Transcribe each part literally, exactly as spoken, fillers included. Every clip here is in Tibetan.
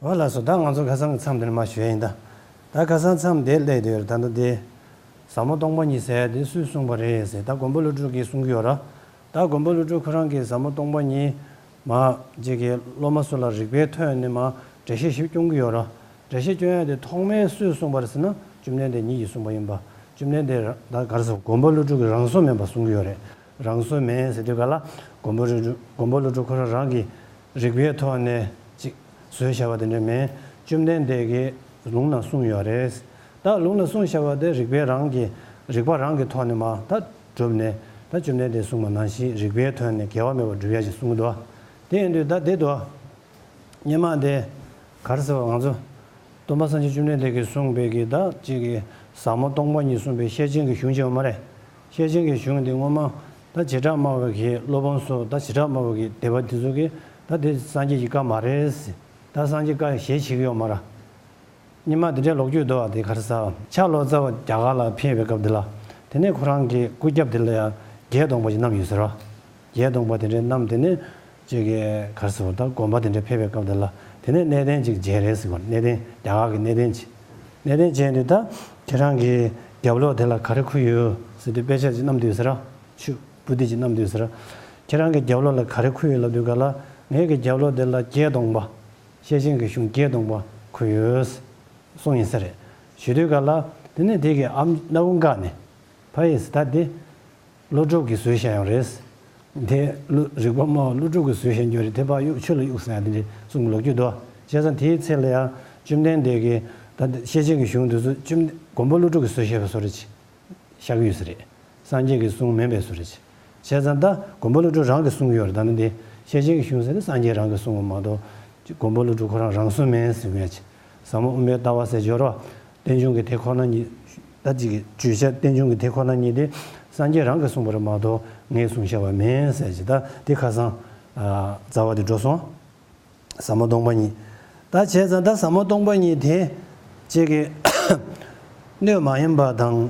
འོ་ལགས་སོ། ད་ང་ཚོ་ཁ་སང་གི་མཚམས་དེ་ནས་མར་ཞུ་ཡ་ཡིན་ད། ད་ཁ་སང་མཚམས་དེ་སླེབས་དུས་ད་ལྟ་དེ། ཟབ་མོ་སྟོང་པ་ཉིད་ཟེར་ཡ་དེ་སུས་གསུངས་པ་རེད་ཟེར། ད་མགོན་པོ་ཀླུ་སྒྲུབ་ཀྱིས་གསུང་གི་ཡོད་ར། ད་མགོན་པོ་ཀླུ་སྒྲུབ་ཁོ་རང་གིས་ཟབ་མོ་སྟོང་པ་ཉིད་མར་ཅིག་གི་སློབ་མ་ཚོ་ལ་རིགས་པའི་ཐོག་ནས་མར་འགྲེལ་བཤད་ཞིབ་སྐྱོང་གི་ཡོད་ར། འགྲེལ་བཤད་སྐྱོང་ཡ་དེ་ཐོག་མའི་སུས་གསུངས་པ་རེད་ཟེར་ན། བཅོམ་ལྡན་འདས་ཉིད་ཀྱིས་གསུངས་པ་ཡིན་པ། བཅོམ་ལྡན་འདས་ད་ག་རེ་ཟེར། མགོན་པོ་ཀླུ་སྒྲུབ་ཀྱིས་རང་བཟོ་མིན་པ་གསུང་གི་ཡོད་རེད། རང་བཟོ་མིན་ཟེར་དུས་ག་ལ། མགོན་པོ་ཀླུ་སྒྲུབ་མགོན་པོ་ཀླུ་སྒྲུབ་ཁོ་རང་རང་གིས་རིགས་པའི་ཐོག་ནས་ཅིག་བཟོས་བཞག་པ་དེ་འདྲ་མིན། བཅོམ་ལྡན་འདས་ཀྱིས་ལུང་ནང་གསུངས་ཡོད་རེད། ད་ལུང་ནང་གསུངས་བཞག་པ་དེ་རིགས་པའི་རང་གི་རིགས་པ་རང་གི་ཐོག་ནས་མར་ད་གྲུབ་ནས། ད་བཅོམ་ལྡན་འདས་གསུངས་པ་ནང་བཞིན་རིགས་པའི་ཐོག་ནས་འགལ་བ་མེད་པར་སྒྲུབ་ཡ་ཞིག་གསུང་གི་འདུག་དེ་ཡིན་དུས་ད་དེ་འདུག་སྔོན་མ་དེ་ག་རེ་ཟེར་བ། ང་ཚོ་སྟོན་པ་སངས་རྒྱས་བཅོམ་ལྡན་འདས་ཀྱིས་གསུངས་པའི་གི་ད་ཅིག་གི་ཟབ་མོ་སྟོང་པ་ཉིད་གསུངས་པའི་ཤེར་ཕྱིན་གྱི་གཞུང་ཅིག་ཡོད་མ་རེད། ཤེར་ཕྱིན་གྱི་གཞུང་དེ་སྔོན་མ་ད་བྱེ་བྲག་སྨྲ་བ་གི་སློབ་དཔོན་ཚོ། ད་བྱེ་བྲག་སྨྲ་བ་གི་སྡེ་པ་དེ་ཚོ་གིས་ད་དེ་སངས་རྒྱས་ཀྱི་བཀའ་མ་རེད་ཟེར། ད་སངས་རྒྱས་བཀའ་ཞེ་བྱེད་ཀྱི་ཡོད་མ་རེད། སྔོན་མ་དེ་འདྲའི་ལོ་རྒྱུས་འདུག་བ། དེ་ག་རེ་ཟེར། ཕྱག་ལོ་ཙཱ་བ་རྒྱ་གར་ལ་ཕེབས་པའི་སྐབས་དེ་ལ། དེ་ནས་ཁོ་རང་གི་སྐུ་རྒྱབ་དེ་ལ་ཡང་བརྒྱད་སྟོང་པ་ཞིག་བསྣམས་ཡོད་ཟེར་རོ། བརྒྱད་སྟོང་པ་དེ་འདྲའི་བསྣམས། དེ་ནས་ཅིག་གི་ག་རེ་ཟེར། ད་དགོན་པ་དེ་འདྲ་ཕེབས་པའི་སྐབས་དེ་ལ། དེ་ནས་གནས་བརྟན་ཅིག་མཇལ་རེད་ཟེར་གོ། གནས་བརྟན། རྒྱ་གར་གྱི་གནས་བརྟན་ཅིག་གནས་བརྟན་མཇལ་དུས་ད་ཁྱེད་རང་གི་རྒྱབ་ལོགས་དེ་ལ་ག་རེ་འཁོད་ཡོད་ཟེར་དུས། དཔེ་ཆ་ཅིག་བསྣམས་དུས་ཟེར་ར། ཆུ་པུ་ཏི་ཅིག་བསྣམས་དུས་ཟེར་ར། ཁྱེད་རང་གི་རྒྱབ་ལོགས་ལ་ག་རེ་འཁོད་ཡོད་ལབ་དུས་ག་ལ། ངའི་གི་རྒྱབ་ལོགས་དེ་ལ་བརྒྱད་སྟོང་པ། ཤེར་ཕྱིན་གྱི་གཞུང་བརྒྱད་སྟོང་པ་འཁོད་ཡོད་གསུངས་ཡིན་ས་རེད། ཞུ་དུས་ག་ལ། དེ་ནས་དེ་གི་ཨམ་སྣ་བུག་འགག་ནས། ཕ་ཡིས་ད་དེ་ཀླུ་སྒྲུབ་ཀྱིས་བཟོས་བཞག་ཡོད་རེད། དེ་ཀླུ་རིགས་པ་སྨྲ་བ་ཀླུ་སྒྲུབ་ཀྱིས་བཟོས་བཞག་ཡོད་རེད། དེ་ཕར་གཡུག་ཆུ་ལ་གཡུག་ཟེར་ཡ་དེ་འདྲའི་གསུང་གི་ལོ་རྒྱུས་འདུག་བྱས་ཙང་དེའི་ཚེ་ལ་ཡང་བཅོམ་ལྡན་འདས་ཀྱིས་ད་ཤེར་ཕྱིན་གྱི་གཞུང་དེ་ཚོ་བཅོམ་མགོན་པོ་ཀླུ་སྒྲུབ་ཀྱིས་བཟོས་བཞག་པའི་བཟོ་འདྲ་ཅིག་ཤར་གི་ཡོད་ས་རེད། སངས་རྒྱས་ཀྱི་གསུང་མིན་པའི་བཟོ་འདྲ་ཅིག་བྱས་ཙང་ད་མགོན་པོ་ཀླུ་སྒྲུབ་རང་གིས་གསུང་གི་ཡོད་རེད། ད་ནི་འདི་ཤེར་ཕྱིན་གྱི་གཞུང་ཟེར་ནི་སངས་རྒྱས་རང་གིས་གསུངས་པ་མ་གཏོགས། མགོན་པོ་ཀླུ་སྒྲུབ་ཁོ་རང་རང་གསུང་མིན་ཟེར་གྱི་ཡོད་ཅིག་ཟབ་མོ་དབུ་མའི་ལྟ་བ་ཟེར་གྱི་ཡོད་རེད། རྟེན་འབྱུང་གི་དེ་ཁོ་ན་ཉིད། ད་ཅིག་གི་བརྗོད་བྱ་རྟེན་འབྱུང་གི་དེ་ཁོ་ན་ཉིད་དེ་སངས་རྒྱས་རང་གིས་གསུངས་པ་རེད་མ་གཏོགས་ངས་གསུངས་བཞག་པ་མིན་ཟེར་གྱི། ད་དེ་ཁ་སང་ཨ་རྩ་བ་དེ་འགྲོ་སོང་། ཟབ་མོ་སྟོང་པ་ཉིད། ད་བྱས་ཙང་ད་ཟབ་མོ་སྟོང་པ་ཉིད་དེ་ཅིག་གི་སྣོད་མ་ཡིན་པ་དང་།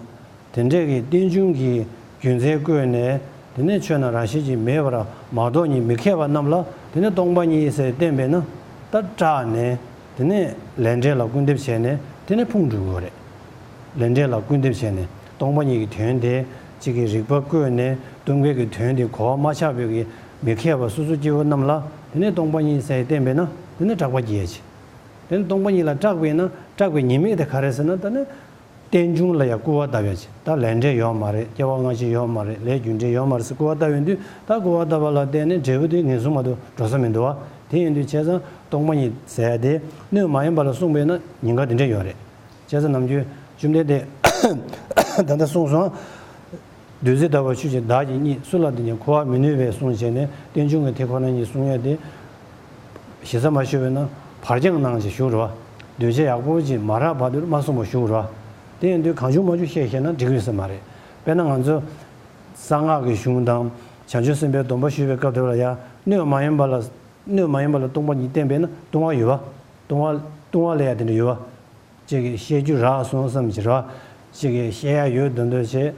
དེ་འདྲས་ཀྱི་རྟེན་འབྱུང་གི་རྒྱུ་མཚན་བཀོད་ནས། དེ་ནས་ཆོས་རྣམས་རང་བཞིན་གྱིས་མེད་པར་མ་རྟོགས་ཉིད་མི་མཁས་པ་རྣམས་ལ། དེ་ནས་སྟོང་པ་ཉིད་ཟེར་བསྟན་པས་ན། ད་སྐྲག་ནས། དེ་ནས་ལས་འབྲས་ལ་སྐུར་འདེབས་བྱས་ནས་དེ་ནས་ཕུང་འགྲོ་གི་ཡོད་རེད། ལས་འབྲས་ལ་སྐུར་འདེབས་བྱས་ནས་སྟོང་པ་ཉིད་ཀྱི་དོན་དེ་གཅིག་གི་རིགས་པ་བཀོད་ནས། སྟོང་པའི་གི་དོན་དེ་གོ་བ་མ་ཆགས་པའི་གི་མི་མཁས་པ་སོ་སོ་སྐྱེ་བོ་རྣམས་ལ། དེ་ནས་སྟོང་པ་ཉིད་ཟེར་བསྟན་པས་ན་དེ་ནས་སྐྲག་པ་སྐྱེ་ཡ་ཅིག་དེ་ནས་སྟོང་པ་ཉིད་ལ་སྐྲག་པས་ན། སྐྲག་པའི་ཉེས་དམིགས་དེ་ག་རེ་ཟེར་ན། ད་ནི་རྟེན་འབྱུང་ལ་ཡང་སྐུར་བ་བཏབ་ཡ་ཅིག་ད་ལས་འབྲས་ཡོད་མ་རེད། སྐྱེ་བ་སྔ་ཕྱི་ཡོད་མ་རེད། ལས་རྒྱུ་འབྲས་ཡོད་མ་རེད་ཟེར་སྐུར་བ་བཏབ་ཡོང་དུས། ད་སྐུར་བ་བཏབ་པ་ལ་བརྟེན་ནས་འབྲས་བུ་དེ་ངེས་བཟུང་མ་གཏོགས་འགྲོ་ས་མི་འདུག་བ། དེ་ཡིན་དུས་བྱས་ཙང་སྟོང་པ་ཉིད་ཟེར་ཡ་དེ་སྣོད་མ་ཡིན་པ་ལ་གསུངས་པས་ན་ཉེན་ཁ་དེ་འདྲ་ཡོད་རེད། བྱས་ཙང་ནམ་རྒྱུན་བཅོམ་ལྡན་འདས་ད་ལྟ་གསུངས་སོང་། བདུད་རྩི་ལྟ་བུར་ཆོས་ཀྱི་བདག་གིས་རྙེད། སུ་ལ་དེ་ཉིད་གོ་བར་མི་ནུས་པས་གསུངས་བྱས་ནས། རྟེན་འབྱུང་གི་དེ་ཁོ་ན་ཉིད་གསུང་ཡ་དེ་ཞེ་ས་མ་ཞུས་པས་ན་ཕར་འགྱངས་གནང་ཞེས་ཞུ་རོ། འདོད་བྱ་ཡག་པོ་ཅིག་མ་རག་བར་དུ་མ་གསུངས་པར་ཞུ་རོ། དེ་ཡིན་དུས་གང་བྱུང་མང་བྱུང་བཤད་བཤད་ན་འགྲིག་གི་ཡོད་ས་མ་རེད། དཔེར་ན་ང་ཚོ་གསང་སྔགས་ཀྱི་གཞུང་དང་བྱང་ཆུབ་སེམས་དཔའི་སྡོམ་པ་ཞུ་བའི་སྐབས་དེ་ལ་ཡང་སྣོད་མ་ཡིན་པ་ལ། སྣོད་མ་ཡིན་པ་ལ་སྟོང་པ་ཉིད་བསྟན་པས་ན་ལྟུང་བ་ཡོད་པ། ལྟུང་བ། ལྟུང་བ་ལབ་ཡ་དེ་འདྲ་ཡོད་པ། ཅིག་གིས་བཤད་རྒྱུ་རག་སོང་བསམ་གྱི་ར། ཅིག་གིས་བཤད་ཡ་ཡོད་འདོད་འདོད་བྱས།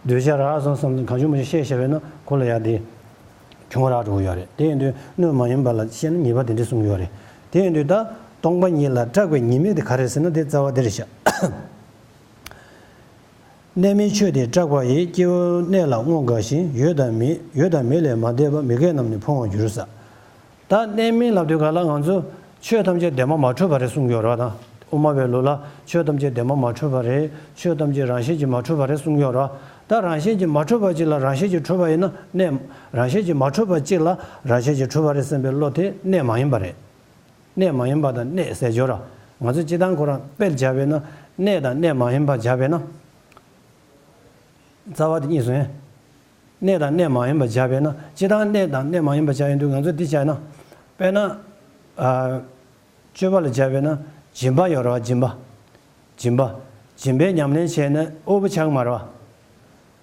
འདོད་བྱ་རག་སོང་བསམ་གང་བྱུང་མང་བྱུང་བཤད་བཤད་པས་ན་ཁོ་ལ་ཡ་དེ་གྱོང་རག་འགྲོ་གི་ཡོད་རེད། དེ་ཡིན་དུས་སྣོད་མ་ཡིན་པ་ལ་བཤད་ན་ཉེས་པ་དེ་འདྲ་གསུང་གི་ཡོད་རེད། དེ་ཡིན་དུས་ད་སྟོང་པ་ཉིད་ལ་སྐྲག་པའི་ཉེས་དམིགས་དེ་ག་རེ་ཟེར་ན། དེ་རྩ་བ་དེ་རེད་ཤག་གནས་མིན་ཆོས་དེ་སྐྲག་པ་ཡིས། སྐྱེ་བོའི་གནས་ལ་བསྔོ་དགའ་ཞིང་། ཡོད་དང་མེད། ཡོད་དང་མེད་ལས་མ་འདས་པ། མི་དགེ་རྣམས་ནི་ཕུང་བར་འགྱུར་ས། ད་གནས་མིན་ལབ་དུས་ག་ལ་ང་ཚོ་ཆོས་ཐམས་ཅད་བདེན་པ་མ་འཁྲུལ་བ་རེད་གསུང་གི་ཡོད་རེད་བ། ད་དབུ་མ་པའི་ལུགས་ལ་ཆོས་ཐམས་ཅད་བདེན་པ་མ་འཁྲུལ་བ་རེད། ཆོས་ཐམས་ཅད་རང་བཞིན་གྱིས་མ་འཁྲུལ་བ་རེད་གསུང་གི་ཡོད་རེད་བ། ད་རང་བཞིན་གྱིས་མ་འཁྲུལ་བ་ཅིག་ལ་རང་བཞིན་གྱིས་འཁྲུལ་བ་ཡིན་ན་གནས། རང་བཞིན་གྱིས་མ་འཁྲུལ་བ་ཅིག་ལ་རང་བཞིན་གྱིས་འཁྲུལ་བ་རེད་བསམ་པའི་བློ་དེ་གནས་མ་ཡིན་པ་རེད། གནས་མ་ཡིན་པ་དང་གནས་ཟེར་སྦྱོར་ར། ང་ཚོས་སྤྱིར་བཏང་ཁོ་རང་དཔེར་སྦྱར་བས་ན། གནས་དང་གནས་མ་ཡིན་པ་སྦྱར་བས་ན། རྩ་བ་དེ་གཉིས་སུ་ཡིན། གནས་དང་གནས་མ་ཡིན་པ་སྦྱར་བས་ན། སྤྱིར་བཏང་གནས་དང་གནས་མ་ཡིན་པ་སྦྱར་ཡོང་དུས་ང་ཚོས་འདི་སྦྱར་ན། དཔེར་ན། ཨ། སྤྱོད་པ་ལ་སྦྱར་བས་ན། སྦྱིན་པ་ཡོད་རེད་བ། སྦྱིན་པ། སྦྱིན་པ། སྦྱིན་པའི་ཉམས་ལེན་བྱས་ན་དབུལ་པོ་ཆགས་མ་རེད་བ།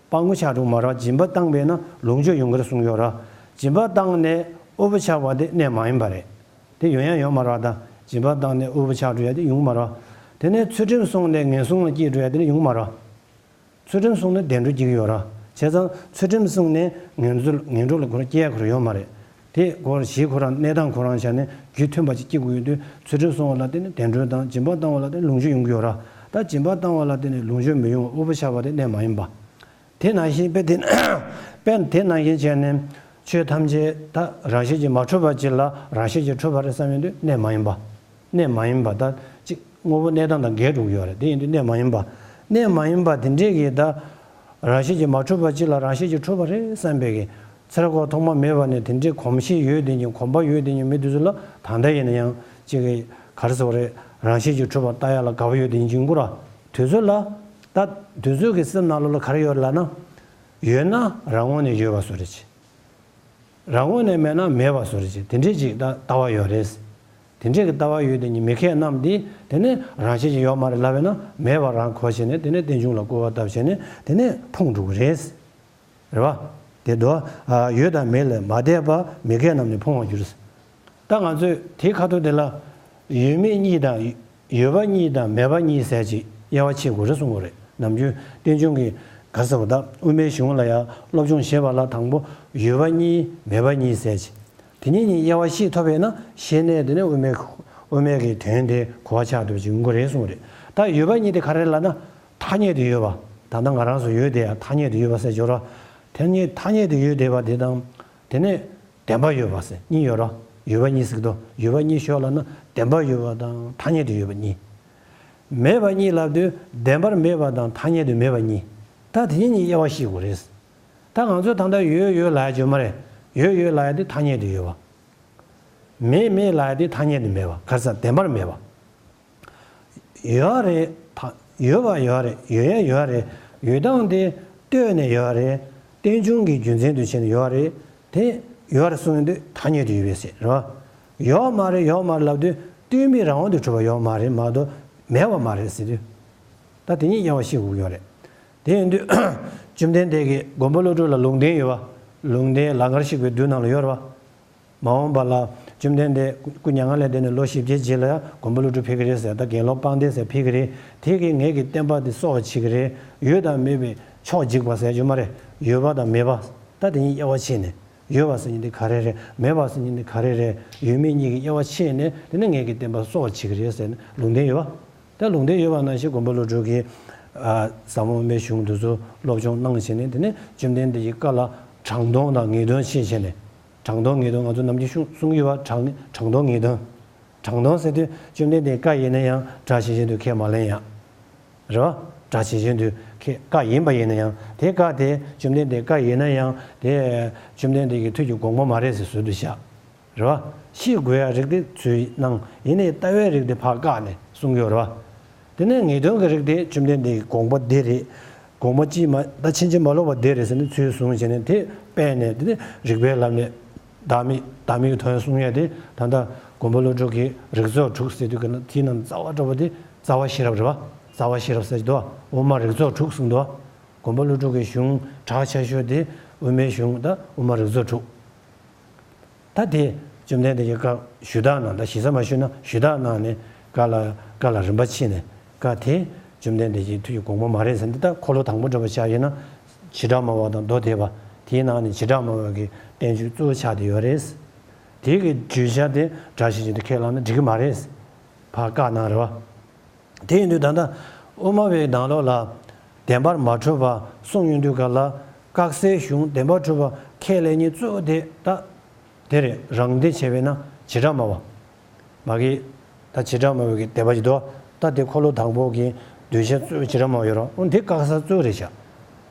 སྤྲང་པོ་ཆགས་འགྲོ་མ་རེད་བ། སྦྱིན་པ་བཏང་བས་ན་ལོངས་སྤྱོད་ཡོང་གི་རེད་གསུངས་ཡོད་རེད་བ། སྦྱིན་པ་བཏང་ནས་དབུལ་པོ་ཆགས་པ་དེ་གནས་མ་ཡིན་པ་རེད། དེ་ཡོང་ཡ་ཡོད་མ་རེད་བ། ད་སྦྱིན་པ་བཏང་ནས་དབུལ་པོ་ཆགས་འགྲོ་ཡ་དེ་ཡོང་མ་རེད་བ། དེ་ནས་ཚུལ་ཁྲིམས་བསྲུངས་ནས་ངན་སོང་ལ་སྐྱེས་འགྲོ་ཡ་དེ་ནི་ཡོང་མ་རེད་བ། ཚུལ་ཁྲིམས་བསྲུངས་ནས་བདེ་འགྲོ་སྐྱེ་གི་ཡོད་ར། བྱས་ཙང་ཚུལ་ཁྲིམས་བསྲུངས་ནས་ངན་འགྲོ་ངན་འགྲོ་ལ་ཁོ་རང་སྐྱེ་ཡ་ཁོ་རང་ཡོད་མ་རེད། དེ་སྐོར་གཞི་ཁོ་རང་གནས་སྟངས་ཁོ་རང་བྱས་ནས་རྒྱུ་མཐུན་པ་ཅིག་སྐྱེ་དགོས་ཡོད་དུས། ཚུལ་ཁྲིམས་སྲུང་བ་ལ་བརྟེན་ནས་བདེ་འགྲོ་དང་། སྦྱིན་པ་བཏང་བ་ལ་བརྟེན་ནས་ལོངས་སྤྱོད་ཡོང་གི་ཡོད་ར། ད་སྦྱིན་པ་བཏང་བ་ལ་བརྟེན་ནས་ལོངས་སྤྱོད་མི་ཡོང་བ་དབུལ་པོ་ཆགས་པ་དེ་གནས་མ་ཡིན་པ། དེ་ནང་བཞིན་དཔེ་དེ། དཔེ་དེ་ནང་བཞིན་བྱས་ནས་ཆོས་ཐམས་ཅད་ད་རང་བཞིན་གྱིས་མ་གྲུབ་པ་ཅིག་ལ་རང་བཞིན་གྱིས་གྲུབ་པ་རེད་བསམ་ཡོང་དུས་གནས་མ་ཡིན་པ། གནས་མ་ཡིན་པ། ད་ཅིག་དངོས་པོ་གནས་སྟངས་དང་འགལ་འགྲོ་གི་ཡོད་རེད། དེ་ཡིན་དུས་གནས་མ་ཡིན་པ། གནས་མ་ཡིན་པ་དེ་འདྲས་ཀྱི་ད་རང་བཞིན་གྱིས་མ་གྲུབ་པ་ཅིག་ལ་རང་བཞིན་གྱིས་གྲུབ་པ་རེད་བསམ་པའི་གི་ཚེ་རབས་འཁོར་ཐོག་མ་མེད་པ་ནས་དེ་འདྲའི་གོམས་གཤིས་ཡོད་དེ་ཉིད། གོམས་པ་ཡོད་དེ་ཉིད་མི་དེ་ཚོ་ལ་ད་ལྟ་ཡིན་ན་ཡང་ཅིག་གི་ག་རེ་ཟེར་བ་རེད། རང་བཞིན་གྱིས་གྲུབ་པ་ལྟ་ཡ་ལ་དགའ་པོ་ཡོད་དེ་ཉིད་ཀྱི་མགོ་ར། དེ་ཚོ་ལ་ད་དེ་ཚོའི་གི་སེམས་ནང་ལོགས་ལ་ག་རེ་ཡོད་རེད་ལབ་ན། ཡོད་ན་རང་ངོས་ནས་ཡོད་པ་བཟོ་འདྲ་ཅིག་རང་ངོས་ནས་མེད་ན་མེད་པ་བཟོ་འདྲ་ཅིག་དེ་འདྲས་ཅིག་ད་ལྟ་བ་ཡོད་རེད། དེ་འདྲས་ཀྱི་ལྟ་བ་ཡོད་དེ་ཉིད་མི་མཁས་རྣམས་དེ་དེ་ནས་རང་བཞིན་གྱིས་ཡོད་མ་རེད་ལབ་པས་ན་མེད་པ་རང་གོ་བྱས་ནས་དེ་ནས་རྟེན་འབྱུང་ལ་སྐུར་བ་བཏབ་བྱས་ནས་དེ་ནས་ཕུང་འགྲོ་གི་རེད། རེད་བ། དེ་དོ། ཨ། ཡོད་དང་མེད་ལས་མ་འདས་པ་མི་མཁས་རྣམས་ནི་ཕུང་བར་འགྱུར། ད་ང་ཚོས་དེའི་ཁ་ཐུག་དེ་ལ་ཡོད་མེད་གཉིས་དང་། ཡོད་པ་གཉིས་དང་མེད་པ་གཉིས་ཟེར་ཅིག་དབྱེ་བ་ཕྱེ་དགོས་རེད་གསུང་གི་རེད། ནམ་རྒྱུན་རྟེན་འབྱུང་གི་ག་ཟེར་བ་ད་དབུ་མའི་གཞུང་ལ་ཡང་སློབ་སྦྱོང་བྱེད་པ་ལ་དང་པོ་ཡོད་པ་གཉིས་མེད་པ་གཉིས་ཟེར་ཅིག་དེ་གཉིས་གཉིས་དབྱེ་བ་ཕྱེ་ཐུབ་པས་ན་ཤེས་ནས་དེ་ནས་དབུ་མའི་དབུ་མའི་གི་དོན་དེ་གོ་བ་ཆགས་ཐུབ་ཅིག་ཡོང་གི་རེད་གསུང་གི་རེད། ད་ཡོད་པ་གཉིས་དེ་ག་རེ་ལབ་ན། ཐ་སྙད་དུ་ཡོད་པ། ད་ལྟ་ང་རང་ཚོ་ཡོད་དེ་ཡང་ཐ་སྙད་དུ་ཡོད་པ་ཟེར་སྦྱོར་བ། ཐ་སྙད་ཐ་སྙད་དུ་ཡོད་བསྡད་པ་དེ་དང་། དེ་ནས་བདེན་པ་ཡོད་པ་ཟེར་གཉིས་ཡོད་ར། ཡོད་པ་གཉིས་ཟེར་གི་འདུག་ཡོད་པ་གཉིས་ཤོད་ལབ་ན་བདེན་པ་ཡོད་པ་དང་ཐ་སྙད་དུ་ཡོད་པ་གཉིས། མེད་པ་གཉིས་ལབ་དུས་བདེན་པར་མེད་པ་དང་ཐ་སྙད་དུ་མེད་པ་གཉིས། ད་དེ་གཉིས་དབྱེ་བ་ཕྱེ་དགོས་རེད། ད་ང་ཚོས་ད་ལྟ་ཡོད་ཡོད་ལབ་ཡ་ཡོད་མ་རེད། ཡོད་ཡོད་ལབ་ཡ་དེ་ཐ་སྙད་དུ་ཡོད་པ། མེད་མེད་ལབ་ཡ་དེ་ཐ་སྙད་དུ་མེད་པ། ག་རེ་ཟེར་བདེན་པར་མེད་པ། ཡོད་རེད། ད་ཡོད་པ་ཡོད་རེད། ཡོད་ཡ་ཡོད་རེད། ཡོད་སྟངས་དེ་ལྟོས་ནས་ཡོད་རེད། རྟེན་འབྱུང་གི་རྒྱུ་མཚན་དུ་བྱས་ནས་ཡོད་རེད། དེ་ཡོད་རེད་གསུངས་ཡོང་དུས་ཐ་སྙད་དུ་ཡོད་པས་ཟེར་རེད་བ། ཡོད་མ་རེད་ཡོད་མ་རེད་ལབ་དུས་ལྟོས་མེད་རང་དབང་དུ་གྲུབ་པ་ཡོད་མ་རེད་མ་གཏོགས་མེད་པ་མ་རེད་ཟེར་དུས། ད་དེ་གཉིས་དབྱེ་བ་ཕྱེ་དགོས་ཀྱི་ཡོད་རེད། དེ་ཡིན་དུས་བཅོམ་ལྡན་འདས་ཀྱིས་མགོན་པོ་ཀླུ་སྒྲུབ་ལ་ལུང་བསྟན་ཡོད་པ། ལུང་བསྟན་ལང་ཀར་གཤེགས་པའི་དུས་ནང་ལ་ཡོད་རེད་བ། མ་འོངས་པ་ལ་བཅོམ་ལྡན་འདས་སྐུ་མྱ་ངན་ལས་འདས་ནས་ལོ་བཞི་བརྒྱའི་རྗེས་ལ་ཡང་མགོན་པོ་ཀླུ་སྒྲུབ་ཕེབས་ཀྱི་རེད་ཟེར། ད་དགེ་སློང་དཔལ་ལྡན་ཟེར་ཕེབས་ཀྱི་རེད། དེ་གིས་ངེད་ཀྱི་བསྟན་པ་འདི་གསོ་བར་བྱེད་ཀྱི་རེད། ཡོད་དང་མེད་པའི་ཕྱོགས་འཇིག་པ་ཟེར་རྒྱུ་མ་རེད། ཡོད་པ་དང་མེད་པ། ད་དེ་གཉིས་དབྱེ་བ་ཕྱེ་ནས། ཡོད་པ་ཟེར་མཁན་དེ་ག་རེ་རེད། མེད་པ་ཟེར་མཁན་དེ་ག་རེ་རེད། ཡོད་མེད་གཉིས་ཀྱི་དབྱེ་བ་ཕྱེ་ནས་དེ་ནས་ངེད་ཀྱི་བསྟན་པ་གསོ་བར་བྱེད་ཀྱི་རེད་ཟེར་ནས་ལུང་བསྟན་ཡོད་པ། ད་ལུང་བསྟན་ཡོད་པ་ནང་བཞིན་མགོན་པོ་ཀླུ་སྒྲུབ་ཀྱིས། ཨ། ཟབ་མོ་དབུ་མའི་གཞུང་འདི་ཚོ་སློབ་སྦྱོང་གནང་བྱས་ནས་དེ་ནས་བཅོམ་ལྡན་འདས་ཀྱི་བཀའ་ལ་དྲང་དོན་དང་ངེས་དོན་ཕྱེ་བྱས་ནས། དྲང་དོན་ངེས་དོན་ང་ཚོ་ནམ་རྒྱུན་གསུང་གསུང་གི་ཡོད་པ། དྲང་དྲང་དོན་ངེས་དོན། དྲང་དོན་ཟེར་དུས་བཅོམ་ལྡན་འདས་བཀའ་ཡིན་ན་ཡང་གྲགས་ཆེ་ཆེན་དུ་ཁས་མ་ལེན་ཡ། རེད་བ། གྲགས་ཆེ་ཆེན་དུ་ཁས། བཀའ་ཡིན་པ་ཡིན་ན་ཡང་དེ་བཀའ་དེ་བཅོམ་ལྡན་འདས་བཀའ་ཡིན་ན་ཡང་དེ་བཅོམ་ལྡན་འདས་ཀྱི་ཐུགས་ཀྱི་དགོངས་པ་མ་རེད་ཟེར་ཟུར་དུ་བཞག་རེད་བ། ཤེས་དགོས་ཡ་རིགས་དེ་ཚུར་གནང་། ཡིན་ནའི་ལྟ་བའི་རིགས་དེ་ཕར་བཀག་ནས་གསུང་གི་ཡོད་རེད་བ། དེ་ནས་ངེས་དོན་གྱི་རིགས་དེ་བཅོམ་ལྡན་འདས་ཀྱི་དགོངས་པ་འདི་རེད། དགོངས་པ་ཅིས་མ་ད་ཕྱིན་ཅི་མ་ལོག་པ་འདི་རེད་ཟེར་ནས་ཚུར་གསུངས་བྱས་ནས་དེ་སྤེལ་ནས། དེ་ནས་རིགས་པའི་ལམ་ནས་བདག་མེད་བདག་མེད་ཀྱི་དོན་གསུང་ཡ་དེ་ད་ལྟ་མགོན་པོ་ཀླུ་སྒྲུབ་ཀྱིས་རིགས་ཚོགས་དྲུག་ཟེར་དུས་ཀྱི་ན་དེའི་ནང་རྩ་བ་འདྲ་བོ་དེ་རྩ་བ་ཤེས་རབ་རེད་བ། རྩ་བ་ཤེས་རབ་ཟེར་གྱི་འདུག་བ། དབུ་མ་རིགས་ཚོགས་དྲུག་གསུངས་འདུག་བ། མགོན་པོ་ཀླུ་སྒྲུབ་ཀྱི་གཞུང་གྲགས་ཆེ་ཤོས་དེ་དབུ་མའི་གཞུང་དང་དབུ་མ་རིགས་ཚོགས་དྲུག་ད་དེ་བཅོམ་ལྡན་འདས་ཀྱིས་བཀའ་ཞུ་དག་གནང་། ད་ཞིབ་ས་མ་ཞུས་ན་ཞུ་དག་གནང་ནས་བཀའ་ལ་བཀའ་ལ་རིམ་པ་ཕྱེ་ནས་བཀའ་དེ་བཅོམ་ལྡན་འདས་ཀྱི་ཐུགས་ཀྱི་དགོངས་པ་མ་རེད་ཟེར། འདི་ད་འཁོར་ལོ་དང་པོ་འདྲ་པོ་ཆགས་ཡོད་ན་བྱེ་བྲག་སྨྲ་བ་དང་མདོ་སྡེ་པ། དེའི་ནང་ནས་བྱེ་བྲག་སྨྲ་བ་གི་བསྟན་བཅོས་གཙོ་བོ་ཆགས་བསྡད་ཡོད་རེད། དེ་གི་བརྗོད་བྱ་དེ་གྲགས་ཆེ་ཆེན་དུ་ཁས་བླངས་ན་འགྲིག་གི་མ་རེད། ཕར་བཀག་གནང་རེད་བ། དེ་ཡིན་དུས་ད་ལྟ་དབུ་མ་པའི་ནང་ལོགས་ལ་བདེན་པར་མ་གྲུབ་པ་གསུངས་ཡོང་དུས་ག་ལ་དཀག་གསལ་གཞུང་བདེན་པར་གྲུབ་པ་ཁས་ལེན་མཁན་གཙོ་བོ་དེ་ད་དེ་རེད། རང་སྡེ་བྱས་པས་ན་བྱེ་བྲག་སྨྲ་བ། མ་གི་ད་བྱེ་བྲག་སྨྲ་བའི་གི་སྡེ་པ་ཞིག་འདུག་ད་དེ་འཁོར་ལོ་དང་པོ་གི་གདུལ་བྱ་གཙོ་བོ་བྱེ་བྲག་སྨྲ་བ་ཡོད་རེད། འོ་འདི་དཀག་ས་གཙོ་བོ་རེད་ཤག་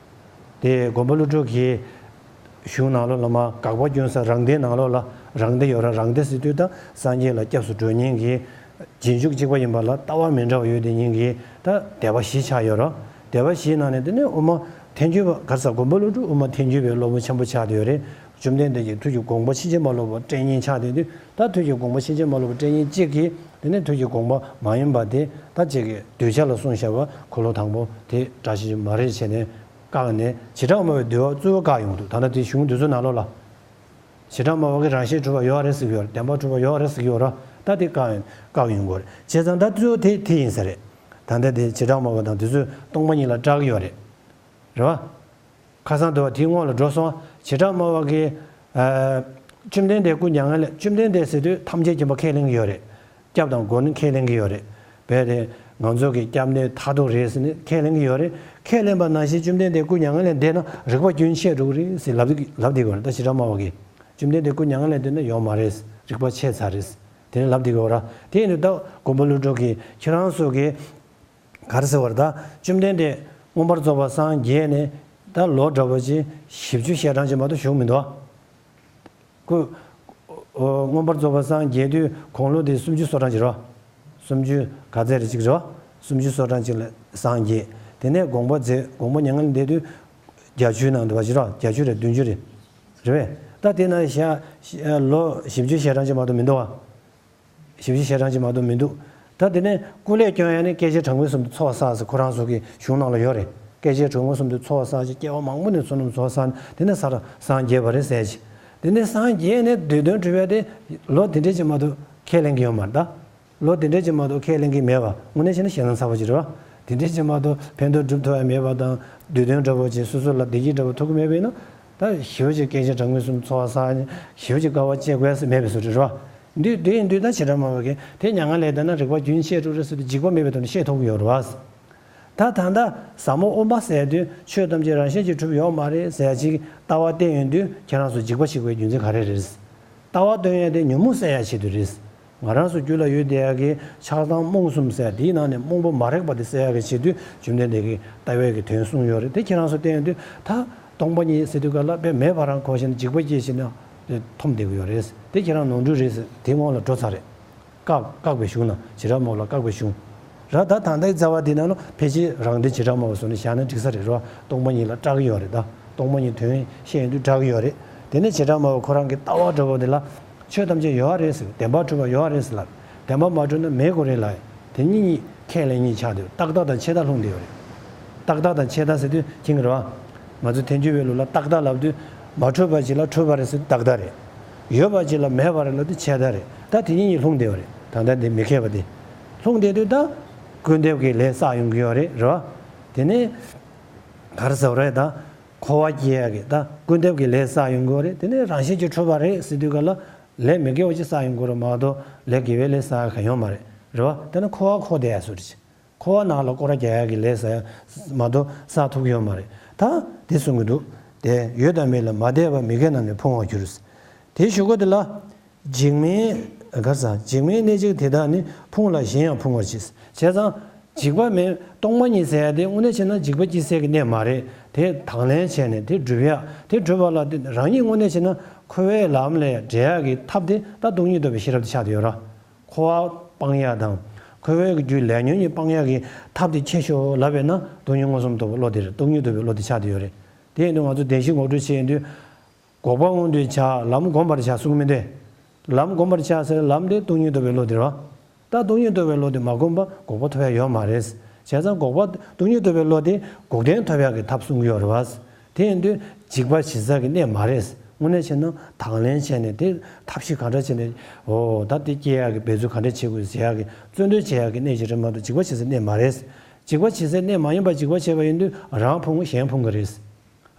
དེ་མགོན་པོ་ཀླུ་སྒྲུབ་ཀྱི་གཞུང་ནང་ལོགས་ལ་མར་དགག་པ་སྐྱོན་ས་རང་སྡེའི་ནང་ལོགས་ལ་རང་སྡེ་ཡོད་ར། རང་སྡེ་ཟེར་དུས་ད་སངས་རྒྱས་ལ་སྐྱབས་སུ་འགྲོ་མཁན་གྱི་རྗེས་འཇུག་གཅིག་པ་ཡིན་པ་ལ་ལྟ་བ་མི་འདྲ་བ་ཡོད་དེ་ཉིད་ཀྱི་ད་སྡེ་པ་བཞི་ཆགས་ཡོད་ར། སྡེ་པ་བཞིའི་ནང་ནས་དེ་ནས་དབུ་མ་ཐལ་འགྱུར་བ། ག་རེ་ཟེར། མགོན་པོ་ཀླུ་སྒྲུབ་དབུ་མ་ཐལ་འགྱུར་བའི་སློབ་དཔོན་ཆེན་པོ་ཆགས་བསྡད་ཡོད་རེད། བཅོམ་ལྡན་འདས་ཀྱི་ཐུགས་ཀྱི་དགོངས་པ་ཕྱིན་ཅི་མ་ལོག་པ་སྤྲད་མཁན་ཆགས་བསྡད་དུས། ད་ཐུགས་ཀྱི་དགོངས་པ་ཕྱིན་ཅི་མ་ལོག་པ་སྤྲད་མཁན་གཅིག་གིས་དེ་ནས་ཐུགས་ཀྱི་དགོངས་པ་མ་ཡིན་པ་དེ་ད་གཅིག་གིས་གདུལ་བྱ་ལ་གསུངས་བཞག་པ་འཁོར་ལོ་དང་པོ་དེ་གྲགས་ཆེ་ཆུང་མ་རེད་བྱས་ནས་བཀག་ནས་བྱེ་བྲག་སྨྲ་བའི་འདུལ་བ་གཙོ་བོ་བཀག་ཡོང་འདུག་ད་ལྟ་དེ་གཞུང་འདི་ཚོ་ནང་ལོགས་ལ་བྱེ་བྲག་སྨྲ་བ་གིས་རང་བཞིན་གྲུབ་པ་ཡོད་རེད་ཟེར་གྱི་ཡོད་རེད། བདེན་པར་གྲུབ་པ་ཡོད་རེད་ཟེར་གྱི་ཡོད་རེད། ད་དེ་བཀག་ཡོང་བཀག་ཡོང་དགོས་རེད། བྱས་ཙང་ད་གཙོ་བོ་དེ་དེ་ཡིན་ས་རེད། ད་ལྟ་དེ་བྱེ་བྲག་སྨྲ་བ་དང་དེ་ཚོས་སྟོང་པ་ཉིད་ལ་སྐྲག་གི་ཡོད་རེད། རེད་བ། ཁ་སང་དུ་བ་དེའི་སྔོན་ལ་འགྲོ་སོང་། བྱེ་བྲག་སྨྲ་བ་གིས། ཨ། བཅོམ་ལྡན་འདས་སྐུ་མྱ་ངན་ལས། བཅོམ་ལྡན་འདས་ཟེར་དུས་ཐམས་ཅད་མཁྱེན་པ་ཁས་ལེན་གྱི་ཡོད་རེད། སྐྱབས་དང་མགོན་ནི་ཁས་ལེན་གྱི་ཡོད་རེད། བས་དེ་ང་ཚོ་གི་སྐྱབས་གནས་མཐར་ཐུག་རེད་ཟེར་ནས་ཁས་ལེན་གྱི་ཡོད་རེད། ཁས་ལེན་པ་ནང་བཞིན་བཅོམ་ལྡན་འདས་སྐུ་མྱ་ངན་ལས་འདས་ན་རིག་པ་རྒྱུན་ཆད་འགྲོ་གི་རེད་ཟེར་ལབ་ཀྱི་ལབ་བསྡད་ཀྱི་ཡོད་རེད། ད་བྱེ་བྲག་སྨྲ་བ་གིས་བཅོམ་ལྡན་འདས་སྐུ་མྱ་ངན་ལས་འདས་ན་ཡོང་མ་རེད། རིག་པ་ཆད་ཚར་རེད། དེ་ནས་ལབ་བསྡད་ཀྱི་ཡོད་རེད། དེ་ཡིན་དུས་ད་མགོན་པོ་ཀླུ་སྒྲུབ་ཀྱིས་ཁྱེད་རང་ཚོ་གིས་ག་རེ་ཟེར་བ་རེད། ད་བཅོམ་ལྡན་འདས་མངོན་པར་རྫོགས་པར་སངས་རྒྱས་ནས་ད་ལོ་འདྲ་པོ་ཅིག་བཞི་བཅུ་ཞེ་གྲངས་ཅིག་མ་གཏོགས་བཞུགས་མི་འདུག་ཨ། ཁོ་མངོན་པར་རྫོགས་པར་སངས་རྒྱས་དུས་དགུང་ལོ་དེ་སུམ་ཅུ་སོ་གྲངས་ཅིག་རེད་བ། སུམ་ཅུ་ག་ཚད་རེ་ཅིག་རེད་བ། སུམ་ཅུ་སོ་གྲངས་ཅིག་ལ་སངས་རྒྱས། དེ་ནས་དགོངས་པ་མཛད། དགོངས་པ་མྱ་ངན་ལས་འདས་དུས་བརྒྱད་ཅུའི་ནང་དུ་བ་ཅིག་རེད་བ། བརྒྱད་ཅུ་རེད། བདུན་ཅུ་རེད། རེད་བས། ད་དེ་ན་ཞག་ལོ་བཞི་བཅུ་ཞེ་གྲངས་ཅིག་མ་གཏོགས་མི་འདུག་བ། བཞི་བཅུ་ཞེ་གྲངས་ཅིག་མ་གཏོགས་མི་འདུག་ད་དེ་ནས་སྐུ་ལས་བསྐྱོན་ཡ་ནི་བསྐལ་ཆེན་གྲངས་མེད་གསུམ་དུ་འཚོ་བ་བསགས་ཟེར་ཁོ་རང་ཚོ་གི་གཞུང་ནང་ལ་ཡོད་རེད། བསྐལ་ཆེན་གྲངས་མེད་གསུམ་དུ་འཚོ་བ་བསགས་ཤིང་སྐྱེ་བ་མང་པོ་ནས་བསོད་ནམས་འཚོ་བ་བསགས་ནས་དེ་ནས་ས་ར་སངས་རྒྱས་པ་རེད་ཟེར་ཅིག་དེ་ནས་སངས་རྒྱས་ནས་བསྡུས་དོན་གྲུབ་ཡ་དེ་ལོ་དེ་འདྲས་ཅིག་མ་གཏོགས་ཁས་ལེན་གྱི་ཡོད་མ་རེད་ད། ལོ་དེ་འདྲས་ཅིག་མ་གཏོགས་ཁས་ལེན་གྱི་མེད་པ། དངོས་གནས་བྱས་ན་ཞེ་སྡང་ཚ་པོ་ཅིག་རེད་བ། དེ་འདྲས་ཅིག་མ་གཏོགས་ཕན་ཐོགས་སྒྲུབ་ཐུབ་ཡ་མེད་པ་དང་བསྡུས་དོན་འདྲ་པོ་ཅིག་སོ་སོ་ལ་བདེ་སྐྱིད་འདྲ་པོ་ཐོབ་ཀྱི་མེད་པ་ཡིན་ན། ད་ཞེ་པོ་ཅིག་བསྐལ་ཆེན་གྲངས་མེད་གསུམ་འཚོ་བ་བསགས་ནས་ཞེ་པོ་ཅིག་དཀའ་བ་སྤྱད་དགོས་ས་མེད་པའི་བཟོ་འདྲ་རེད་བ། འདི་འདི་ཡིན་དུས་ད་བྱེ་བྲག་སྨྲ་བ་གིས་དེ་མྱ་ངན་ལས་འདས་ན་རིག་པ་རྒྱུན་ཆད་འགྲོ་རེད་ཟེར་དུས་འཇིགས་པ་མེད་པའི་ཐོག་ནས་བཤད་ཐུབ་ཀྱི་ཡོད་རེད་བ། ད་ད་ལྟ་ཟབ་མོ་དབུ་མ་ཟེར་དུས་ཆོས་ཐམས་ཅད་རང་བཞིན་གྱིས་གྲུབ་ཡོད་མ་རེད་ཟེར་ཅིག་ལྟ་བ་བསྟན་ཡོང་དུས་ཁྱེད་རང་ཚོ་འཇིགས་པ་སྐྱེ་དགོས་རྒྱུ་མཚན་ག་རེ་རེད། ལྟ་བ་སྟོན་ཡ་དེ་ཉོན་མོངས་སེལ་ཡ་ཆེད་དུ་རེད། ང་རང་ཚོ་རྒྱུད་ལ་ཡོད་བསྡད་ཡ་གི་ཆགས་སྡང་རྨོངས་གསུམ་ཟེར་ཡ་དེའི་ནང་ནས་རྨོངས་པ་མ་རིག་པ་དེ་སེལ་ཡ་གི་ཆེད་དུ་བཅོམ་ལྡན་འདས་ཀྱིས་ལྟ་བའི་གི་དོན་གསུངས་ཡོད་རེད། དེ་ཁྱེད་རང་ཚོ་བསྟན་ཡོང་དུས་ད་སྟོང་པ་ཉིད་ཟེར་དུས་ག་ལ་དཔེ་མེད་པ་རང་གོ་བཞིན་འཇིགས་པ་སྐྱེ་བཞིན་ན་འཐོམ་བསྡད་ཀྱི་ཡོད་རེད། དེ་ཁྱེད་རང་ནོར་འཁྲུལ་རེད་ཟེར་དེ་སྔོན་ལ་འགྲོ་ཚར་རེད། བཀག་བཀག་པའི་གཞུང་ན་བྱེ་བྲག་སྨྲ་བ་ལ་བཀག་པའི་གཞུང་། ར་ད་ད་ལྟའི་རྩ་བ་འདི་ན་ལོ་ཕལ་ཆེར་རང་སྡེ་བྱེ་བྲག་སྨྲ་བ་སོགས་ནས་བཞག་ན་འགྲིག་ས་རེད་རོ། སྟོང་པ་ཉིད་ལ་སྐྲག་གི་ཡོད་རེད་ད། སྟོང་པ་ཉིད་དོན་བཤད་ཡོང་དུས་སྐྲག་གི་ཡོད་རེད། དེ་ནས་བྱེ་བྲག་སྨྲ་བ་ཁོ་རང་གི་ལྟ་བ་འདྲ་བོ་འདི་ལ་ཆོས་ཐམས་ཅད་ཡོད་རེད་ཟེར། བདེན་པར་གྲུབ་པ་ཡོད་རེད་ཟེར་ལ། བདེན་པར་མ་གྲུབ་ན་མེད་དགོས་རེད་ལ། དེ་གཉིས་གཉིས་ཁས་ལེན་གཉིས་ཆགས་འདུག་རྟག་མཐའ་དང་ཆད་མཐའ་ལྷུང་བསྡད་ཡོད་རེད། རྟག་མཐའ་དང་ཆད་མཐའ་ཟེར་དུས་མཁྱེན་གྱི་རེད་བ། ང་ཚོ་ཐལ་འགྱུར་བའི་ལུགས་ལ་རྟག་མཐའ་ལབ་དུས་མ་གྲུབ་པ་ཅིག་ལ་གྲུབ་པ་རེད་ཟེར་དུས་རྟག་མཐའ་རེད། ཡོད་པ་ཅིག་ལ་མེད་པ་རེད་ལབ་དུས་ཆད་མཐའ་རེད། ད་དེ་གཉིས་གཉིས་ལྷུང་བསྡད་ཡོད་རེད། ད་ལྟ་འདི་མི་མཁས་པ་དེ་ལྷུང་བསྡད་དུས་ད་ཀུན་འདེབས་ཀྱི་ལས་བསགས་ཡོང་གི་ཡོད་རེད་རེད་བ། དེ་ནས་ག་རེ་ཟེར་བ་རེད་ད། འཁོར་བ་སྐྱེ་ཡ་གི་ད་ཀུན་འདེབས་ཀྱི་ལས་བསགས་ཡོང་གི་ཡོད་རེད། དེ་ནས་རང་བཞིན་གྱིས་གྲུབ་པ་རེད་ཟེར་དུས་ག་ལ་ལས་མི་དགེ་བ་ཅིག་བསགས་ཡོང་གི་ཡོད་རེད་མ་གཏོགས་ལས་དགེ་བའི་ལས་བསགས་ཡ་གང་ཡོད་མ་རེད་རེད་བ། དེ་ནས་འཁོར་བ་འཁོར་བསྡད་ཡ་བཟོ་འདྲ་ཅིག་འཁོར་བ་ནང་ལ་སྐོར་ར་རྒྱག་ཡག་གི་ལས་ཟེར་ཡ་མ་གཏོགས་བསགས་ཐུབ་ཀྱི་ཡོད་མ་རེད། ད་དེ་གསུང་གི་འདུག་དེ་ཡོད་དང་མེད་ལ་མ་བལྟས་པར་མི་དགེ་རྣམས་ནི་ཕུང་བར་འགྱུར། དེའི་གཞུག་གུ་དེ་ལ། འཇིགས་མེད་ག་ས་འཇིགས་མེད་གནས་གཅིག་དེ་དག་ནི་ཕུང་ལ་གཞན་ཡང་ཕུང་བར་བྱེད། བྱས་ཙང་འཇིགས་པ་མེད་སྟོང་པ་ཉིད་ཟེར་ཡ་དེ་དངོས་གནས་བྱས་ན་འཇིགས་པ་སྐྱེ་སའི་གི་གནས་མ་རེད། དེ་དང་ལེན་བྱས་ནས་དེ་སྒྲུབ་ཡ་དེ་སྒྲུབ་པ་ལ་དེ་རང་ཉིད་དངོས་གནས་བྱས་ན་འཁོར་བའི་ལམ་ལས་བསྒྲལ་ཡག་གི་ཐབས་དེ་ད་སྟོང་ཉིད་རྟོགས་པའི་ཤེས་རབ་དེ་ཆགས་བསྡད་ཡོད་ར། འཁོར་བ་སྤང་ཡག་དང་། འཁོར་བའི་རྒྱུ་ལས་ཉོན་གཉིས་སྤང་ཡག་གི་ཐབས་དེ་ཁྱེར་ཤོག་ལབ་པས་ན་སྟོང་ཉིད་མངོན་སུམ་རྟོགས་པའི་བློ་དེ་རེད། སྟོང་ཉིད་རྟོགས་པའི་བློ་དེ་ཆགས་བསྡད་ཡོད་རེད། དེ་ཡིན་དུས་ང་ཚོ་བདེན་བཞི་ངོ་སྤྲོད་བྱེད་ཡོང་དུས། འགོག་པ་མངོན་དུ་བྱ། ལམ་བསྒོམ་པར་བྱ་གསུང་གི་མི་འདུག་ལམ་བསྒོམ་པར་བྱ་ཟེར་ལམ་དེ་སྟོང་ཉིད་རྟོགས་པའི་བློ་དེ་རེད་བ། ད་སྟོང་ཉིད་རྟོགས་པའི་བློ་དེ་མ་བསྒོམས་པ་འགོག་པ་ཐོབ་ཡ་ཡོད་མ་རེད། བྱས་ཙང་འགོག་པ་སྟོང་ཉིད་རྟོགས་པའི་བློ་དེ་འགོག་བདེན་ཐོབ་ཡག་གི་ཐབས་གསུང་གི་ཡོད་རེད་བ། དེ་ཡིན་དུས་འཇིགས་པ་ཞི་ས་གི་གནས་མ་རེད། དངོས་གནས་བྱས་ན་དང་ལེན་བྱས་ནས་དེ་ཐབས་ཤེས་ག་འདྲ་བྱས་ནས་འོ་ད་དེ་སྐྱེ་ཡག་གི་འབད་རྩོལ་ག་འདྲ་བྱེད་དགོས་ཟེར་ཡག་གི་རྩོལ་འདོན་བྱེད་ཡག་གི་གནས་ཅིག་རེད་མ་གཏོགས་འཇིགས་པ་ཞི་སའི་གནས་མ་རེད། འཇིགས་པ་ཞི་སའི་གནས་མ་ཡིན་པ་འཇིགས་པ་བྱས་པ་ཡིན་དུས་རང་ཕུང་གཞན་ཕུང་གི་རེད།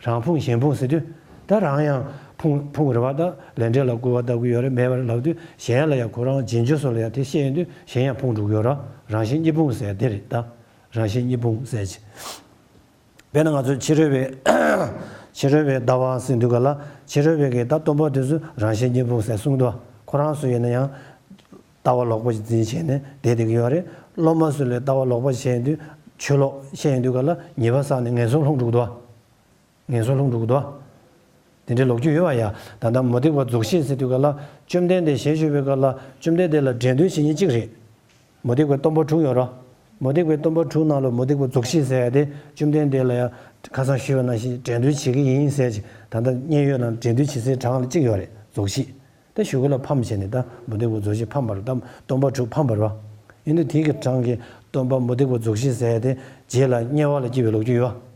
རང་ཕུང་གཞན་ཕུང་ཟེར་དུས་ད་རང་ཡང་ཕུང་ཕུང་རེད་བ། ད་ལས་འབྲས་ལ་སྐུར་བ་ལྟ་བུ་ཡོད་རེད་མེད་པ་རེད་ལབ་དུས་གཞན་ལ་ཡང་ཁོ་རང་རྗེས་འཇུག་སོགས་ལ་ཡང་དེ་བཤད་ཡོང་དུས་གཞན་ཡང་ཕུང་འགྲོ་གི་ཡོད་ར། རང་གཞན་གཉིས་ཕུང་ཟེར་དེ་རེད་ད། རང་གཞན་གཉིས་ཕུང་ཟེར་ཅིག་དཔེར་ན་ང་ཚོ་ཕྱི་རོལ་པའི་ཕྱི་རོལ་པའི་ལྟ་བ་ཟེར་དུས་ག་ལ་ཕྱི་རོལ་པའི་གི་ད་སྟོན་པ་དེ་ཚོ་རང་གཞན་གཉིས་ཕུང་ཟེར་གསུངས་འདུག་ཁོ་རང་ཚོ་ཡིན་ན་ཡང་ལྟ་བ་ལོག་པ་ཞིག་འཛིན་བྱས་ནས་བསྡད་བསྡད་ཀྱི་ཡོད་རེད། སློབ་མ་ཚོ་ལས་ལྟ་བ་ལོག་པ་ཞིག་བྱས་ཡོང་དུས་ཆོས་ལོག་བཤད་ཡོང་དུས་ག་ལ་ཉེས་པ་བསགས་ནས་ངན་སོང་ལྷུང་འགྲོ་གི་འདུག་ངན་སོང་ལྷུང་འགྲོ་གི་འདུག་དེ་འདྲའི་ལོ་རྒྱུས་ཡོད་པ་ཡ། ད་ལྟ་མུ་སྟེགས་པ་རྫོགས་ཤིག་ཟེར་དུས་ག་ལ་བཅོམ་ལྡན་འདས་ཞལ་བཞུགས་པའི་སྐབས་ལ་བཅོམ་ལྡན་འདས་ལ་འགྲན་བསྡུར་བྱེད་མཁན་གཅིག་རེད། མུ་སྟེགས་པའི་སྟོན་པ་དྲུག་ཡོད་རོ། མུ་སྟེགས་པའི་སྟོན་པ་དྲུག་ནང་ལ་མུ་སྟེགས་པ་རྫོགས་ཤིག་ཟེར་ཡ་དེ་བཅོམ་ལྡན་འདས་ལ་ཡ་ཁ་སང་ཞུས་པ་ནང་བཞིན་འགྲན་བསྡུར་བྱེད་ཀྱི་ཡིན་ཟེར་གྱི་ད་ལྟ་མཉན་ཡོད་ནང་འགྲན་བསྡུར་བྱེད་སའི་གྲངས་ལ་གཅིག་ཡོད་རེད། རྫོགས་ཤིག་ད་གཞུག་གུ་ལ་ཕམ་བྱས་ནས་ད་མུ་སྟེགས་པ་རྫོགས་ཤིག་ཕམ་པ་རེད། ད་སྟོན་པ་དྲུག་ཕམ་པ་རེད་བ། ཡིན་དུས་དེ་གི་གྲངས་ཀྱི་སྟོན་པ་མུ་སྟེགས་པ་རྫོགས་ཤིག་ཟེར་ཡ་དེ་རྗེས་ལ་དམྱལ་བ་ལ་སྐྱེས་པའི་ལོ་རྒྱུས་ཡོད་བ།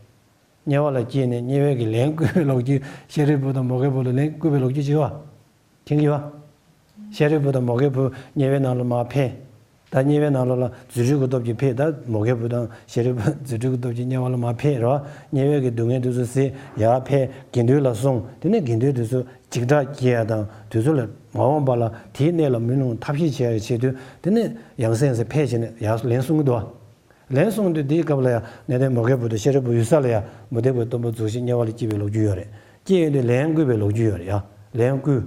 དམྱལ་བ་ལ་སྐྱེས་ནས་དམྱལ་བའི་གི་ལན་བསྐུལ་བའི་ལོ་རྒྱུས། ཤཱ་རིའི་བུ་དང་མོའུ་འགལ་བུ་ལ་ལན་བསྐུལ་བའི་ལོ་རྒྱུས་ཅིག་ཡོད་བ། མཁྱེན་གྱི་ཡོད་བ། ཤཱ་རིའི་བུ་དང་མོའུ་འགལ་བུ་དམྱལ་བའི་ནང་ལ་མར་ཕེབས། ད་དམྱལ་བའི་ནང་ལོགས་ལ་རྫུ་འཕྲུལ་གྱི་སྟོབས་ཀྱིས་ཕེབས། ད་མོའུ་འགལ་བུ་དང་ཤཱ་རིའི་བུ་རྫུ་འཕྲུལ་གྱི་སྟོབས་ཀྱིས་དམྱལ་བ་ལ་མར་ཕེབས་རེད་བ། དམྱལ་བའི་གི་སྡུག་བསྔལ་དེ་ཚོ་བཟོད། ཡར་ཕེབས་དགེ་འདུན་ལ་སོང་། དེ་ནས་དགེ་འདུན་དེ་ཚོ་འཇིགས་སྐྲག་སྐྱེ་ཡ་དང་དེ་ཚོ་ལ་མ་འོངས་པ་ལ་དེའི་གནས་ལ་མི་ལྷུང་ཐབས་ཤེས་བྱེད་ཡ་གི་ཆེད་དུ། དེ་ནས་ཡང་སེ་ཡང་སེ་ཕེབས་བྱས་ནས་ཡར་ལན་གསུང་གི་འདུག་བ། ལན་གསུངས་དུས་དེའི་སྐབས་ལ་ཡང་གནས་བརྟན་མོའུ་འགལ་བུ་དང་ཤཱ་རིའི་བུ་ཡུལ་ས་ལ་ཡང་མུ་སྟེགས་པའི་གཏུམ་པོ་རྫོགས་ཤིང་དམྱལ་བ་ལ་སྐྱེས་པའི་ལོ་རྒྱུས་ཡོད་རེད། སྐྱེས་ཡོང་དུས་ལན་བསྐུལ་བའི་ལོ་རྒྱུས་ཡོད་རེད་ཡ། ལན་བསྐུལ།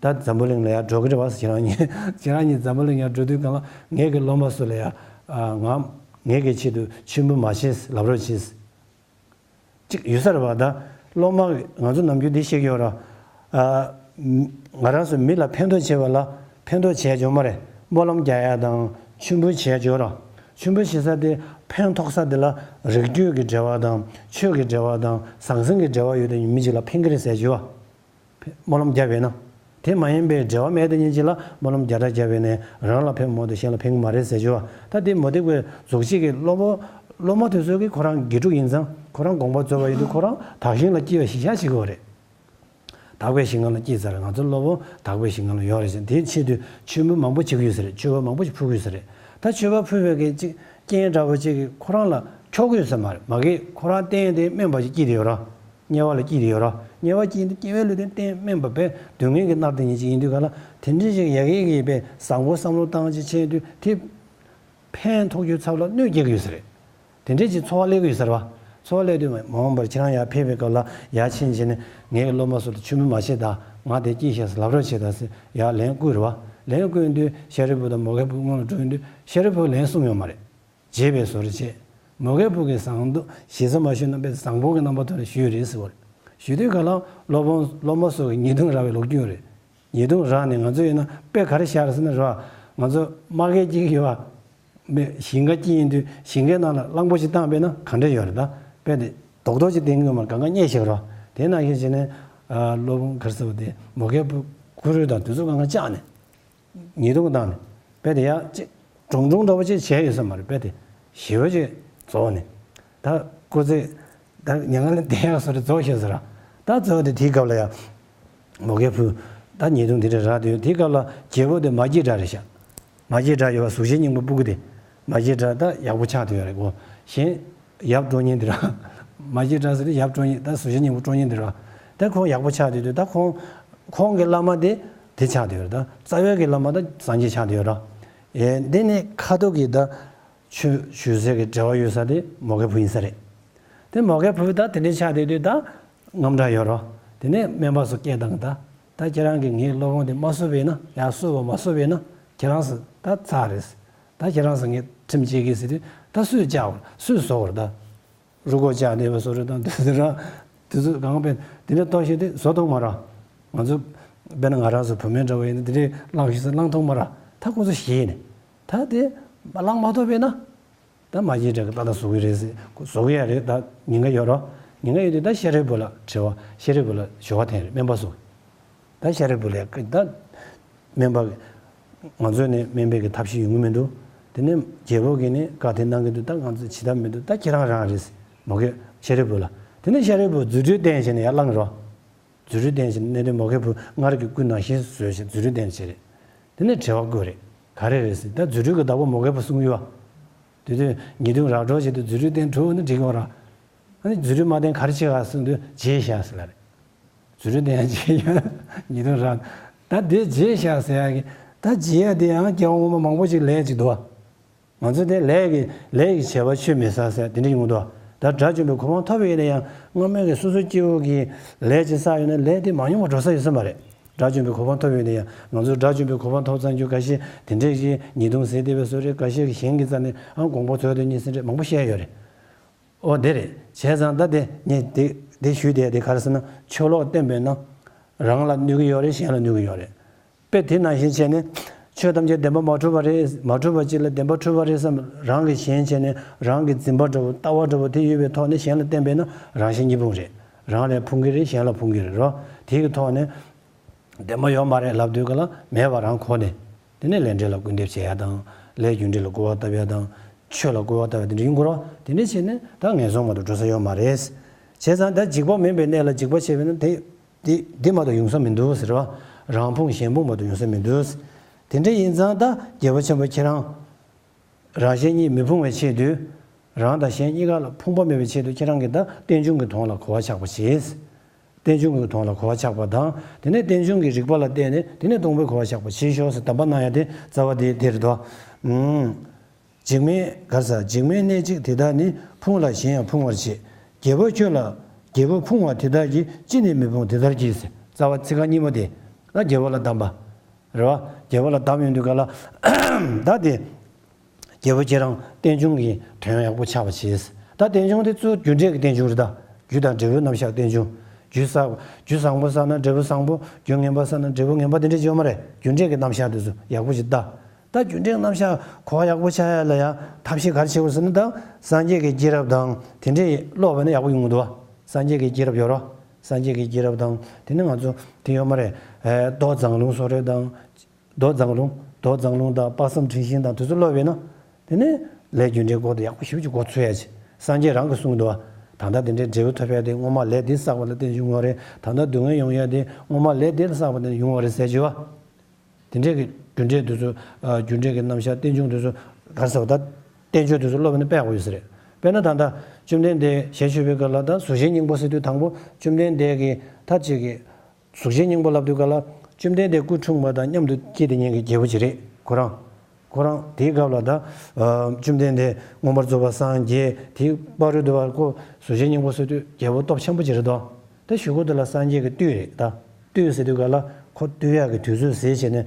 ད་འཛམ་བུ་གླིང་ལ་ཡང་འགྲོ་གི་རེད་བ་ཟེར། ཁྱེད་རང་གཉིས་ཁྱེད་རང་གཉིས་འཛམ་བུ་གླིང་ཡར་འགྲོ་དུས་སྒང་ལ་ངེད་ཀྱི་སློབ་མ་ཚོ་ལ་ཡང་ང་ངེད་ཀྱི་ཆེད་དུ་མཆོད་འབུལ་མ་བྱེད། ལབ་རོགས་བྱེད། གཅིག་ཡོད་ས་རེད་བ། ད་སློབ་མ་ང་ཚོ་ནམ་རྒྱུན་འདི་བཤད་ཀྱི་ཡོད་ར། ང་རང་ཚོ་མི་ལ་ཕན་ཐོགས་བྱེད་པ་ལ་ཕན་ཐོགས་བྱས་འཇོག་མ་རེད། སྨོན་ལམ་རྒྱག་ཡ་དང་མཆོད་འབུལ་བྱས་འཇོག་ར། མཆོད་འབུལ་བྱེད་ས་དེ་ཕན་ཐོགས་ས་དེ་ལ་རིགས་རྒྱུད་ཀྱི་འབྲེལ་བ་དང་ཆོས་ཀྱི་འབྲེལ་བ་དང་ཟང་ཟིང་གི་འབྲེལ་བ་ཡོད་དུས་མི་གཅིག་ལ་ཕན་གྱི་རེད་ཟེར་འཇོག་བ། སྨོན་ལམ་བརྒྱབ་པས་ན། དེ་མ་ཡིན་པའི་འབྲེལ་བ་མེད་དེ་ཉིད་ཅིག་ལ་སྨོན་ལམ་བརྒྱ་ཕྲག་བརྒྱབ་པས་ནས་རང་ལ་ཕན་མ་གཏོགས་གཞན་ལ་ཕན་གྱི་མ་རེད་ཟེར་ཞུ་བ། ད་དེ་མུ་སྟེགས་པའི་རྫོགས་བྱེད་ཀྱི་སློབ་མ། སློབ་མ་དེ་ཚོ་གིས་ཁོ་རང་དགེ་ཕྲུག་ཡིན་ཙང་ཁོ་རང་དགོངས་པ་རྫོགས་པ་ཡིན་དུས་ཁོ་རང་དག་ཞིང་ལ་སྐྱེ་བའི་གཞིར་བཞག་བྱེད་དགོས་རེད། དག་པའི་ཞིང་ཁམས་ལ་སྐྱེས་ཚར། ང་ཚོ་སློབ་དཔོན་དག་པའི་ཞིང་ཁམས་ལ་ཡོད་རེད་ཅེས། དེའི་ཆེད་དུ་མཆོད་འབུལ་མང་པོ་བྱེད་ཀྱི་ཡོད་ས་རེད། མཆོད་པ་མང་པོ་ཞིག་ཕུལ་གྱི་ཡོད་ས་རེད། ད་མཆོད་པ་ཕུལ་བའི་གི་ཅིག་རྐྱེན་འདྲ་བོ་ཅིག་གིས་ཁོ་རང་ལ་འཁྱོག་གི་ཡོད་ས་མ་རེད། མ་གི་ཁོ་རང་རྟེན་དེ་དམན་པ་ཞིག་སྐྱེས་ཏེ་ཡོད་ར། དམྱལ་བ་ལ་སྐྱེས་ཏེ་ཡོད་ར། དམྱལ་བ་སྐྱེས་དུས་སྐྱེ་བའི་ལུས་རྟེན་རྟེན་དམན་པ་བས་སྡུག་བསྔལ་གྱིས་མནར་ཏེ་ཉིད་ཅིག་ཡིན་དུས་ག་ལ་དེ་འདྲའི་ཞིག་ཡ་གི་གི་བས་བཟང་པོ་བསམ་བློ་བཏང་ཅིག་བྱས་དུས་དེ་ཕན་ཐོགས་རྒྱུའི་ཚབ་ལ་གནོད་སྐྱེལ་གྱི་ཡོད་ས་རེད། དེ་འདྲའི་ཅིག་ཚོར་བ་སླེབས་ཀྱི་ཡོད་ས་རེད་བ། ཚོར་བ་སླེབས་དུས་མ་འོངས་པར་ཁྱེད་རང་ཡར་ཕེབས་པའི་སྐབས་ལ་ཡར་ཕྱིན་བྱས་ནས་ངའི་སློབ་མ་ཚོ་ལ་མཆོད་འབུལ་མ་བྱེད་དང་། ང་དེ་སྐྱེས་ཤག་ཟེར་ལབ་རོགས་བྱེད་དང་ཟེར་ཡར་ལན་བསྐུར་རེད་བ། ལན་བསྐུར་དུས་ཤཱ་རིའི་བུ་དང་མོའུ་འགལ་བུ་སྔོན་ལ་འགྲོ་ཡོང་དུས་ཤཱ་རིའི་བུས་ལན་གསུངས་ཡོད་མ་རེད། བརྗེད་པའི་བཟོ་འདྲ་བྱས། མོའུ་འགལ་བུ་གིས་ཟངས་མདོག་ཞེ་ས་མ་ཞུས་ན་དཔེ་བཟང་པོ་གི་རྣམ་པ་ཐོག་ནས་ཞུས་རེད་ཟེར་བ་རེད། ཞུས་དུས་ག་ལ་སློབ་དཔོན་སློབ་མ་ཚོ་གི་ཉེས་རྡུང་རག་པའི་ལོ་རྒྱུས་རེད། ཉེས་རྡུང་རག་ནས་ང་ཚོ་ཡིན་ན་དཔེ་ག་རེ་བཞག་རེད་ཟེར་ན་ར། ང་ཚོ་དམག་གི་སྐྱེས་ཀྱི་ཡོད་པ། མི་ཞིང་ཁ་སྐྱེས་ཡིན་དུས་ཞིང་ཁའི་ནང་ལ་གླང་པོ་ཆེ་བཏང་པས་ན་ག་འདྲ་ཡོད་རེད། ད་དཔེ་དེ་རྡོག་རྡོག་ཅིག་བསྟན་གྱི་ཡོད་མ་རེད། གང་ག་རྙེད་ཤག་ར། དེ་ནང་བཞིན་བྱས་ནས་སློབ་དཔོན་ག་རེ་ཟེར་བ་དེ་མོའུ་འགལ་བུ་གུ་རུ་དང་དེ་ཚོ་གང་ག་བཅག་ནས། ཉེས་རྡུང་བཏང་ནས། དཔེ་དེ་ཡག་ཅིག་གྲུང་གྲུང་འདྲ་བོ་ཅིག་བྱས་ཡོད་ས་མ་རེད། དཔེ་དེ་ཞི་བ་ཅིག་རྫོགས་ནས། ད་སྐུ་ཚེ་ད་མྱ་ངན་ལས་འདས་ཡག་བཟོ་འདྲ་རྫོགས་ཤག་ཟེར་ར། ད་རྫོགས་དེ་དེའི་སྐབས་ལ་ཡང་མོའུ་འགལ་བུ་ད་ཉེས་རྡུང་དེ་འདྲ་རག་དུས་དེའི་སྐབས་ལ་རྒྱལ་པོ་དེ་མ་སྐྱེས་དགྲ་རེད་ཤག་མ་སྐྱེས་དགྲ་ཡོད་པ་གཟུགས་ཅན་སྙིང་པོ་སྤུ་གུ་དེ། མ་སྐྱེས་དགྲ་ད་ཡག་པོ་ཆགས་བསྡད་ཡོད་རེད་གོ། གཞན་ཡབ་སྤྲོ་ཉེན་དེ་ར། མ་སྐྱེས་དགྲ་ཟེར་དུས་ཡབ་སྤྲོ་ཉེན། ད་གཟུགས་ཅན་སྙིང་པོ་སྤྲོ་ཉེན་དེ་ར། ད་ཁོང་ཡག་པོ་ཆགས་བསྡད་དུས་ད་ཁོང་ཁོང་གི་བླ་མ་དེ་དེ་ཆགས་བསྡད་ཡོད་རེད། ད་རྩ་བའི་གི་བླ་མ་ད་སངས་རྒྱས་ཆགས་བསྡད་ཡོད་ར། ཨེ་འདི་ནི་ཁ་ཐུག་གི་ད་ཆོས་ཞུ་སའི་གི་འབྲེལ་བ་ཡོད་ས་དེ་མོའུ་འགལ་བུ་ཡིན་ས་རེད། དེ་མོའུ་འགལ་བུ་ད་དེ་འདྲའི་ཆགས་བསྡད་དུས་ད་དངངས་སྐྲག་ཡོད་ར། དེ་ནས་སྨན་པ་ཚོ་སྐད་བཏང་གི། ད་ད་ཁྱེད་རང་གིས་ངའི་སློབ་དཔོན་དེ་མ་གསོ་བས་ན། ཡར་གསོ་བ་མ་གསོ་བས་ན་ཁྱེད་རང་ཚོ་ད་ཚར་རེད། ད་ཁྱེད་རང་ཚོ་ངས་ཁྲིམས་བཅད་ཀྱི་ཟེར་དུས་ད་སུས་བཅག་པ་རེད། སུས་བཟོ་བ་རེད། ད་རུ་སྒོ་བཅག་བསྡད་པ་བཟོ་འདྲ་དང་དེ་ཚོ་ར། དེ་ཚོ་གང་དཔེ་དེ་འདྲ་གཏོང་ཤེས་དེ་བཟོ་ཐུབ་མ་ར། ང་ཚོ་དཔེར་ན་ང་རང་ཚོ་བུད་མེད་འདྲ་བོ་ཡིན་ན་དེ་འདྲའི་བླངས་ཤེས་ས་བླངས་ཐུབ་མ་ར། ད་ཁོ་ཚོ་ཞེད་ནས་ད་དེ་བླངས་མ་ཐུབ་པས་ན། ད་མ་སྐྱེས་དགྲ་གི་ཏག་ཏག་བཟོ་གི་རེད་ཟེར། བཟོ་གི་ཡ་རེད། ད་ཉེན་ཁ་ཡོད་ར། ཉེན་ཁ་ཡོད་དུས་ད་ཤཱ་རིའི་བུ་ལ་དྲི་བ། ཤཱ་རིའི་བུ་ལ་ཞུ་བ་འཐེན་རེད། སྨན་པ་ཚོ། ད་ཤཱ་རིའི་བུ་ལ་ད་སྨན་པ་ང་ཚོ་ནས་སྨན་པའི་གི་ཐབས་ཤེས་ཡོང་གི་མི་འདུག་དེ་ནས་རྒྱལ་པོ་གིས་ནི་བཀའ་དེ་གནང་གི་འདུག་ད་ང་ཚོ་བྱེད་ཐབས་མི་འདུག་ད་ཁྱེད་རང་རང་རེད་ཟེར། མོའུ་འགལ་ཤཱ་རིའི་བུ་ལ། དེ་ནས་ཤཱ་རིའི་བུ་རྫུ་འཕྲུལ་བསྟན་བྱས་ནས་ཡར་བླངས་རོགས། རྫུ་འཕྲུལ་བསྟན་བྱས་ནས་གནས་བརྟན་མོའུ་འགལ་བུ་སྔར་གྱི་སྐུ་ནང་བཞིན་བཟོས་ཤིང་རྫུ་འཕྲུལ་བསྟན་བྱས་རེད། དེ་ནས་དྲི་བ་བཀོད་རེད། ག་རེ་རེད་ཟེར། ད་རྫུ་འཕྲུལ་གྱི་བདག་པོ་མོའུ་འགལ་བུ་གསུངས་ཡོད་པ། དེ་དུས་ཉེས་རྡུང་རག་འགྲོ་བྱེད་དུས་རྫུ་འཕྲུལ་བསྟན་གྲུབ་ནི་འགྲིག་གི་ར། ཨ་ནི་རྫུ་འཕྲུལ་མ་བསྟན་ག་རེ་བྱེད་ག་གསུངས་དུས་བརྗེད་བཞག་ཟེར་ལ་རེད། རྫུ་འཕྲུལ་བསྟན་ཡང་བརྗེད་ཡང་ཉེས་རྡུང་རག་ད་དེ་བརྗེད་བཞག་ཟེར་ཡག་གི། ད་བརྗེད་ཡ་དེ་ཡང་རྒྱལ་བ་ངོ་མ་མང་པོ་ཅིག་ལས་ཅིག་འདུག་བ། ང་ཚོ་དེ་ལས་ཀྱི་ལས་ཀྱི་བྱ་བ་ཆུད་མི་ཟ་ཟེར་དེ་འདྲ་ཡོང་གི་འདུག་ད་དགྲ་བཅོམ་པའི་གོ་འཕང་ཐོབ་ཡོད་ན་ཡང་སྔ་མོའི་གི་སོ་སོ་སྐྱེ་བོ་གི་ལས་ཅིག་བསགས་ཡོད་ན་ལས་དེ་མ་ཡོང་བ་འགྲོ་ས་ཡོད་ས་མ་རེད། དགྲ་བཅོམ་པའི་གོ་འཕང་ཐོབ་ཡོད་ན་ཡང་ང་ཚོ་དགྲ་བཅོམ་པའི་གོ་འཕང་ཐོབ་ཚར་རྒྱུ་འགའ་ཤས་དེ་འདྲས་ཀྱི་ཉེས་རྡུང་ཟེར་བསྡད་པའི་བཟོ་རེད། འགའ་ཤས་ཀྱི་གཞན་གྱི་རྩ་ནས་ཨང་དགོངས་པ་རྫོགས་དོན་གཉིས་ཟེར་འདྲས་མང་པོ་བཤད་ཡོད་རེད། ཨོ་དེ་རེད། བྱས་ཙང་ད་དེ་ངས་དེ་དེ་ཞུས་དེ་དེ་ག་རེ་ཟེར་ན་ཆོས་ལོག་བསྟན་པས་ན་རང་ལ་གནོད་ཀྱི་ཡོད་རེད། གཞན་ལ་གནོད་ཀྱི་ཡོད་རེད། དཔེ་དེ་ནང་བཞིན་བྱས་ནས་ཆོས་ཐམས་ཅད་བདེན་པ་མ་གྲུབ་པ་རེད། མ་གྲུབ་པ་ཅིག་ལ་བདེན་པ་གྲུབ་པ་རེད་བསམ་རང་གི་ཞེན་བྱས་ནས་རང་གི་འཛིན་པ་འདྲ་བོ་ལྟ་བ་འདྲ་བོ་དེ་ཡོད་པའི་ཐོག་ནས་གཞན་ལ་བསྟན་པས་ན་རང་གཞན་གཉིས་ཕུང་རེད། རང་ལ་ཕུང་གི་རེད། གཞན་ལ་ཕུང་གི་རེད་རོ། དེ་གི་ཐོག་ནས་བདེན་པ་ཡོད་མ་རེད་ལབ་དུས་ག་ལ་མེད་པ་རང་གོ་ནས་དེ་ནས་ལས་འབྲས་ལ་སྐུར་འདེབས་བྱེད་ཡ་དང་ལས་རྒྱུ་འབྲས་ལ་སྐུར་བ་བཏབ་ཡ་དང་ཆོས་ལ་སྐུར་བ་བཏབ་ཡ་དེ་འདྲ་ཡིན་དགོས་རོ། དེ་འདྲ་བྱས་ནས་ད་ངན་སོང་མ་གཏོགས་འགྲོ་ས་ཡོད་མ་རེད། བྱས་ཙང་ད་འཇིགས་པ་མིན་པའི་གནས་ལ་འཇིགས་པ་བྱས་པས་ན་དེ། འདི་འདི་མ་གཏོགས་ཡོང་ས་མི་འདུག་ཟེར་བ། རང་ཕུང་གཞན་ཕུང་མ་གཏོགས་ཡོང་ས་མི་འདུག་དེ་འདྲ་ཡིན་ཙང་ད་རྒྱལ་བ་ཆེན་པོ་ཁྱེད་རང་ རང་གཞན་གཉིས་མི་ཕུང་བའི་ཆེད་དུ། རང་དང་གཞན་གཉིས་ཀ་ལ་ཕུང་པ་མེད་པའི་ཆེད་དུ་ཁྱེད་རང་གིས་ད་རྟེན་འབྱུང་གི་དོན་ལ་གོ་བ་ཆགས་པ་བྱེད། རྟེན་འབྱུང་གི་དོན་ལ་གོ་བ་ཆགས་པ་དང་། དེ་ནས་རྟེན་འབྱུང་གི་རིགས་པ་ལ་བརྟེན་ནས་དེ་ནས་སྡོང་པོའི་གོ་བ་ཆགས་པ་བྱེད་ཤོག་ཟེར། གདམས་པ་གནང་ཡ་དེ་རྩ་བ་དེ་དེ་རེད་དོ། ཨུམ། འཇིགས་མེད་གར་ས་འཇིགས་མེད་གནས་གཅིག་དེ་དག་ནི། ཕུང་ལ་གཞན་ཡང་ཕུང་བར་བྱེད། རྒྱལ་པོ་ཁྱོད་ལ་རྒྱལ་པོ་ཕུང་བ་དེ་དག་གིས། ཅི་ནས་མི་ཕུང་དེ་ལྟར་གྱིས་ཟེར། རྩ་བ་ཚིག་རྐང་གཉིས་པོ་དེ་ལ་རྒྱལ་པོ་ལ་གདམས་པ་རེད་བ། རྒྱལ་པོ་ལ་གདམས་ཡོང་དུས་ག་ལ་ད་དེ། རྒྱལ་པོ་ཁྱེད་རང་རྟེན་འབྱུང་གི་དོན་ཡག་པོ་ཆགས་པ་བྱས། ད་རྟེན་འབྱུང་དེ་གཙོ་རྒྱུ་འབྲས་ཀྱི་རྟེན་འབྱུང་རེད་ད། རྒྱུ་དང་འབྲས་བུའི་རྣམ་གཞག་རྟེན་འབྱུང་། རྒྱུ་བཟང་རྒྱུ་བཟང་པོ་བསགས་ན་འབྲས་བུ་བཟང་པོ། རྒྱུ་ངན་པ་བསགས་ན་འབྲས་བུ་ངན་པ་དེ་འདྲ་ཡོད་མ་རེད། རྒྱུ་འབྲས་ཀྱི་རྣམ་གཞག་དེ་ཚོ་ཡག་པོ་ཞིག་ལྟ། ད་རྒྱུ་འབྲས་རྣམ་གཞག་གོ་བ་ཡག་པོ་ཆགས་ཡ་ལ་ཡང་ཐབས་ཤེས་ག་རེ་བྱེད་དགོས་ཟེར་ན། ད་སངས་རྒྱས་ཀྱི་སྐྱེས་རབས་དང་དེ་འདྲས་ཀློག་པ་ན་ཡག་པོ་ཡོང་གི་འདུག་བ། སངས་རྒྱས་ཀྱི་སྐྱེས་རབས་ཡོད་རོ། སངས་རྒྱས་ཀྱི་སྐྱེས་རབས་དང་དེ་ནི་ང་ཚོ་དེ་ཡོད་མ་རེད། ཨེ་མདོ་མཛངས་བླུན་སོགས་རེད་དང་། མདོ་མཛངས་བླུན། མདོ་མཛངས་བླུན་དང་དཔག་བསམ་འཁྲི་ཤིང་དང་དེ་ཚོ་ཀློག་པས་ན། དེ་ནས་ལས་རྒྱུ་འབྲས་སྐོར་དུ་ཡག་པོ་ཞེ་པོ་ཅིག་གོ་ཚོད་ཡ་ཅིག་སངས་རྒྱས་རང་གིས་གསུངས་འདུག་བ། ད་ལྟ་དེ་འདྲའི་འབྲས་བུ་ཐོབ་ཡ་དེ་སྔོན་མ་ལས་འདི་བསགས་པ་ལ་བརྟེན་ཡོང་བ་རེད། ད་ལྟ་སྡུག་བསྔལ་ཡོང་ཡ་དེ་སྔོན་མ་ལས་འདི་ལ་བསགས་པ་ལ་བརྟེན་ཡོང་བ་རེད་ཟེར་གྱི་བ། དེ་འདྲས་ཀྱི་རྒྱུ་འབྲས་དེ་ཚོ། ཨ་རྒྱུ་འབྲས་ཀྱི་རྣམ་གཞག་རྟེན་འབྱུང་དེ་ཚོ་ག་རེ་ཟེར་བ། ད་བསྟན་བཅོས་དེ་ཚོ་ཀློག་པ་ན་དཔེ་ཡག་པོ་ཡོད་ས་རེད། དཔེར་ན་ད་ལྟ་བཅོམ་ལྡན་འདས་ཞལ་བཞུགས་པའི་སྐབས་ལ་ད་གཟུགས་ཅན་སྙིང་པོ་ཟེར་དུས་དང་པོ་བཅོམ་ལྡན་འདས་ཀྱིས་ད་ཅིག་གི་གཟུགས་ཅན་སྙིང་པོ་ལབ་དུས་ག་ལ་བཅོམ་ལྡན་འདས་སྐུ་འཁྲུངས་པ་དང་མཉམ་དུ་སྐྱེས་ཏེ་ཉིད་ཀྱི་རྒྱལ་པོ་ཅིག་རེད་ཁོ་རང་། ཁོ་རང་དེའི་སྐབས་ལ་ད་ཨ་བཅོམ་ལྡན་འདས་མངོན་པར་རྫོགས་པར་སངས་རྒྱས། དེའི་བར་དུ་བ་ཁོ་གཟུགས་ཅན་སྙིང་པོ་ཟེར་དུས་རྒྱལ་པོ་སྟོབས་ཆེན་པོ་ཅིག་རེད་དོ། ད་གཞུག་གུ་དེ་ལ་སངས་རྒྱས་ཀྱི་བསྟོད་རེད་ད། བསྟོད་ཟེར་དུས་ག་ལ་ཁོ་བསྟོད་ཡག་གི་དུས་ཚོད་ཟེར་བྱས་ནས་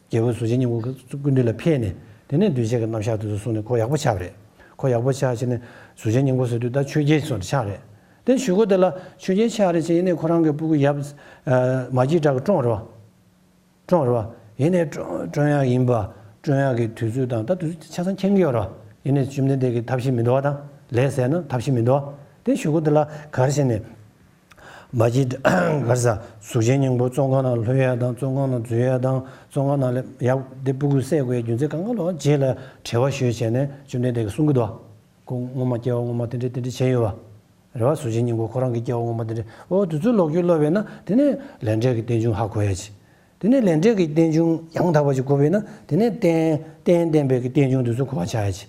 རྒྱལ་པོ་གཟུགས་ཅན་སྙིང་པོ་སྐུ་མདུན་ལ་ཕེབས་ནས་དེ་ནས་གདུལ་བྱ་གི་རྣམ་གཞག་དེ་ཚོ་གསུངས་ནས་ཁོ་ཡག་པོ་ཆགས་པ་རེད། ཁོ་ཡག་པོ་ཆགས་བྱས་ནས་གཟུགས་ཅན་སྙིང་པོ་ཟེར་དུས་ད་ཆོས་རྒྱལ་སོགས་ཆགས་རེད། དེ་གཞུག་གུ་དེ་ལ་ཆོས་རྒྱལ་ཆགས་རེད་བྱས་ཡིན་ནས་ཁོ་རང་གི་སྤུ་གུ་ཡབ་ཨ་མ་སྐྱེས་དགྲ་གིས་བཀྲོངས་རེད་བ། བཀྲོངས་རེད་བ། ཡིན་ནས་བཀྲོངས་བཀྲོངས་ཡག་ཡིན་པ། བཀྲོངས་ཡག་གི་དུས་ཚོད་དང་ད་དུས་ཚོད་ཆ་ཚང་མཁྱེན་གྱི་ཡོད་རེད་བ། ཡིན་ནས་བཅོམ་ལྡན་འདས་ཀྱིས་ཐབས་ཤེས་མི་འདུག་བ་དང་ལས་ཟེར་ན་ཐབས་ཤེས་མི་འདུག་བ། དེ་གཞུག་གུ་དེ་ལ་ག་རེ་བྱས་ནས། མ་གཅིག་ག་རེ་ཟ། གཟུགས་ཅན་སྙིང་པོ་བཙོན་ཁང་ནང་ལྷུང་ཡ་དང་བཙོན་ཁང་ནང་འཛུལ་ཡ་དང་བཙོན་ཁང་ནང་ལ་ཡག་འདི་སྤུ་གུ་བསད་དགོས་ཡ་རྒྱུ་མཚན་གང་ག་ལོག་རྗེས་ལ་དྲི་བ་ཞུས་བྱས་ནས་བཅོམ་ལྡན་འདས་ཀྱིས་གསུང་གི་འདུག་ཁོ་སྔོན་མ་སྐྱེ་བ་སྔོན་མ་དེ་འདྲས་དེ་འདྲས་བྱས་ཡོད་བ། རེད་བ། གཟུགས་ཅན་སྙིང་པོ་ཁོ་རང་གི་སྐྱེ་བ་སྔོན་མ་དེ་འདྲས་འོ་དེ་ཚོའི་ལོ་རྒྱུས་ཀློག་པས་ན་དེ་ནས་ལས་འབྲས་ཀྱི་རྟེན་འབྱུང་ཧ་གོ་ཡ་ཅིག་དེ་ནས་ལས་འབྲས་ཀྱི་རྟེན་འབྱུང་ཡང་དག་པ་ཅིག་གོ་བས་ན་དེ་ནས་རྟེན་རྟེན་བརྟེན་པའི་གི་རྟེན་འབྱུང་དེ་ཚོ་གོ་བ་ཆགས་ཡ་ཅིག་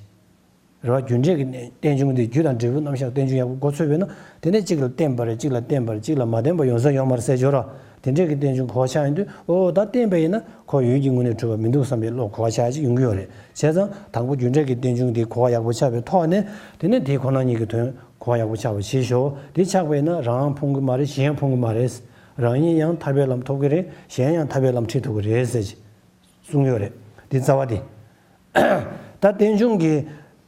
རེད་བ། རྒྱུ་འབྲས་ཀྱི་རྟེན་འབྱུང་དེ་རྒྱུ་དང་འབྲས་བུ་རྣམ་གཞག་རྟེན་འབྱུང་ཡག་པོ་མགོ་ཚོས་པས་ན་དེ་ནས་གཅིག་ལ་བརྟེན་པ་རེད། གཅིག་ལ་བརྟེན་པ་རེད། གཅིག་ལ་མ་བརྟེན་པ་ཡོང་ས་ཡོད་མ་རེད་ཟེར་ཞོར་ར། དེ་འདྲས་ཀྱི་རྟེན་འབྱུང་གོ་བ་ཆགས་ཡོང་དུས་ཨོ་ད་བརྟེན་པ་ཡིན་ན་ཁོ་ཡུལ་གྱི་ངོས་ནས་གྲུབ་པ་མི་འདུག་བསམ་པའི་བློ་གོ་བ་ཆགས་ཅིག་ཡོང་གི་ཡོད་རེད། བྱས་ཙང་དང་པོ་རྒྱུ་འབྲས་ཀྱི་རྟེན་འབྱུང་དེ་གོ་བ་ཡག་པོ་ཆགས་པའི་ཐོག་ནས་དེ་ནས་དེ་ཁོ་ན་ཉིད་ཀྱི་དོན་གོ་བ་ཡག་པོ་ཆགས་པ་བྱེད་ཤོག་དེ་ཆགས་པ་ཡིན་ན་རང་ཕུང་གི་མ་རེད། གཞན་ཕུང་གི་མ་རེད། རང་ཉིད་ཡང་ཐར་པའི་ལམ་ཐོབ་ཀྱི་རེད། གཞན་ཡང་ཐར་པའི་ལམ་ཁྲིད་ཐུབ་ཀྱི་རེད་ཟེར་གྱི་གསུངས་ཡོད་རེད། དེ་རྩ་བ་དེ། ད་རྟེན་འབྱུང་གི་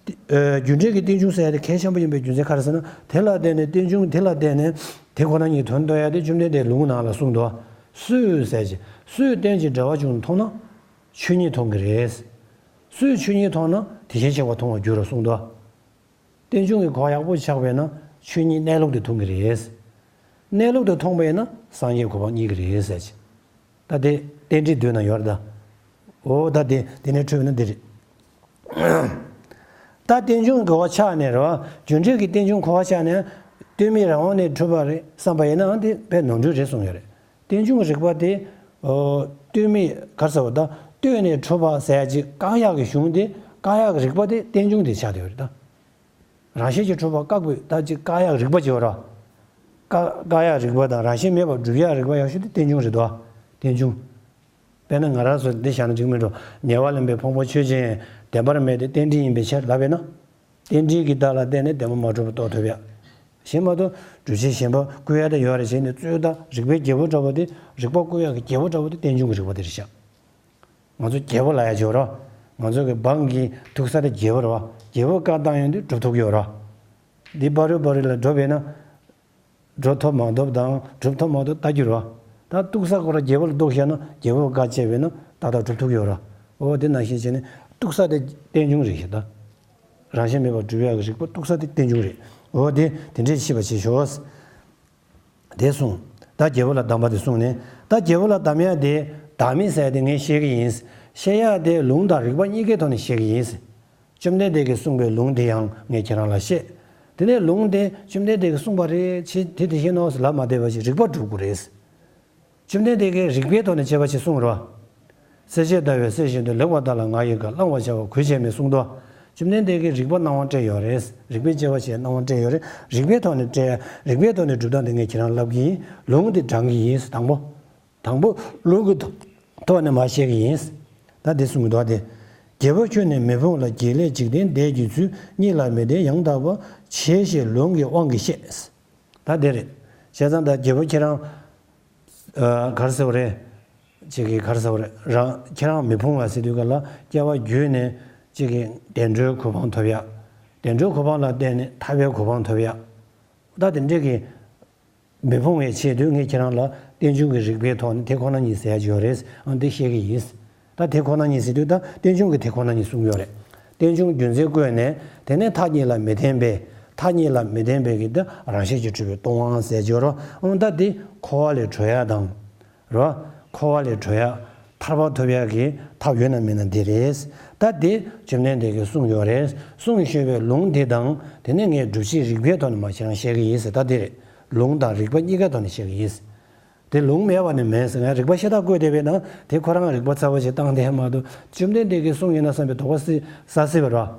ཨ་རྒྱུ་འབྲས་ཀྱི་རྟེན་འབྱུང་ཟེར་ཡ་དེ་གལ་ཆེན་པོ་ཡིན་པའི་རྒྱུ་མཚན་ག་རེ་ཟེར་ན། དེ་ལ་བརྟེན་ནས་རྟེན་འབྱུང་དེ་ལ་བརྟེན་ནས་དེ་ཁོ་ན་ཉིད་དོན་རྟོགས་ཡ་དེ་བཅོམ་ལྡན་འདས་ལུང་ནང་ལ་གསུངས་འདུག་སུས་ཟེར་གྱི། སུས་རྟེན་ཅིང་འབྲེལ་བར་འབྱུང་མཐོང་ན་ཆོས་ཉིད་མཐོང་གི་རེད། སུས་ཆོས་ཉིད་མཐོང་ན་དེ་བཞིན་གཤེགས་པ་མཐོང་བར་འགྱུར་རོ་གསུངས་འདུག་རྟེན་འབྱུང་གི་གོ་བ་ཡག་པོ་ཆགས་པས་ན་ཆོས་ཉིད་གནས་ལུགས་དེ་མཐོང་གི་རེད། གནས་ལུགས་དེ་མཐོང་པས་ན་སངས་རྒྱས་གོ་འཕང་རྙེད་ཀྱི་རེད་ཟེར་གྱི། ད་དེ་རྟེན་འབྲེལ་མདོ་ན་ཡོད་རེད་ད། འོ་ད་དེ་དེ་ནས་འཕྲོས་ན་འདི་རེད། ད་རྟེན་འབྱུང་གི་གོ་བ་ཆགས་ནས་རེད་བ། རྒྱུ་འབྲས་ཀྱི་རྟེན་འབྱུང་གོ་བ་ཆགས་ནས་ལྟོས་མེད་རང་དབང་ནས་གྲུབ་པ་རེད་བསམ་པ་ཡིན་ནའང་དེ་དཔེ་ནོར་འཁྲུལ་རེད་གསུངས་ཡོད་རེད། རྟེན་འབྱུང་གི་རིགས་པ་དེ་ལྟོས་མེད་ག་རེ་ཟེར་བ་ད་ལྟོས་ནས་གྲུབ་པ་ཟེར་ཡ་ཅིག་བཀག་ཡག་གི་གཞུང་དེ་བཀག་ཡག་གི་རིགས་པ་དེ་རྟེན་འབྱུང་དེ་ཆགས་བསྡད་ཡོད་རེད་ད། རང་བཞིན་གྱིས་གྲུབ་པ་བཀག་པའི་ད་ཅིག་བཀག་ཡག་རིགས་པ་ཅིག་ཡོད་ར། བཀག་བཀག་ཡག་རིགས་པ་དང་རང་བཞིན་མེད་པར་སྒྲུབ་ཡག་རིགས་པ་ཡག་ཤོས་དེ་རྟེན་འབྱུང་རེད་དོ། རྟེན་འབྱུང་། དཔེར་ན་ང་རང་ཚོ་འདི་བཞག་ན་འགྲིག་མིན་འགྲོ། ཉེ་བར་ལེན་པའི་ཕུང་པོ་ཆོས་ཅན། བདེན་པར་མེད་དེ་རྟེན་འབྲེལ་ཡིན་པའི་ཕྱིར་ལབ་པས་ན། རྟེན་འབྲེལ་གྱི་བདག་ལ་བརྟེན་ནས་བདེན་པ་མ་གྲུབ་པ་རྟོགས་ཐུབ་ཡག་གཞན་མ་གཏོགས་སྒྲུབ་བྱེད་གཞན་པ་བསྐུར་ཡག་དེ་ཡོད་རེད་བྱས་ནས་རྩོད་ད་རིགས་པའི་རྒྱལ་པོ་འདྲ་བོ་དེ་རིགས་པ་བསྐུར་ཡག་གི་རྒྱལ་པོ་འདྲ་བོ་དེ་རྟེན་འབྱུང་གི་རིགས་པ་དེ་རེད་ཤག་ང་ཚོ་རྒྱལ་པོ་ལབ་ཡ་ཅིག་ཡོད་ར། ང་ཚོ་གི་འབངས་ཀྱི་ཐུག་ས་དེ་རྒྱལ་པོ་རེད་བ། རྒྱལ་པོ་བཀའ་བཏང་ཡོང་དུས་སྒྲུབ་ཐུབ་ཀྱི་ཡོད་ར། འདི་བ་རུ་བ་རུ་ལ་འགྲོ་བས་ན། འགྲོ་ཐུབ་མ་ཐུབ་དང་སྒྲུབ་ཐུབ་མ་ཐུབ་ལྟ་རྒྱུ་རེད་བ། ད་ཐུག་ས་ཁོ་ར་རྒྱལ་པོ་ལ་གཏུགས་བཞག་ན་རྒྱལ་པོ་བཀའ་བཅད་པས་ན་ཏག་ཏག་སྒྲུབ་ཐུབ་ཀྱི་ཡོད་ར། འོ་དེ་ནང་བཞིན་བྱས་ནས་ཐུག་ས་དེ་རྟེན་འབྱུང་རེད་ཤག་ད། རང་བཞིན་མེད་པར་སྒྲུབ་ཡག་གི་རིགས་པ་ཐུག་ས་དེ་རྟེན་འབྱུང་རེད། འོ་དེ་དེ་འདྲས་ཤེས་པ་བྱེད་ཤོག་དེ་གསུངས། ད་རྒྱལ་པོ་ལ་གདམས་པ་དེ་གསུངས་ནས། ད་རྒྱལ་པོ་ལ་གདམས་ཡ་དེ་བདག་མེད་ཟེར་ཡ་དེ་ངས་བཤད་ཀྱི་ཡིན། བཤད་ཡ་དེ་ལུང་དང་རིགས་པ་གཉིས་ཀའི་ཐོག་ནས་བཤད་ཀྱི་ཡིན། བཅོམ་ལྡན་འདས་ཀྱིས་གསུངས་པའི་ལུང་དེ་ཡང་ངས་ཁྱེད་རང་ལ་བཤད། དེ་ནས་ལུང་དེ་བཅོམ་ལྡན་འདས་ཀྱིས་གསུངས་པ་རེད་ཅེས་དེ་དེ་བཞིན་ནོ་ཟེར་ལབ་མ་བསྡད་པ་ཞིག་རིགས་པ་སྒྲུབ་དགོས་རེད། བཅོམ་ལྡན་འདས་ཀྱིས་རིགས་པའི་ཐོག་ནས་དཔྱད་པ་ཞིག་གསུངས་རོ། སྲེད་ཆེན་ཟླ་བས་གསེར་བཞིན་དུ། ལེགས་པར་བལྟ་ལ་ང་ཡི་བཀའ། བླང་བར་བྱ་བ་གུས་བྱས་མིན་གསུངས་ཏོ། བཅོམ་ལྡན་འདས་ཀྱིས་རིགས་པ་སྣང་བ་སྤྲད་ཡོད་རེད། རིགས་པས་དཔྱད་པ་བྱས་སྣང་བ་སྤྲད་ཡོད་རེད། རིགས་པའི་ཐོག་ནས་སྤྲད། རིགས་པའི་ཐོག་ནས་སྒྲུབ་སྟངས་དེ་ངས་ཁྱེད་རང་ལབ་ཀྱི་ཡིན། ལུང་དེ་དྲངས་ཀྱི་ཡིན། དང་པོ། དང་པོ་ལུང་གི་ཐོག་ནས་མར་བཤད་ཀྱི་ཡིན། ད་འདི་གསུང་གི་འདུག་སྟེ། རྒྱལ་པོ་ཁྱོད་ནི་མི་ཕུང་ལ། རྒྱལ་ལས་འཇིག་རྟེན་འདས་ཀྱི་ཚུལ། གཉིས་ལ་མི་ལྡན་ཡང་དག་པ། བྱས་ཞེས་ལུང་གི་དབང་གིས་བཤད། ད་འདི་རེད། བྱས་ཙང་ད་རྒྱལ་པོ་ཁྱེད་རང་། ཨ། ག་རེ་ཟེར་བ་རེད། ཅིག་གིས་ག་རེ་ཟེར་བ་རེད། རང་ཁྱེད་རང་མི་ཕུང་བ་ཟེར་དུས་ག་ལ་སྐྱེ་བ་བརྒྱུད་ནས་ཅིག་གིས་བདེ་འགྲོའི་གོ་འཕང་ཐོབ་ཡ། བདེ་འགྲོའི་གོ་འཕང་ལ་བརྟེན་ནས་ཐར་པའི་གོ་འཕང་ཐོབ་ཡ། ད་དེ་འདྲས་ཀྱི་མི་ཕུང་བའི་ཆེད་དུ་ངས་ཁྱེད་རང་ལ་རྟེན་འབྱུང་གི་རིགས་པའི་ཐོག་ནས་དེ་ཁོ་ན་ཉིད་ཟེར་ཡ་ཡོད་རེད། ཨང་། འདི་བཤད་ཀྱི་ཡིན། ད་དེ་ཁོ་ན་ཉིད་ཟེར་དུས་ད་རྟེན་འབྱུང་གི་དེ་ཁོ་ན་ཉིད་གསུངས་ཡོད་རེད། རྟེན་འབྱུང་རྒྱུ་མཚན་བཀོད་ནས་དེ་ནས་མཐའ་གཉིས་ལ་མི་ལྡན་པའི། མཐའ་གཉིས་ལ་མི་ལྡན་པའི་གི་ད་རང་བཞིན་གྱིས་གྲུབ་པའི་སྟོང་པ་ཟེར་གྱི་ཡོད་རེད། ཨང་། ད་དེ་འཁོར་བ་ལས་གྲོལ་ཡ་དང་། རེད་བ། འཁོར་བ་ལས་གྲོལ་ཡ། ཐར་པ་ཐོབ་ཡ་གི་ཐབས་ཡོད་ན་མེད་ན་འདི་རེད། ད་དེ་བཅོམ་ལྡན་འདས་ཀྱིས་གསུངས་ཡོད་རེད། གསུངས་ཡོད་པའི་ལུང་འདི་དང་དེ་ནས་ངས་སྒྲུབ་བྱེད་རིགས་པའི་ཐོག་ནས་མར་ཁྱེད་རང་བཤད་ཀྱི་ཡིན་ཟེར། ད་འདི་རེད། ལུང་དང་རིགས་པ་གཉིས་ཀའི་ཐོག་ནས་བཤད་ཀྱི་ཡིན། དེ་ལུང་མེད་པ་ནི་མེད་ཟེར། ངས་རིགས་པ་ཤ་སྟག་བཀོད་བསྡད་པས་ན་དེ་ཁོ་རང་རིགས་པ་ཚ་བོ་ཞིག་བཏང་བསྡད་མ་གཏོགས་བཅོམ་ལྡན་འདས་ཀྱིས་གསུངས་ཡིན་ན་བསམ་པའི་དོགས་པ་སེལ་ས་སྲིད་པ་རེད།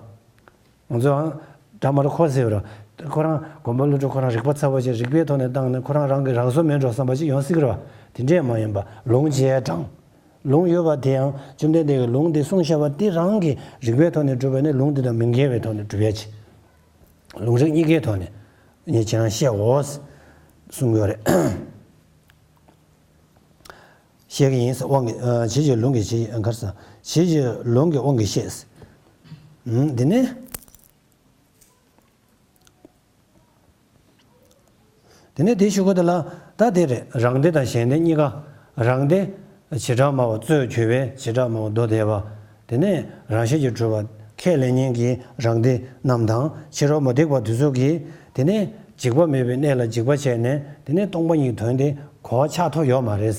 ང་ཚོའང་འདྲ་མ་རེད། ཁོ་སྲིད་པ་རེད། ཁོ་རང་མགོན་པོ་ཀླུ་སྒྲུབ་ཁོ་རང་རིགས་པ་ཚ་བོ་ཞིག་རིགས་པའི་ཐོག་ནས་བཏང་ནས་ཁོ་རང་རང་གི་རང་བཟོ་མེད་འགྲོ་བསམ་པ་ཞིག་ཡོང་སྲིད་ཀྱི་རེད་བ། དེ་འདྲས་མ་ཡིན་པ་ལུང་བྱས་དྲངས། ལུང་ཡོད་པ་དེ་ཡང་བཅོམ་ལྡན་འདས་ཀྱིས་ལུང་འདི་གསུངས་བཞག་པ་དེ་རང་གི་རིགས་པའི་ཐོག་ནས་གྲུབ་པ་ནི་ལུང་འདི་དང་མི་འགལ་བའི་ཐོག་ནས་གྲུབ་ཡ་ཆེ། ལུང་རིགས་གཉིས་ཀའི་ཐོག་ནས་ངས་ཁྱེད་རང་བཤད་འོ་གསུང་གི་ཡོད་རེད། བཤད་ཀྱི་ཡིན་ཟེར། དབང་གིས། ཨ། བྱས་ཞེས་ལུང་གིས་བྱས། ཨ། ག་རེ་ཟེར། བྱས་ཞེས་ལུང་གི་དབང་གིས་བཤད། ཨུམ། འདི་ནས། དེ་ནས་དེའི་གཞུག་གུ་དེ་ལ་ད་དེ་རེད། རང་སྡེ་དང་གཞན་སྡེ་གཉིས་ཀ། རང་སྡེ། བྱེ་བྲག་སྨྲ་བ་གཙོས་གྱུར་པའི་བྱེ་བྲག་སྨྲ་བ་མདོ་སྡེ་པ། དེ་ནས་རང་བཞིན་གྱིས་གྲུབ་པ་ཁས་ལེན་མཁན་གྱི་རང་སྡེ་རྣམས་དང་། ཕྱི་རོལ་མུ་སྟེགས་པ་དེ་ཚོ་གིས་དེ་ནས་འཇིག་པ་མེད་པའི་གནས་ལ་འཇིགས་པ་བྱས་ནས་དེ་ནས་སྟོང་པ་ཉིད་དོན་དེ་གོ་བ་ཆགས་ཐུབ་ཡོད་མ་རེད།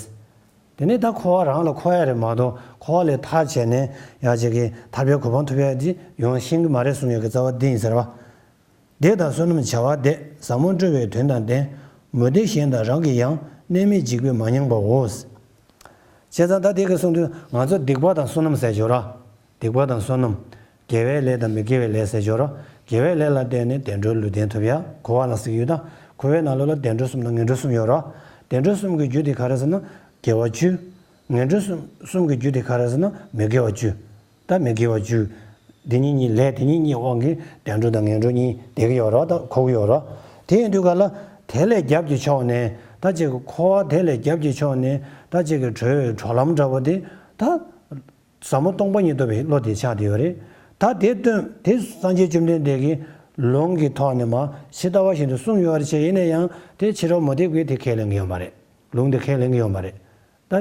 དེ་ནས་ད་འཁོར་བ་རང་ལ་འཁོར་ཡ་རེད་མ་གཏོགས་འཁོར་བ་ལས་ཐར་བྱས་ནས་ཡ་གཅིག་གི་ཐར་པའི་གོ་འཕང་ཐོབ་ཡ་དེ་ཡོང་ཤེས་ཀྱི་མ་རེད་གསུང་ཡ་གི་རྩ་བ་འདི་ཡིན་ཟེར་བ། སྡེ་དང་བསོད་ནམས་བྱ་བ་སྡེ། ཟབ་མོ་སྤྲོས་པའི་དོན་དང་ལྡན། མུ་སྟེགས་གཞན་དང་རང་གི་ཡང་། གནས་མེད་འཇིགས་པས་མ་མྱངས་པའོ། བྱས་ཙང་ད་དེ་གི་གསུང་དུས་ང་ཚོ་སྡིག་པ་དང་བསོད་ནམས་ཟེར་ཞོར་ར། སྡིག་པ་དང་བསོད་ནམས། དགེ་བའི་ལས་དང་མི་དགེ་བའི་ལས་ཟེར་ཞོར་ར། དགེ་བའི་ལས་ལ་བརྟེན་ནས་བདེ་འགྲོའི་ལུས་རྟེན་ཐོབ་ཡ། འཁོར་བ་ལ་ཟེར་གྱི་ཡོད་ད། འཁོར་བའི་ནང་ལོགས་ལ་བདེ་འགྲོ་གསུམ་དང་ངན་འགྲོ་གསུམ་ཡོད་ར། བདེ་འགྲོ་གསུམ་གྱི་རྒྱུ་དེ་ག་རེ་ཟེར་ན། དགེ་བ་བཅུ། ངན་འགྲོ་གསུམ་གསུམ་གྱི་རྒྱུ་དེ་ག་རེ་ཟེར་ན་མི་དགེ་བ་བཅུ། ད་མི་དགེ་བ་བཅུ། འདི་གཉིས་གཉིས་ལས་དེ་གཉིས་གཉིས་དབང་གིས་བདེ་འགྲོ་དང་ངན་འགྲོ་གཉིས་བསྡད་ཀྱི་ཡོད་རེད། ད་འཁོར་གྱི་ཡོད་རེད། དེ་ཡིན་དུས་ག་ལ་དེ་ལས་རྒྱབ་ཀྱི་ཕྱོགས་ནས་ད་ཅིག་གི་འཁོར་བ་དེ་ལས་རྒྱབ་ཀྱི་ཕྱོགས་ནས་ད་ཅིག་གི་གྲོལ་བའི་གྲོལ་ལམ་འདྲ་བོ་དེ་ད་ཟབ་མོ་སྟོང་པ་ཉིད་རྟོགས་པའི་བློ་དེ་ཆགས་བསྡད་ཡོད་རེད། ད་དེ་སྟོན་དེ་སངས་རྒྱས་བཅོམ་ལྡན་འདས་ཀྱིས་ལུང་གི་ཐོག་ནས་མ་ཇི་ལྟ་བ་བཞིན་དུ་གསུངས་ཡོད་རེད་བྱས། ཡིན་ན་ཡང་དེ་ཕྱི་རོལ་མུ་སྟེགས་པས་དེ་ཁས་ལེན་གྱི་ཡོད་མ་རེད། ལུང་དེ་ཁས་ལེན་གྱི་ཡོད་མ་རེད། ད་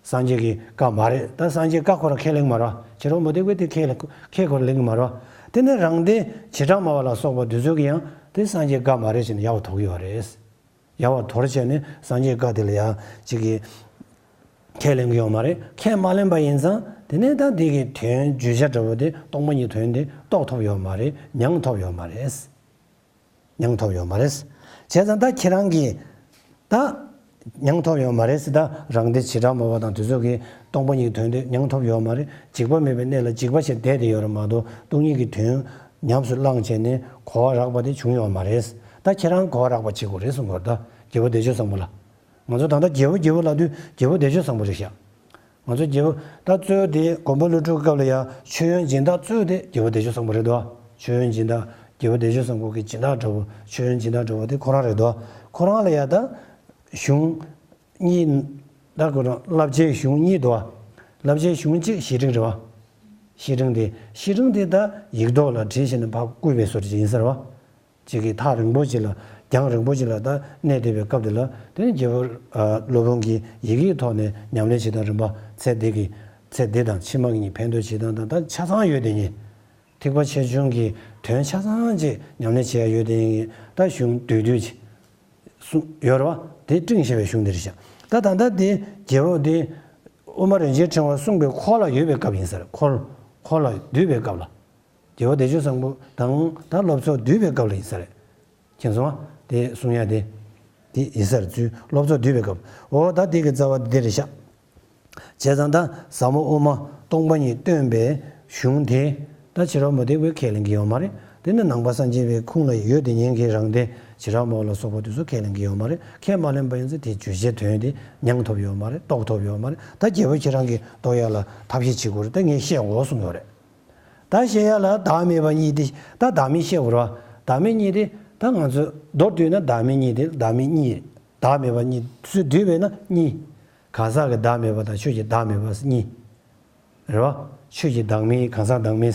སངས་རྒྱས་ཀྱི་བཀའ་མ་རེད། ད་སངས་རྒྱས་བཀའ་ཁོ་རང་ཁས་ལེན་གྱི་མ་རེད། ཕྱི་རོལ་མུ་སྟེགས་པས་དེ་ཁས་ལེན་ཁས་ཁོ་རང་ལེན་གྱི་མ་རེད། དེ་ནས་རང་སྡེ་བྱེ་བྲག་སྨྲ་བ་ལ་སོགས་པ་འདི་ཚོ་གིས་ཡང་དེ་སངས་རྒྱས་བཀའ་མ་རེད་ཟེར་ནས་ཡ་བ་དོགས་ཀྱི་ཡོད་རེད། ཡ་བ་དོར་བྱས་ནས་སངས་རྒྱས་བཀའ་དེ་ལ་ཡ་གཅིག་གིས་ཁས་ལེན་གྱི་ཡོད་མ་རེད། ཁས་མ་ལེན་པ་ཡིན་ཙང་དེ་ནས་ད་འདི་གི་དོན་བརྗོད་བྱ་འདྲ་བོ་དེ་སྟོང་པ་ཉིད་དོན་དེ་རྟོགས་ཐུབ་ཡོད་མ་རེད། མྱང་ཐུབ་ཡོད་མ་རེད། མྱང་ཐུབ་ཡོད་མ་རེད། བྱས་ཙང་ད་ཁྱེད་རང་གིས་ད་མྱང་ཐུབ་ཡོད་མ་རེད་ཟེར། ད་རང་སྡེ་བྱེ་བྲག་སྨྲ་བ་དང་དེ་ཚོ་གིས་སྟོང་པ་ཉིད་དོན་དེ་མྱང་ཐུབ་ཡོད་མ་རེད། འཇིགས་པ་མེད་པའི་གནས་ལ་འཇིགས་པ་ཞིག་བསྡད་དེ་ཡོད་རེད་མ་གཏོགས་སྟོང་ཉིད་ཀྱི་དོན་ཉམས་སུ་བླངས་བྱས་ནས་གོ་བ་རག་པ་དེ་བྱུང་ཡོད་མ་རེད། ད་ཁྱེད་རང་གོ་བ་རག་པ་བྱེད་དགོས་རེད་གསུང་གི་ཡོད་རེད། ད་རྒྱལ་པོ་བདེ་སྤྱོད་བཟང་པོ་ལ། ང་ཚོ་ད་ལྟ་རྒྱལ་པོ་རྒྱལ་པོ་ལབ་དུས་རྒྱལ་པོ་བདེ་སྤྱོད་བཟང་པོ་རེད་ཤག་ང་ཚོ་རྒྱལ་པོ་ད་གཙོས་དེ་མགོན་པོ་ཀླུ་སྒྲུབ་སྐབས་ལ་ཡ་མཆོད་ཡོན་སྦྱིན་བདག་གཙོས་དེ་རྒྱལ་པོ་བདེ་སྤྱོད་བཟང་པོ་རེད་དོ། མཆོད་ཡོན་སྦྱིན་བདག་རྒྱལ་པོ་བདེ་སྤྱོད་བཟང་པོ་གི་སྦྱིན་བདག་འདྲ་བོ། མཆོད་ཡོན་སྦྱིན་བདག་འདྲ་བོ་དེ་ཁོ་རང་རེད་དོ། ཁོ་རང་ལ་ཡ་ད་གཞུང་གཉིས། ད་ཁོ་རང་བསླབ་བྱའི་གཞུང་གཉིས་འདུག་བ། བསླབ་བྱའི་གཞུང་གཅིག་བཤེས་སྤྲིང་རེད་བ། བཤེས་སྤྲིང་དེ་བཤེས་སྤྲིང་དེ་ད་ཡིག་ཐོག་ལ་བྲིས་བྱས་ནས་ཕར་བརྐུས་པའི་བཟོ་འདྲ་ཅིག་ཡིན་ས་རེད་བ། གཅིག་གིས་ཐག་རིང་པོ་ཅིག་ལ་རྒྱང་རིང་པོ་ཅིག་ལ་ད་གནས་བསྡད་པའི་སྐབས་དེ་ལ་དེ་ནི་རྒྱལ་པོ་ཨ་སློབ་དཔོན་གྱིས་ཡི་གེའི་ཐོག་ནས་ཉམས་ལེན་བྱེད་སྟངས་རིམ་པ་ཚེ་འདི་གི་ཚེ་འདི་དང་ཕྱི་མ་གི་གཉིས་ཕན་ཐོགས་བྱེད་སྟངས་དང་ད་ཆ་ཚང་ཡོད་དེ་ཉིད། ཐེག་པ་ཆེ་ཆུང་གི་དོན་ཆ་ཚང་ཅིག་ཉམས་ལེན་བྱེད་ཡ་ཡོད་དེ་ཉིད་ད་གཞུང་བསྡུས་བསྡུས་ཅིག་གསུངས་ཡོད་རེད་བ། དེ་སྤྲིང་ཞེས་པའི་གཞུང་དེ་རེད་ཤག་ད་ད་ལྟ་དེ་རྒྱལ་པོ་དེ་དབུ་མ་རིན་ཆེན་ཕྲེང་བ་གསུངས་པའི་འཁོར་ལ་ཡོད་པའི་སྐབས་ཡིན་ས་རེད། འཁོར་འཁོར་ལ་འདུས་པའི་སྐབས་ལ། རྒྱལ་བ་བདེ་སྤྱོད་བཟང་པོ་དང་ད་སློབ་ཚོགས་འདུས་པའི་སྐབས་ལ་ཡིན་ས་རེད། མཁྱེན་སོང་ཨ། དེ་གསུང་ཡ་དེ། དེ་ཡིན་ས་རེད། ཚུལ་སློབ་ཚོགས་འདུས་པའི་སྐབས། འོ་ད་དེ་གི་རྩ་བ་དེ་རེད་ཤག་བྱས་ཙང་ད་ཟབ་མོ་དབུ་མ་སྟོང་པ་ཉིད་སྟོན་པའི་གཞུང་དེ་ ད་བྱེ་བྲག་པ་དེ་བས་ཁས་ལེན་གྱི་ཡོད་མ་རེད། དེ་ནི་ནང་པ་སངས་རྒྱས་པའི་ཁུངས་ལ་ཡོད་དེ་ཉན་གྱི་རང་དེ་བྱེ་བྲག་པ་ལ་སོགས་པ་དེ་ཚོ་ཁས་ལེན་གྱི་ཡོད་མ་རེད། ཁས་མ་ལེན་པ་ཡིན་ཚེ་དེ་བརྗོད་བྱའི་དོན་དེ་མྱང་ཐུབ་ཡོད་མ་རེད། རྟོགས་ཐུབ་ཡོད་མ་རེད། ད་རྒྱལ་པོ་ཁྱེད་རང་གིས་རྟོགས་ཡ་ལ་ཐབས་ཤེས་བྱེད་དགོས་རེད། ད་ངས་བཤད་དགོས་གསུངས་ཡོད་རེད། ད་བཤད་ཡ་ལ་བདག་མེད་པ་གཉིས་དེ། ད་བདག་མེད་བཤད་དགོས་རེད་བ། བདག་མེད་གཉིས་དེ་ད་ང་ཚོས་མདོར་བསྡུས་ན་བདག་མེད་གཉིས་དེ་བདག་མེད་གཉིས། བདག་མེད་པ་གཉིས་སུས་བསྡུས་པས་ན་གཉིས། གང་ཟག་གི་བདག་མེད་པ་དང་ཆོས་ཀྱི་བདག་མེད་པ་གཉིས། རེད་བ། ཆོས་ཀྱི་བདག་མེད། གང་ཟག་བདག་མེད།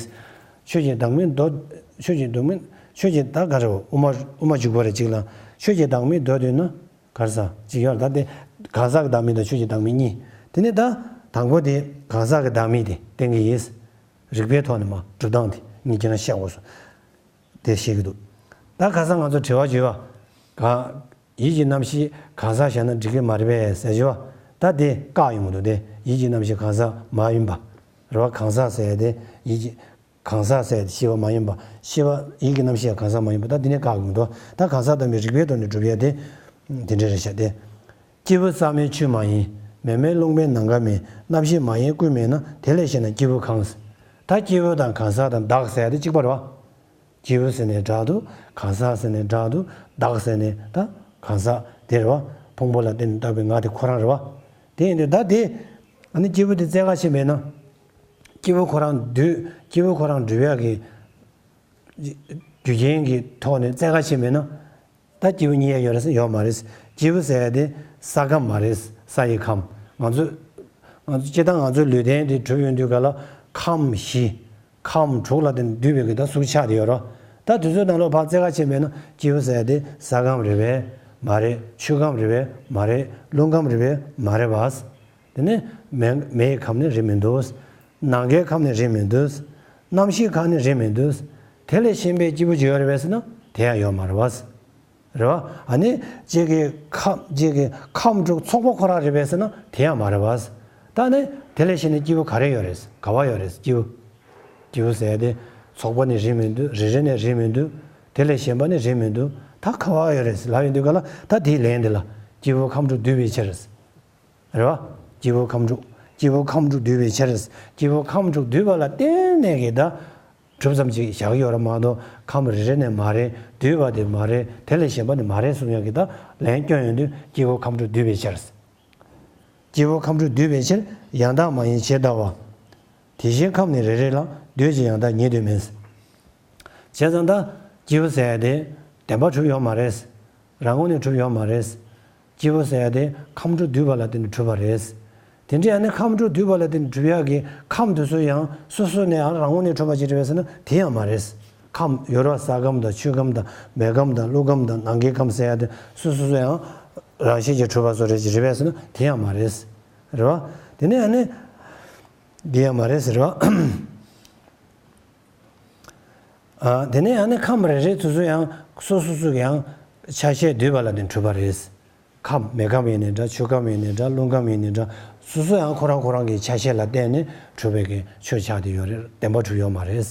ཆོས་ཀྱི་བདག་མེད་མདོ། ཆོས་ཀྱི་བདག་མེད། ཆོས་ཀྱི་བདག་ག་རེ་བ། དབུ་མ་དབུ་མ་འཇུག་པ་རེ་གཅིག་ལ། ཆོས་ཀྱི་བདག་མེད་མདོར་བསྡུས་ན་ག་རེ་ཟ་གཅིག་ཡོད་རེད། ད་དེ་གང་ཟག་གི་བདག་མེད་དང་ཆོས་ཀྱི་བདག་མེད་གཉིས། དེ་ནས་ད་དང་པོ་དེ་གང་ཟག་གི་བདག་མེད་དེ་བསྟན་གྱི་ཡིན། རིགས་པའི་ཐོག་ནས་མ་སྒྲུབ་སྟངས་དེ་ངས་ཁྱེད་རང་བཤད་དགོས་སོང་། དེ་བཤད་ཀྱི་འདུག་ད་ཁ་སང་ང་ཚོ་དྲི་བ་བརྗོད་པ། གང་། ཡིད་ཀྱི་རྣམ་ཤེས་གང་ཟག་བཞག་ན་འགྲིག་གི་མ་རེད་པས་ཟེར་བརྗོད་པ། ད་དེ་བཀག་ཡོང་གི་འདུག་དེ་ཡིད་ཀྱི་རྣམ་ཤེས་གང་ཟག་མ་ཡིན་པ། རེད་བ། གང་ཟག་ཟེར་ཡ་དེ་ཡིད་ཀྱི། གང་ཟག་ཟེར་ཡ་དེ་ཤེས་པ་མ་ཡིན་པ། ཤེས་པ་ཡིད་ཀྱི་རྣམ་ཤེས་གང་ཟག་མ་ཡིན་པ། ད་དེ་ནས་བཀག་ཡོང་གི་འདུག་ད་གང་ཟག་དམ་པའི་རིགས་པའི་ཐོག་ནས་སྒྲུབ་ཡ་དེ། དེ་འདྲ་རེད་ཤག་དེ། སྐྱེས་བུ་གསར་མའི་ཆོས་མ་ཡིན། མེ་མེ་རླུང་མེ་ནམ་མཁའ་མེད། རྣམ་ཤེས་མ་ཡིན་ཀུན་མེད་ན། དེ་ལས་གཞན་ན་སྐྱེས་བུ་གང་། ད་སྐྱེས་བུ་དང་གང་ཟག་དང་བདག་ཟེར་ཡ་དེ་གཅིག་པ་རེད་བ། སྐྱེས་བུ་ཟེར་ནས་བསྒྲགས་འདུག་གང་ཟག་ཟེར་ནས་བསྒྲགས་འདུག་བདག་ཟེར་ནས་ད་གང་ཟག་དེ་རེད་བ། ཕུང་པོ་ལ་བརྟེན་ནས་བཏགས་པའི་ང་དེ་ཁོ་རང་རེད་བ། དེ་ཡིན་དུས་ད་དེ། ཨ་ནི་སྐྱེས་བུ་དེ་བཙལ་ག་ཕྱིན་པས་ན། སྐྱེས་བུ་ཁོ་རང་འདུས། སྐྱེས་བུ་ཁོ་རང་སྒྲུབ་ཡག་གི་རྒྱུ་རྐྱེན་གྱི་ཐོག་ནས་བཙལ་ག་ཕྱིན་པས་ན། ད་སྐྱེས་བུ་རྙེད་ཡ་ཡོད་རེད་ཟེར་ཡོད་མ་རེད། སྐྱེས་བུ་ཟེར་ཡ་དེ་ས་ཁམས་མ་རེད། ས་ཡི་ཁམས། ང་ཚོ། ང་ཚོ་སྤྱིར་བཏང་ང་ཚོའི་ལུས་རྟེན་དེ་གྲུབ་ཡོང་དུས་ག་ལ་ཁམས་བཞི། ཁམས་དྲུག་ལ་བརྟེན་འདུས་པའི་གི་ད་གཟུགས་ཆགས་དེ་ཡོད་རོ། ད་དེ་ཚོའི་ནང་ལོགས་ཕར་བཙལ་ག་ཕྱིན་པས་ན་སྐྱེས་བུ་ཟེར་ཡ་དེ་ས་ཁམས་རེད་པས་མ་རེད། ཆུ་ཁམས་རེད་པས་མ་རེད། རླུང་ཁམས་རེད་པས་མ་རེད་བ། དེ་ནས་མེ་མེ་ཡི་ཁམས་ནི་རེད་མི་འདུག་ནམ་མཁའི་ཁམས་ནི་རེད་མི་འདུག་གནམ་གཤིས་ཁམས་ནི་རེད་མི་འདུག་དེ་ལས་གཞན་པའི་སྐྱེས་བུ་ཅིག་ཡོད་རེད་པས་ཟེར་ན་དེ་ཡང་ཡོད་མ་རེད་བ། རེད་བ། ཨ་ནི་གཅིག་གི་ཁམས་གཅིག་གི་ཁམས་དྲུག་ཚོགས་པ་ཁོ་རང་རེད་པས་ཟེར་ན་དེ་ཡང་མ་རེད་བ། ད་ནི་དེ་ལས་གཞན་ནི་སྐྱེས་བུ་ག་རེ་ཡོད་རེད། ག་བ་ཡོད་རེད་སྐྱེས་བུ། སྐྱེས་བུ་ཟེར་ཡ་དེ་ཚོགས་པ་ནི་རེད་མི་འདུག་རེ་རེ་ནས་རེད་མི་འདུག་དེ་ལས་གཞན་པ་ནི་རེད་མི་འདུག་ད་ག་བ་ཡོད་རེད་ལབ་ཡོང་དུས་ག་ལ་ད་དེའི་ལན་དེ་ལ་སྐྱེས་བུ་ཁམས་དྲུག་འདུས་པའི་ཕྱིར། རེད་བ། སྐྱེས་བུ་ཁམས་དྲུག་སྐྱེས་བུ་ཁམས་དྲུག་འདུས་པའི་ཕྱིར། སྐྱེས་བུ་ཁམས་དྲུག་འདུས་པ་ལ་བརྟེན་ནས་ཀྱི་ད། གྲུབ་ཙམ་ཅིག་བཞག་ཡོད་ར་མ་གཏོགས་ཁམས་རེ་རེ་ནས་མ་རེད། འདུས་པ་དེ་མ་རེད། དེ་ལས་གཞན་པ་ནི་མ་རེད་གསུང་ཡག་གི་ད་ལན་སྐྱོན་ཡོང་དུས་སྐྱེས་བུ་ཁམས་དྲུག་འདུས་པའི་ཕྱིར། སྐྱེས་བུ་ཁམས་དྲུག་འདུས་པའི་ཕྱིར། ཡང་དག་མ་ཡིན་ཇི་ལྟ་བ། དེ་བཞིན་ཁམས་ནི་རེ་རེ་ལ། འདུས་ཀྱི་ཡང་དག་ཉིད་དུ་མིན། བྱས་ཙང་ད་སྐྱེས་བུ་ཟེར་ཡ་དེ་བདེན་པ་གྲུབ་ཡོད་མ་རེད། རང་ངོས་ནས་གྲུབ་ཡོད་མ་རེད། སྐྱེས་བུ་ཟེར་ཡ་དེ་ཁམས་དྲུག་འདུས་པ་ལ་བརྟེན་ནས་གྲུབ་པ་རེད། དེ་འདྲ་ཡང་ན་ཁམས་དྲུག་འདུས་པ་ལ་བརྟེན་ནས་གྲུབ་ཡག་གི་ཁམས་དེ་ཚོ་ཡང་སོ་སོ་ནས་ཡང་རང་ངོས་ནས་གྲུབ་པ་ཅིག་རེད་པས་ཟེར་ན་དེ་ཡང་མ་རེད། ཁམས་ཡོད་རེད་བ། ས་ཁམས་དང་ཆུ་ཁམས་དང་མེ་ཁམས་དང་རླུང་ཁམས་དང་ནམ་མཁའི་ཁམས་ཟེར་ཡ་དེ་སོ་སོ་སོ་ཡང་རང་བཞིན་གྱིས་གྲུབ་པ་བཟོ་རེད་ཅིག་རེད་པས་ཟེར་ན་དེ་ཡང་མ་རེད། རེད་བ། དེ་ནས་ཡང་ནི་འདི་ཡང་མ་རེད་ཟེར་བ། ཨ། དེ་ནས་ཡང་ནི་ཁམས་རེ་རེ་དེ་ཚོ་ཡང་སོ་སོ་སོ་གི་ཡང་ཆ་ཤས་འདུས་པ་ལ་བརྟེན་གྲུབ་པ་རེད། ཁམས་མེ་ཁམས་ཡིན་ནའི་འདྲ། ཆུ་ཁམས་ཡིན་ནའི་འདྲ། རླུང་ཁམས་ཡིན་ནའི་འདྲ། སོ་སོ་ཡང་ཁོ་རང་ཁོ་རང་གི་ཆ་ཤས་ལ་བརྟེན་ནས་གྲུབ་པའི་གི་ཆོས་ཆགས་བསྡད་ཡོད་རེད། བདེན་པ་གྲུབ་ཡོད་མ་རེད།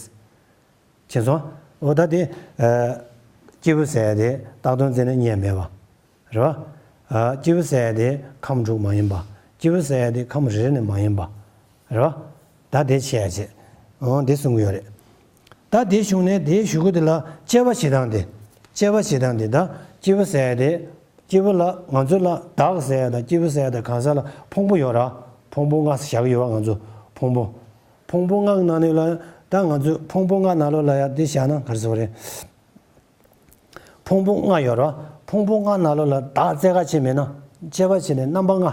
མཁྱེན་སོང་། འོ་ད་དེ། ཨ། སྐྱེས་བུ་ཟེར་ཡ་དེ་བཏགས་དོན་བཙལ་ནས་རྙེད་མེད་པ། རེད་བ། ཨ། སྐྱེས་བུ་ཟེར་ཡ་དེ་ཁམས་དྲུག་མ་ཡིན་པ། སྐྱེས་བུ་ཟེར་ཡ་དེ་ཁམས་རེ་རེ་ནས་མ་ཡིན་པ། རེད་བ། ད་དེ་བྱས་ཡ་བྱས། འོ་དེ་གསུང་གི་ཡོད་རེད། ད་དེ་གཞུག་ནས་དེའི་གཞུག་གུ་དེ་ལ་དཔྱད་པ་བྱེད་སྟངས་དེ། དཔྱད་པ་བྱེད་སྟངས་དེ་ད་སྐྱེས་བུ་ཟེར་ཡ་དེ། སྐྱེས་བུ་ལ་ང་ཚོ་ལ་བདག་ཟེར་ཡ་དང་སྐྱེས་བུ་ཟེར་ཡ་དང་གང་ཟག་ལ་ཕུང་པོ་ཡོད་ར། ཕུང་པོ་ལྔ་བཞག་གི་ཡོད་བ་ང་ཚོ། ཕུང་པོ། ཕུང་པོ་ལྔ་གི་ནང་ནས་ལ་ད་ང་ཚོས་ཕུང་པོ་ལྔ་ནང་ལོགས་ལ་ཡ་འདི་བཞག་ན་ག་རེ་ཟེར་བ་རེད། ཕུང་པོ་ལྔ་ཡོད་ར། ཕུང་པོ་ལྔ་ནང་ལོགས་ལ་བདག་བཙལ་ག་བྱས་མེད་ན། དཔྱད་པ་བྱས་ནས་རྣམ་པ་ལྔ།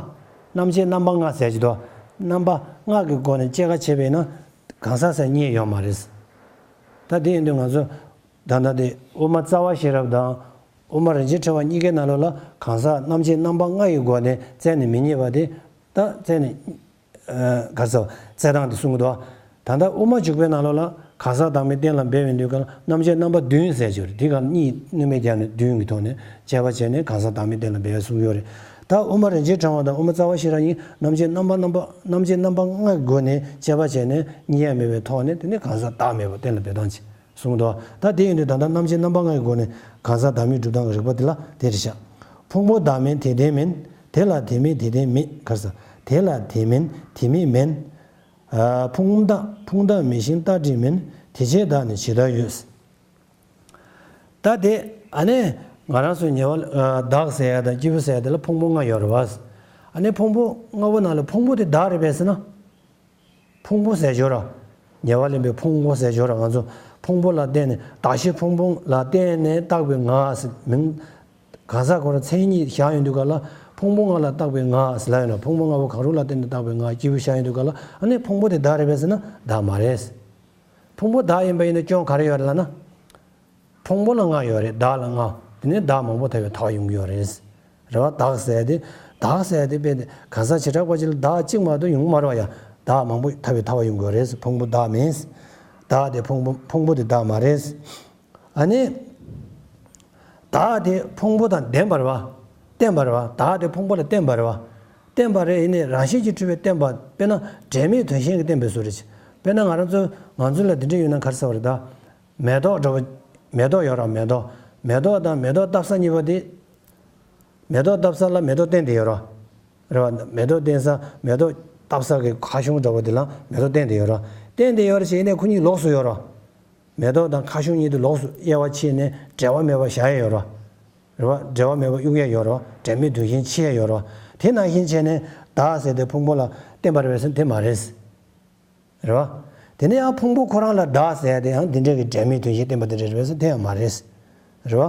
རྣམ་བཅད་རྣམ་པ་ལྔ་ཟེར་གྱི་འདུག་རྣམ་པ་ལྔ་གི་སྒོ་ནས་དཔྱད་ག་བྱས་པས་ན། གང་ཟག་ཟེར་རྙེད་ཡོད་མ་རེད། ད་དེ་ཡིན་དུས་ང་ཚོ། ད་ལྟ་དེ་དབུ་མ་རྩ་བ་ཤེས་རབ་དང་། དབུ་མ་རིན་ཆེན་ཕྲེང་བ་གཉིས་ཀའི་ནང་ལོགས་ལ་གང་ཟག་རྣམ་བཅད་རྣམ་པ་ལྔ་ཡི་སྒོ་ནས་བཙལ་ནས་མི་རྙེད་པ་དེ། ད་བཙལ་ནས། ཨ། ག་རེ་ཟེར། བཙལ་སྟངས་དེ་གསུང་གི་འདུག་ད་ལྟ་དབུ་མ་འཇུག་པའི་ནང་ལོགས་ལ་གང་ཟག་བདག་མེད་གཏན་ལ་འབེབས་ཡོང་དུས་ག་ལ་རྣམ་བཅད་རྣམ་པ་བདུན་ཟེར་གྱི་ཡོད་རེད། དེ་ག་ལ་གཉིས་བསྣོན་པའི་རྒྱབ་ནས་བདུན་གྱི་ཐོག་ནས་དཔྱད་པ་བྱས་ནས་གང་ཟག་བདག་མེད་གཏན་ལ་འབེབས་ཡ་གསུང་གི་ཡོད་རེད། ད་དབུ་མ་རིན་ཆེན་ཕྲེང་བ་དང་དབུ་མ་རྩ་བ་ཤེས་རབ་གཉིས་རྣམ་བཅད་རྣམ་པ་རྣམ་བཅད་རྣམ་པ་ལྔ་གི་སྒོ་ནས་དཔྱད་པ་བྱས་ནས་རྙེད་ཡ་མེད་པའི་ཐོག་ནས་དེ་ནས་གང་ཟག་བདག་མེད་པ་གཏན་ལ་འབེབས་སྟངས་ཅིག་གསུངས་འདུག་ད་དེ་ཡིན་དུས་ད་ལྟ་རྣམ་བཅད་རྣམ་པ་ལྔ་ཡི་སྒོ་ནས་གང་ཟག་བདག་མེད་སྒྲུབ་སྟངས་ཀྱི་རིགས་པ་དེ་ལ་དེ་རེད་ཤག་ཕུང་པོ་བདག་མེད་དེ་ལྡན་མིན། དེ་ལ་དེ་མེད་དེ་ལྡན་མེད། ག་རེ་ཟེར། དེ་ལ་དེ་མིན་དེ་མེད་མིན། ཨ། ཕུང་བདག་ཕུང་བདག་མེད་བཞིན་རྟ་དྲེལ་མིན། དེ་བྱས་བདག་ནི་ཇི་ལྟར་ཡོད། ད་དེ་ཨ་ནི་ང་རང་ཚོ་ཉེ་བ་ཨ་བདག་ཟེར་ཡ་དང་སྐྱེས་བུ་ཟེར་ཡ་དེ་ལ་ཕུང་པོ་ལྔ་ཡོད་རེད་བ། ཨ་ནི་ཕུང་པོ་ལྔ་པོ་ནང་ལ་ཕུང་པོ་དེ་བདག་རེད་པས་ཟེར་ན། ཕུང་པོ་ཟེར་ཞོར་ར། ཉེ་བར་ལེན་པའི་ཕུང་པོ་ཟེར་ཞོར་ར། ང་ཚོ་ཕུང་པོ་ལ་བརྟེན་ནས་གདགས་གཞི་ཕུང་པོ་ལ་བརྟེན་ནས་བཏགས་པའི་ང་ཟེར་མིང་། གང་ཟག་ཁོ་རང་མཚན་ཉིད་བཞག་ཡོང་དུས་ག་ལ་ཕུང་པོ་ལྔ་ལ་བཏགས་པའི་ང་ཟེར་ལབ་ཡོད་ན། ཕུང་པོ་ལྔ་པོ་གང་རུང་ལ་བརྟེན་ནས་བཏགས་པའི་ང་སྐྱེས་བུ་བཞག་ཡོང་དུས་ག་ལ། ཨ་ནི་ཕུང་པོ་དེ་བདག་རེད་པས་ཟེར་ན་བདག་མ་རེད། ཕུང་པོ་བདག་ཡིན་པ་ཡིན་ན་སྐྱོན་ག་རེ་ཡོད་རེད་ལབ་ན། ཕུང་པོ་ལ་ལྔ་ཡོད་རེད། བདག་ལ་ལྔ། དེ་ནས་བདག་མང་པོ་ཐལ་བའི་ཐལ་བ་ཡོང་གི་ཡོད་རེད། རེད་བ། བདག་ཟེར་དེ། བདག་ཟེར་དེ་དཔེ་དེ་གང་ཟག་བྱེ་བྲག་པ་ཅིག་ལ་བདག་གཅིག་མ་གཏོགས་ཡོང་གི་མ་རེད་བ་ཡ། བདག་མང་པོ་ཐལ་བའི་ཐལ་བ་ཡོང་གི་ཡོད་རེད། ཕུང་པོ་བདག་མིན། བདག་དེ་ཕུང་པོ་ཕུང་པོ་དེ་བདག་མ་རེད། ཨ་ནི། བདག་དེ་ཕུང་པོ་དང་ལྡན་པ་རེད་བ། བརྟེན་པ་རེད་བ། བདག་དེ་ཕུང་པོ་ལ་བརྟེན་པ་རེད་བ། བརྟེན་པ་རེད། ཡིན་ནའི་རང་བཞིན་གྱིས་གྲུབ་པའི་བརྟེན་པ། དཔེར་ན་འབྲེལ་མེད་དོན་གཞན་གྱིས་བརྟེན་པའི་བཟོ་རེད། དཔེར་ན་ང་རང་ཚོ་ང་ཚོ་ལ་དེ་འདྲ་ཡོད་ན་ག་རེ་ཟེར་བ་རེད་ད། མེ་ཏོག་འདྲ་བོ། མེ་ཏོག་ཡོད་ར། མེ་ཏོག་མེ་ཏོག་དང་མེ་ཏོག་བཏབ་ས་གཉིས་པོ་དེ། མེ་ཏོག་བཏབ་ས་ལ་མེ་ཏོག་བརྟེན་ཏེ་ཡོད་ར། རེད་བ། མེ་ཏོག་བརྟེན་ས་མེ་ཏོག་བཏབ་ས་གི་ཁ་གཞུང་འདྲ་བོ་དེ་ལ་མེ་ཏོག་བརྟེན་ཏེ་ཡོད་ར། བརྟེན་ཏེ་ཡོད་ར་ཞེས་ནས་ཁོ་གཉིས་ལོགས་སུ་ཡོད་ར། མེ་ཏོག་དང་ཁ་གཞུང་གཉིས་དེ་ལོགས་སུ་དབྱེ་བ་ཕྱེ་ནས་འབྲེལ་བ་མེད་པ་བཞག་ཡ་ཡོད་ར། རེད་བ། འབྲེལ་བ་མེད་པ་གཡུག་ཡ་ཡོད་ར། འབྲེལ་མེད་དོན་གཞན་ཕྱེ་ཡ་ཡོད་ར། དེ་ནང་བཞིན་བྱས་ནས་བདག་ཟེར་དེ་ཕུང་པོ་ལ་བརྟེན་པ་རེད་པས་ཟེར་ན་དེ་མ་རེད། རེད་བ། དེ་ནས་ཡང་ཕུང་པོ་ཁོ་རང་ལ་བདག་ཟེར་ཡ་དེ་ཡང་འདི་འདྲ་གི་འབྲེལ་མེད་དོན་གཞན་བརྟེན་པ་དེ་འདྲ་རེད་པས་ཟེར་ན་དེ་ཡང་མ་རེད། རེད་བ།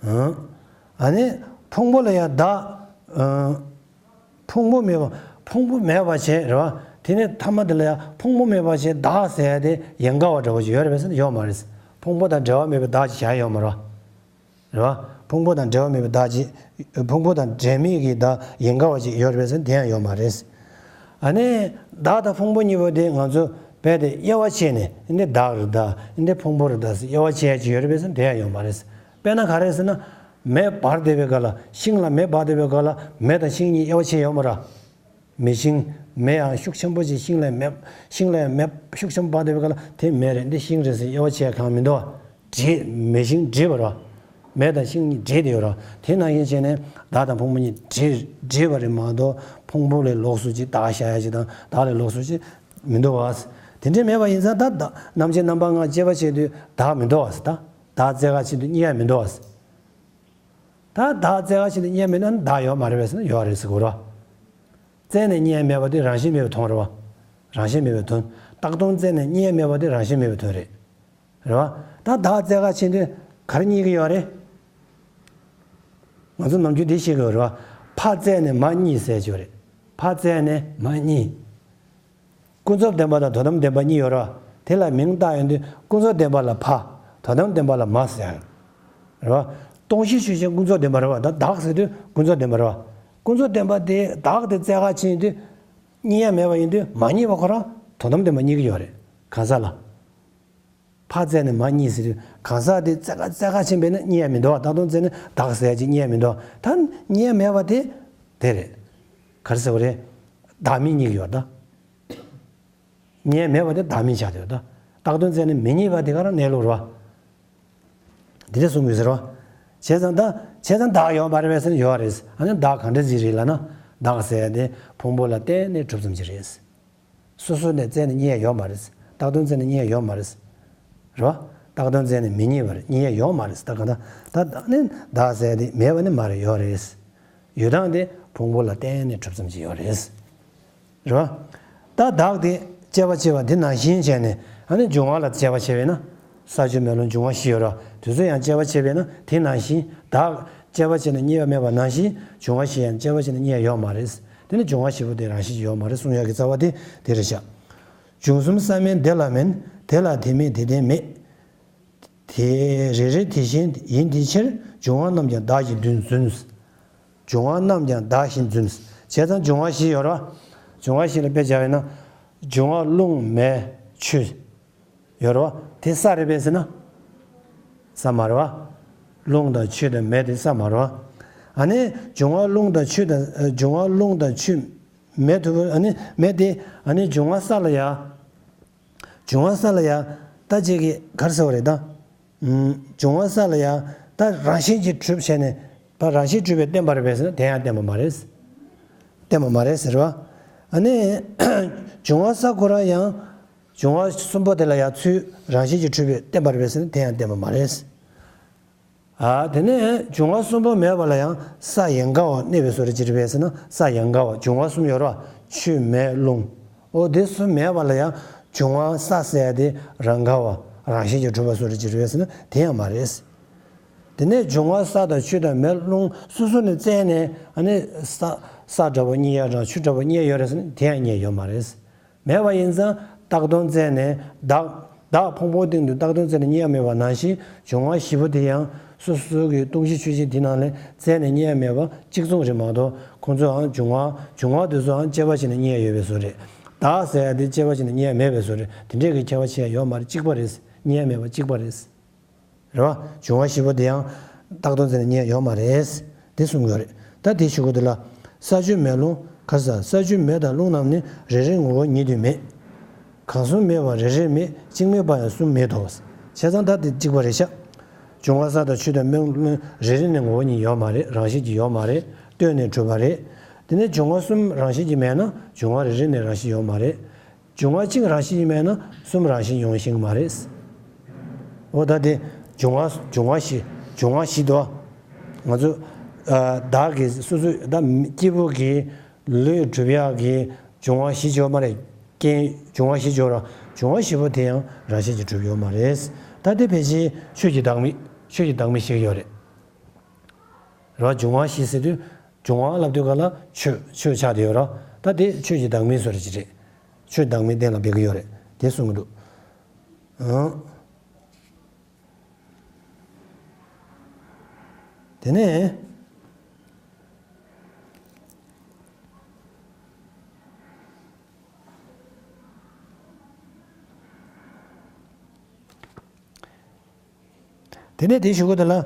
ཨང་། ཨ་ནི་ཕུང་པོ་ལ་ཡང་བདག་ཨང་། ཕུང་པོ་མེད་པ། ཕུང་པོ་མེད་པ་བྱས་རེད་བ། དེ་ནས་ཐ་མ་དེ་ལ་ཡང་ཕུང་པོ་མེད་པ་བྱས་བདག་ཟེར་ཡ་དེ་ཡན་གར་བ་འདྲ་བོ་ཞིག་ཡོད་རེད་པས་ཟེར་ན་ཡོད་མ་རེད། ཕུང་པོ་དང་འབྲེལ་བ་མེད་པའི་བདག་ཅིག་བཞག་ཡ་ཡོད་མ་རེད། རེད་བ། ཕུང་པོ་དང་འབྲེལ་བ་མེད་པའི་བདག་ཅིག་ཕུང་པོ་དང་འབྲེལ་མེད་ཀྱི་བདག་ཡན་གར་བ་ཅིག་ཡོད་རེད་པས་ཟེར་ན་དེ་ཡང་ཡོད་མ་རེད། ཨ་ནི་བདག་དང་ཕུང་པོ་གཉིས་པོ་དེ་ང་ཚོ་རྦད་དེ་དབྱེ་བ་ཕྱེ་ནས་འདི་བདག་རེད་ད། འདི་ཕུང་པོ་རེད་ད་ཟེར་དབྱེ་བ་ཕྱེ་ཡ་ཅིག་ཡོད་རེད་པས་ཟེར་ན་དེ་ཡང་ཡོད་མ་རེད། དཔེར་ན་ག་རེ་ཟེར་ན། མེ་འབར་བསྡད་པའི་སྐབས་ལ། ཤིང་ལ་མེ་འབར་བསྡད་པའི་སྐབས་ལ་མེ་དང་ཤིང་གཉིས་དབྱེ་བ་ཕྱེ་ཡོད་མ་རེད། མེ་ཤིང་། མེ་ཡང་ཤུགས་ཆེན་པོ་ཅིག་ཤིང་ལ་མེ། ཤིང་ལ་ཡང་མེ་ཤུགས་ཆེན་པོ་འབར་བསྡད་པའི་སྐབས་ལ་དེ་མེ་རེད། འདི་ཤིང་རེད་ཟེར་དབྱེ་བ་ཕྱེ་ཡ་གང་མི་འདུག་བ། འདྲེས། མེ་ཤིང་འདྲེས་པ་རེད་བ། མེ་དང་ཤིང་གཉིས་འདྲེས་ཏེ་ཡོད་རེད་བ། དེ་ནང་བཞིན་བྱས་ནས་བདག་དང་ཕུང་པོ་གཉིས་འདྲེས་འདྲེས་པ་རེད་མ་གཏོགས་ཕུང་པོ་ལས་ལོགས་སུ་ཅིག་བདག་བཞག་ཡ་ཅིག་དང་བདག་ལས་ལོགས་སུ་ཅིག་མི་འདུག་བ། དེ་འདྲས་མེད་པ་ཡིན་ཙང་ད་བདག་རྣམ་མཁྱེན་རྣམ་པ་ལྔ་དཔྱད་པ་བྱེད་དུས་བདག་མི་འདུག་བ། ད་བདག་རྩལ་དགག་ཕྱིན་དུས་རྙེད་ཡ་མི་འདུག་བ། ད་བདག་རྩལ་དགག་ཕྱིན་དུས་རྙེད་མེད་ན་བདག་ཡོད་མ་རེད་པས་ཟེར་ན་ཡོད་རེད་ཟེར་དགོས་རེད་བ། རྩལ་ནས་རྙེད་ཡ་མེད་པ་དེ་རང་བཞིན་མེད་པའི་དོན་རེད་བ། རང་བཞིན་མེད་པའི་དོན། བཏགས་དོན་རྩལ་ནས་རྙེད་ཡ་མེད་པ་དེ་རང་བཞིན་མེད་པའི་དོན་རེད། རེད་བ། ད་བདག་རྩལ་དགག་ཕྱིན་དུས་ག་རེ་རྙེད་ཀྱི་ཡོད་རེད། ང་ཚོ་ནམ་རྒྱུན་འདི་ཤེས་དགོས་རེད་བ། ཕ་རྩལ་ནས་མ་རྙེད་ཟེར་གྱི་ཡོད་རེད། ཕ་རྩལ་ནས་མ་རྙེད། ཀུན་རྫོབ་བདེན་པ་དང་དོན་དམ་བདེན་པ་གཉིས་ཡོད་རེད་བ། དེ་ལ་མིང་བཏགས་ཡོང་དུས་ཀུན་རྫོབ་བདེན་པ་ལ་ཕ། དོན་དམ་བདེན་པ་ལ་མ་ཟེར་ཡ། རེད་བ། སྟོང་གཞི་ཆོས་ཅན་ཀུན་རྫོབ་བདེན་པ་རེད་བ། ད་བདག་ཟེར་དུས་ཀུན་རྫོབ་བདེན་པ་རེད་བ། ཀུན་རྫོབ་བདེན་པ་དེ་བདག་དེ་རྩལ་དགག་ཕྱིན་ཡོང་དུས། རྙེད་ཡ་མེད་པ་ཡིན་དུས་མ་རྙེད་པ་ཁོ་རང་དོན་དམ་བདེན་པ་རྙེད་ཀྱི་ཡོད་རེད། གང་ཟག་ལ། ཕ་རྩལ་ནས་མ་རྙེད་ཟེར་དུས་གང་ཟག་དེ་རྩལ་དགག་རྩལ་དགག་ཕྱིན་པས་ན་རྙེད་ཡ་མི་འདུག་བ། བཏགས་དོན་རྩལ་ནས་བདག་ཟེར་ཡ་ཅིག་རྙེད་ཡ་མི་འདུག་བ། ད་རྙེད་ཡ་མེད་པ་དེ་དེ་རེད། ག་རེ་ཟེར་བ་རེད། བདག་མེད་རྙེད་ཀྱི་ཡོད་ད། རྙེད་ཡ་མེད་པ་དེ་བདག་མེད་ཆགས་བསྡད་ཡོད་ད། བཏགས་དོན་རྩལ་ནས་མི་རྙེད་པ་དེ་ག་རང་གནས་ལུགས་རེད་བ། འདི་འདྲ་གསུང་གི་ཟེར་བ། བྱས་ཙང་ད། བྱས་ཙང་བདག་ཡོད་མ་རེད་པས་ཟེར་ན་ཡོད་རེད། ཨ་ནི་བདག་གང་འདྲ་ཟིག་རེད་ལབ་ན། བདག་ཟེར་ཡ་དེ་ཕུང་པོ་ལ་བརྟེན་ནས་གྲུབ་ཙམ་ཅིག་རེད། སོ་སོ་ནས་རྩལ་ནས་རྙེད་ཡ་ཡོད་མ་རེད། བཏགས་དོན་རྩལ་ནས་རྙེད་ཡ་ཡོད་མ་རེད། རེད་བ། བཏགས་དོན་རྩལ་ནས་མི་རྙེད་པ་རེད། རྙེད་ཡ་ཡོད་མ་རེད། ད་ག་ད་ད་ནི་བདག་ཟེར་ཡ་དེ་མེད་པ་ནི་མ་རེད། ཡོད་རེད། ཡོད་སྟངས་དེ་ཕུང་པོ་ལ་བརྟེན་ནས་གྲུབ་ཙམ་ཅིག་ཡོད་རེད། རེད་བ། ད་བདག་དེ་དཔྱད་པ་བྱས་པ་དེ་ནང་བཞིན་བྱས་ནས་ཨ་ནི་འབྱུང་བ་ལ་དཔྱད་པ་བྱས་པས་ན། ས་ཆུ་མེ་རླུང་འབྱུང་བ་བཞི་ཡོད་ར། དེ་ཚོ་ཡང་དཔྱད་པ་བྱས་པས་ན་དེ་ནང་བཞིན་བདག་དཔྱད་པ་བྱས་ནས་རྙེད་པ་མེད་པ་ནང་བཞིན་འབྱུང་བ་བཞི་ཡང་དཔྱད་པ་བྱས་ནས་རྙེད་ཡ་ཡོད་མ་རེད། དེ་ནི་འབྱུང་བ་བཞི་པོ་དེ་རང་བཞིན་གྱིས་ཡོད་མ་རེད་གསུང་ཡ་གི་རྩ་བ་དེ་དེ་རེད་ཤག་འབྱུང་གསུམ་ས་མེད་འདི་ལ་མིན། དེ་ལ་དེ་མེད་དེ་ལྡན་མེད། དེ་རེ་རེ་དེ་བཞིན་ཡིན་དེའི་ཕྱིར། འབྱུང་བ་རྣམས་ཀྱང་བདག་བཞིན་བརྫུན། འབྱུང་བ་རྣམས་ཀྱང་བདག་བཞིན་བརྫུན། བྱས་ཙང་འབྱུང་བ་བཞི་ཡོད་རེད་བ། འབྱུང་བ་བཞི་ལ་དཔེ་བྱ་བས་ན། འབྱུང་བ་རླུང་མེ་ཆུ་ཡོད་རེད་བ། དེ་ས་རེད་པས་ཟེར་ན། ས་མ་རེད་བ། རླུང་དང་ཆུ་དང་མེ་དེ་ས་མ་རེད་བ། ཨ་ནི་འབྱུང་བ་རླུང་དང་ཆུ་དང་། འབྱུང་བ་རླུང་དང་ཆུ། མེ་དུ་ཨ་ནི་མེ་དེ་ཨ་ནི་འབྱུང་བ་ས་ལ་ཡ། འབྱུང་བ་ས་ལ་ཡ། ད་ཅིག་གིས་ག་རེ་ཟེར་བ་རེད་ད། ཨུམ། འབྱུང་བ་ས་ལ་ཡ། ད་རང་བཞིན་གྱིས་གྲུབ་བྱས་ནས། ད་རང་བཞིན་གྲུབ་པའི་བརྟེན་པ་རེད་པས་ཟེར་ན་དེ་ཡང་བརྟེན་པ་མ་རེད། བརྟེན་པ་མ་རེད་ཟེར་བ། ཨ་ནི་འབྱུང་བ་ས་ཁོ་རང་ཡང་འབྱུང་བ་གསུམ་པོ་དེ་ལ་ཡང་ཚུལ་རང་བཞིན་གྱིས་གྲུབ་པས་བསྟན་པ་རེད་པས་ཟེར་ན་དེ་ཡང་བསྟན་པ་མ་རེད། ཨ། དེ་ནས་འབྱུང་བ་གསུམ་པོ་མེད་པ་ལ་ཡང་ས་ཡན་ག་བ་གནས་པའི་བཟོ་འདྲ་ཅིག་རེད་པས་ཟེར་ན། ས་ཡན་ག་བ། འབྱུང་བ་གསུམ་ཡོད་རེད་པ། ཆུ་མེ་རླུང་། འོ་དེ་གསུམ་མེད་པ་ལ་ཡང་འབྱུང་བ་ས་ཟེར་ཡ་དེ་རང་ག་བ། རང་བཞིན་གྱིས་གྲུབ་པ་བཟོ་འདྲ་ཅིག་རེད་པས་ཟེར་ན་དེ་ཡང་མ་རེད། དེ་ནས་འབྱུང་བ་ས་དང་ཆུ་དང་མེ་རླུང་སོ་སོ་ནས་བཙལ་ནས། ཨ་ནི་ས་ས་འདྲ་པོ་རྙེད་ཡ་དང་ཆུ་འདྲ་པོ་རྙེད་ཡོད་རེད་ཟེར་ན་དེ་ཡང་རྙེད་ཡོད་མ་རེད། མེད་པ་ཡིན་ཙང་བཏགས་དོན་བཙལ་ནས་བདག་བདག་ཕུང་པོའི་སྟེང་དུ་བཏགས་དོན་བཙལ་ནས་རྙེད་ཡ་མེད་པ་ནང་བཞིན། འབྱུང་བ་བཞི་པོ་དེ་ཡང་སོ་སོ་གི་སྟོང་གཞི་ཆོས་ཅན་དེ་ནང་ལས་བཙལ་ནས་རྙེད་ཡ་མེད་པ་གཅིག་མཚུངས་རེད་མ་གཏོགས། ཁོང་ཚོའང་འབྱུང་བ་འབྱུང་བ་དེ་ཚོའང་དཔྱད་པ་བྱས་ནས་རྙེད་ཡ་ཡོད་པའི་བཟོ་རེད། བདག་ཟེར་ཡ་དེ་དཔྱད་པ་བྱས་ནས་རྙེད་ཡ་མེད་པའི་བཟོ་རེད། དེ་འདྲས་ཀྱི་ཁྱད་པར་ཕྱེ་ཡ་ཡོད་མ་རེད། གཅིག་པ་རེད། རྙེད་ཡ་མེད་པ་གཅིག་པ་རེད། རེད་བ། འབྱུང་བ་བཞི་པོ་དེ་ཡང་བཏགས་དོན་བཙལ་ནས་རྙེད་ཡ་ཡོད་མ་རེད། དེ་གསུང་གི་ཡོད་རེད། ད་དེའི་གཞུག་གུ་དེ་ལ། ས་ཆུ་མེ་རླུང་ག་ས། ས་ཆུ་མེ་དང་རླུང་རྣམས་ནི། རེ་རེའི་ངོ་བོ་ཉིད་དུ་མེད། གང་གསུམ་མེད་པར་རེ་རེ་མེད། གཅིག་མེད་པ་ཡང་གསུམ་མེད་དོ། བྱས་ཙང་ད་དེ་གཅིག་པ་རེད་ཤག་འབྱུང་བ་ས་དང་ཆུ་དང་མེ་རླུང་རེ་རེ་ནས་ངོ་བོ་ཉིད་ཡོད་མ་རེད། རང་བཞིན་གྱིས་ཡོད་མ་རེད། ལྟོས་ནས་གྲུབ་པ་རེད། དེ་ནས་འབྱུང་བ་གསུམ་རང་བཞིན་གྱིས་མེད་ན་འབྱུང་བ་རེ་རེ་ནས་རང་བཞིན་ཡོད་མ་རེད། འབྱུང་བ་གཅིག་རང་བཞིན་གྱིས་མེད་ན་གསུམ་རང་བཞིན་ཡོང་ཤེས་ཀྱི་མ་རེད། འོ་ད་དེ་འབྱུང་བ་འབྱུང་བ་བཞི། འབྱུང་བ་བཞི་དོ། ང་ཚོ་ཨ་བདག་གི་སོ་སོ་ད་སྐྱེས་བུ་གི་ལུས་གྲུབ་ཡག་གི་འབྱུང་བ་བཞི་ཡོད་མ་རེད། རྐྱེན་འབྱུང་བ་བཞི་ཡོད་ར། འབྱུང་བ་བཞི་པོ་དེ་ཡང་རང་བཞིན་གྱིས་གྲུབ་ཡོད་མ་རེད། ད་དེ་ཕལ་ཆེར་ཆོས་ཀྱི་བདག་མེད། ཆོས་ཀྱི་བདག་མེད་བཤད་ཀྱི་ཡོད་རེད། རེད་བ། འབྱུང་བ་བཞི་ཟེར་དུས་འབྱུང་བ་ལབ་དུས་ག་ལ་ཆོས་ཆོས་ཆགས་བསྡད་ཡོད་ར། ད་དེ་ཆོས་ཀྱི་བདག་མེད་བཟོ་འདྲ་ཅིག་རེད། ཆོས་བདག་མེད་གཏན་ལ་འབེབས་ཀྱི་ཡོད་རེད། དེ་གསུང་གི་འདུག་ཨང་། དེ་ནས། དེ་ནས་དེའི་གཞུག་གུ་དེ་ལ། ཨ།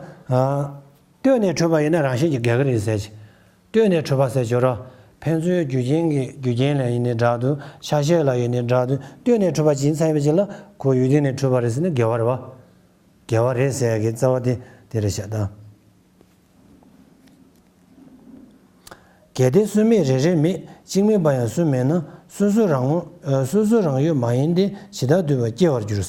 ལྟོས་ནས་གྲུབ་པ་ཡིན་ན་རང་བཞིན་གྱིས་འགལ་གྱི་རེད་ཟེར་གྱི། ལྟོས་ནས་གྲུབ་པ་ཟེར་གྱི་ར། ཕན་ཚུན་རྒྱུ་རྐྱེན་གྱི་རྒྱུ་རྐྱེན་ལ་ཡིན་ནའི་འདྲ་འདུག་ཆ་ཤས་ལ་ཡིན་ནའི་འདྲ་འདུག་ལྟོས་ནས་གྲུབ་པ་ཇི་ཡིན་ཚང་ཡིན་པའི་རྗེས་ལ་ཁོ་ཡུལ་དུས་ནས་གྲུབ་པ་རེད་ཟེར་ན་འགལ་བ་རེད་བ། འགལ་བ་རེད་ཟེར་ཡ་གི་རྩ་བ་དེ་དེ་རེད་ཤག་ད། གལ་ཏེ་གསུམ་མེད་རེ་རེ་མེད། གཅིག་མེད་པ་ཡང་གསུམ་མེད་ན། སོ་སོ་རང་ངོ་། ཨ། སོ་སོ་རང་ཡུལ་མ་ཡིན་ཏེ་ཇི་ལྟར་འདུས་པ་སྐྱེ་བར་འགྱུར།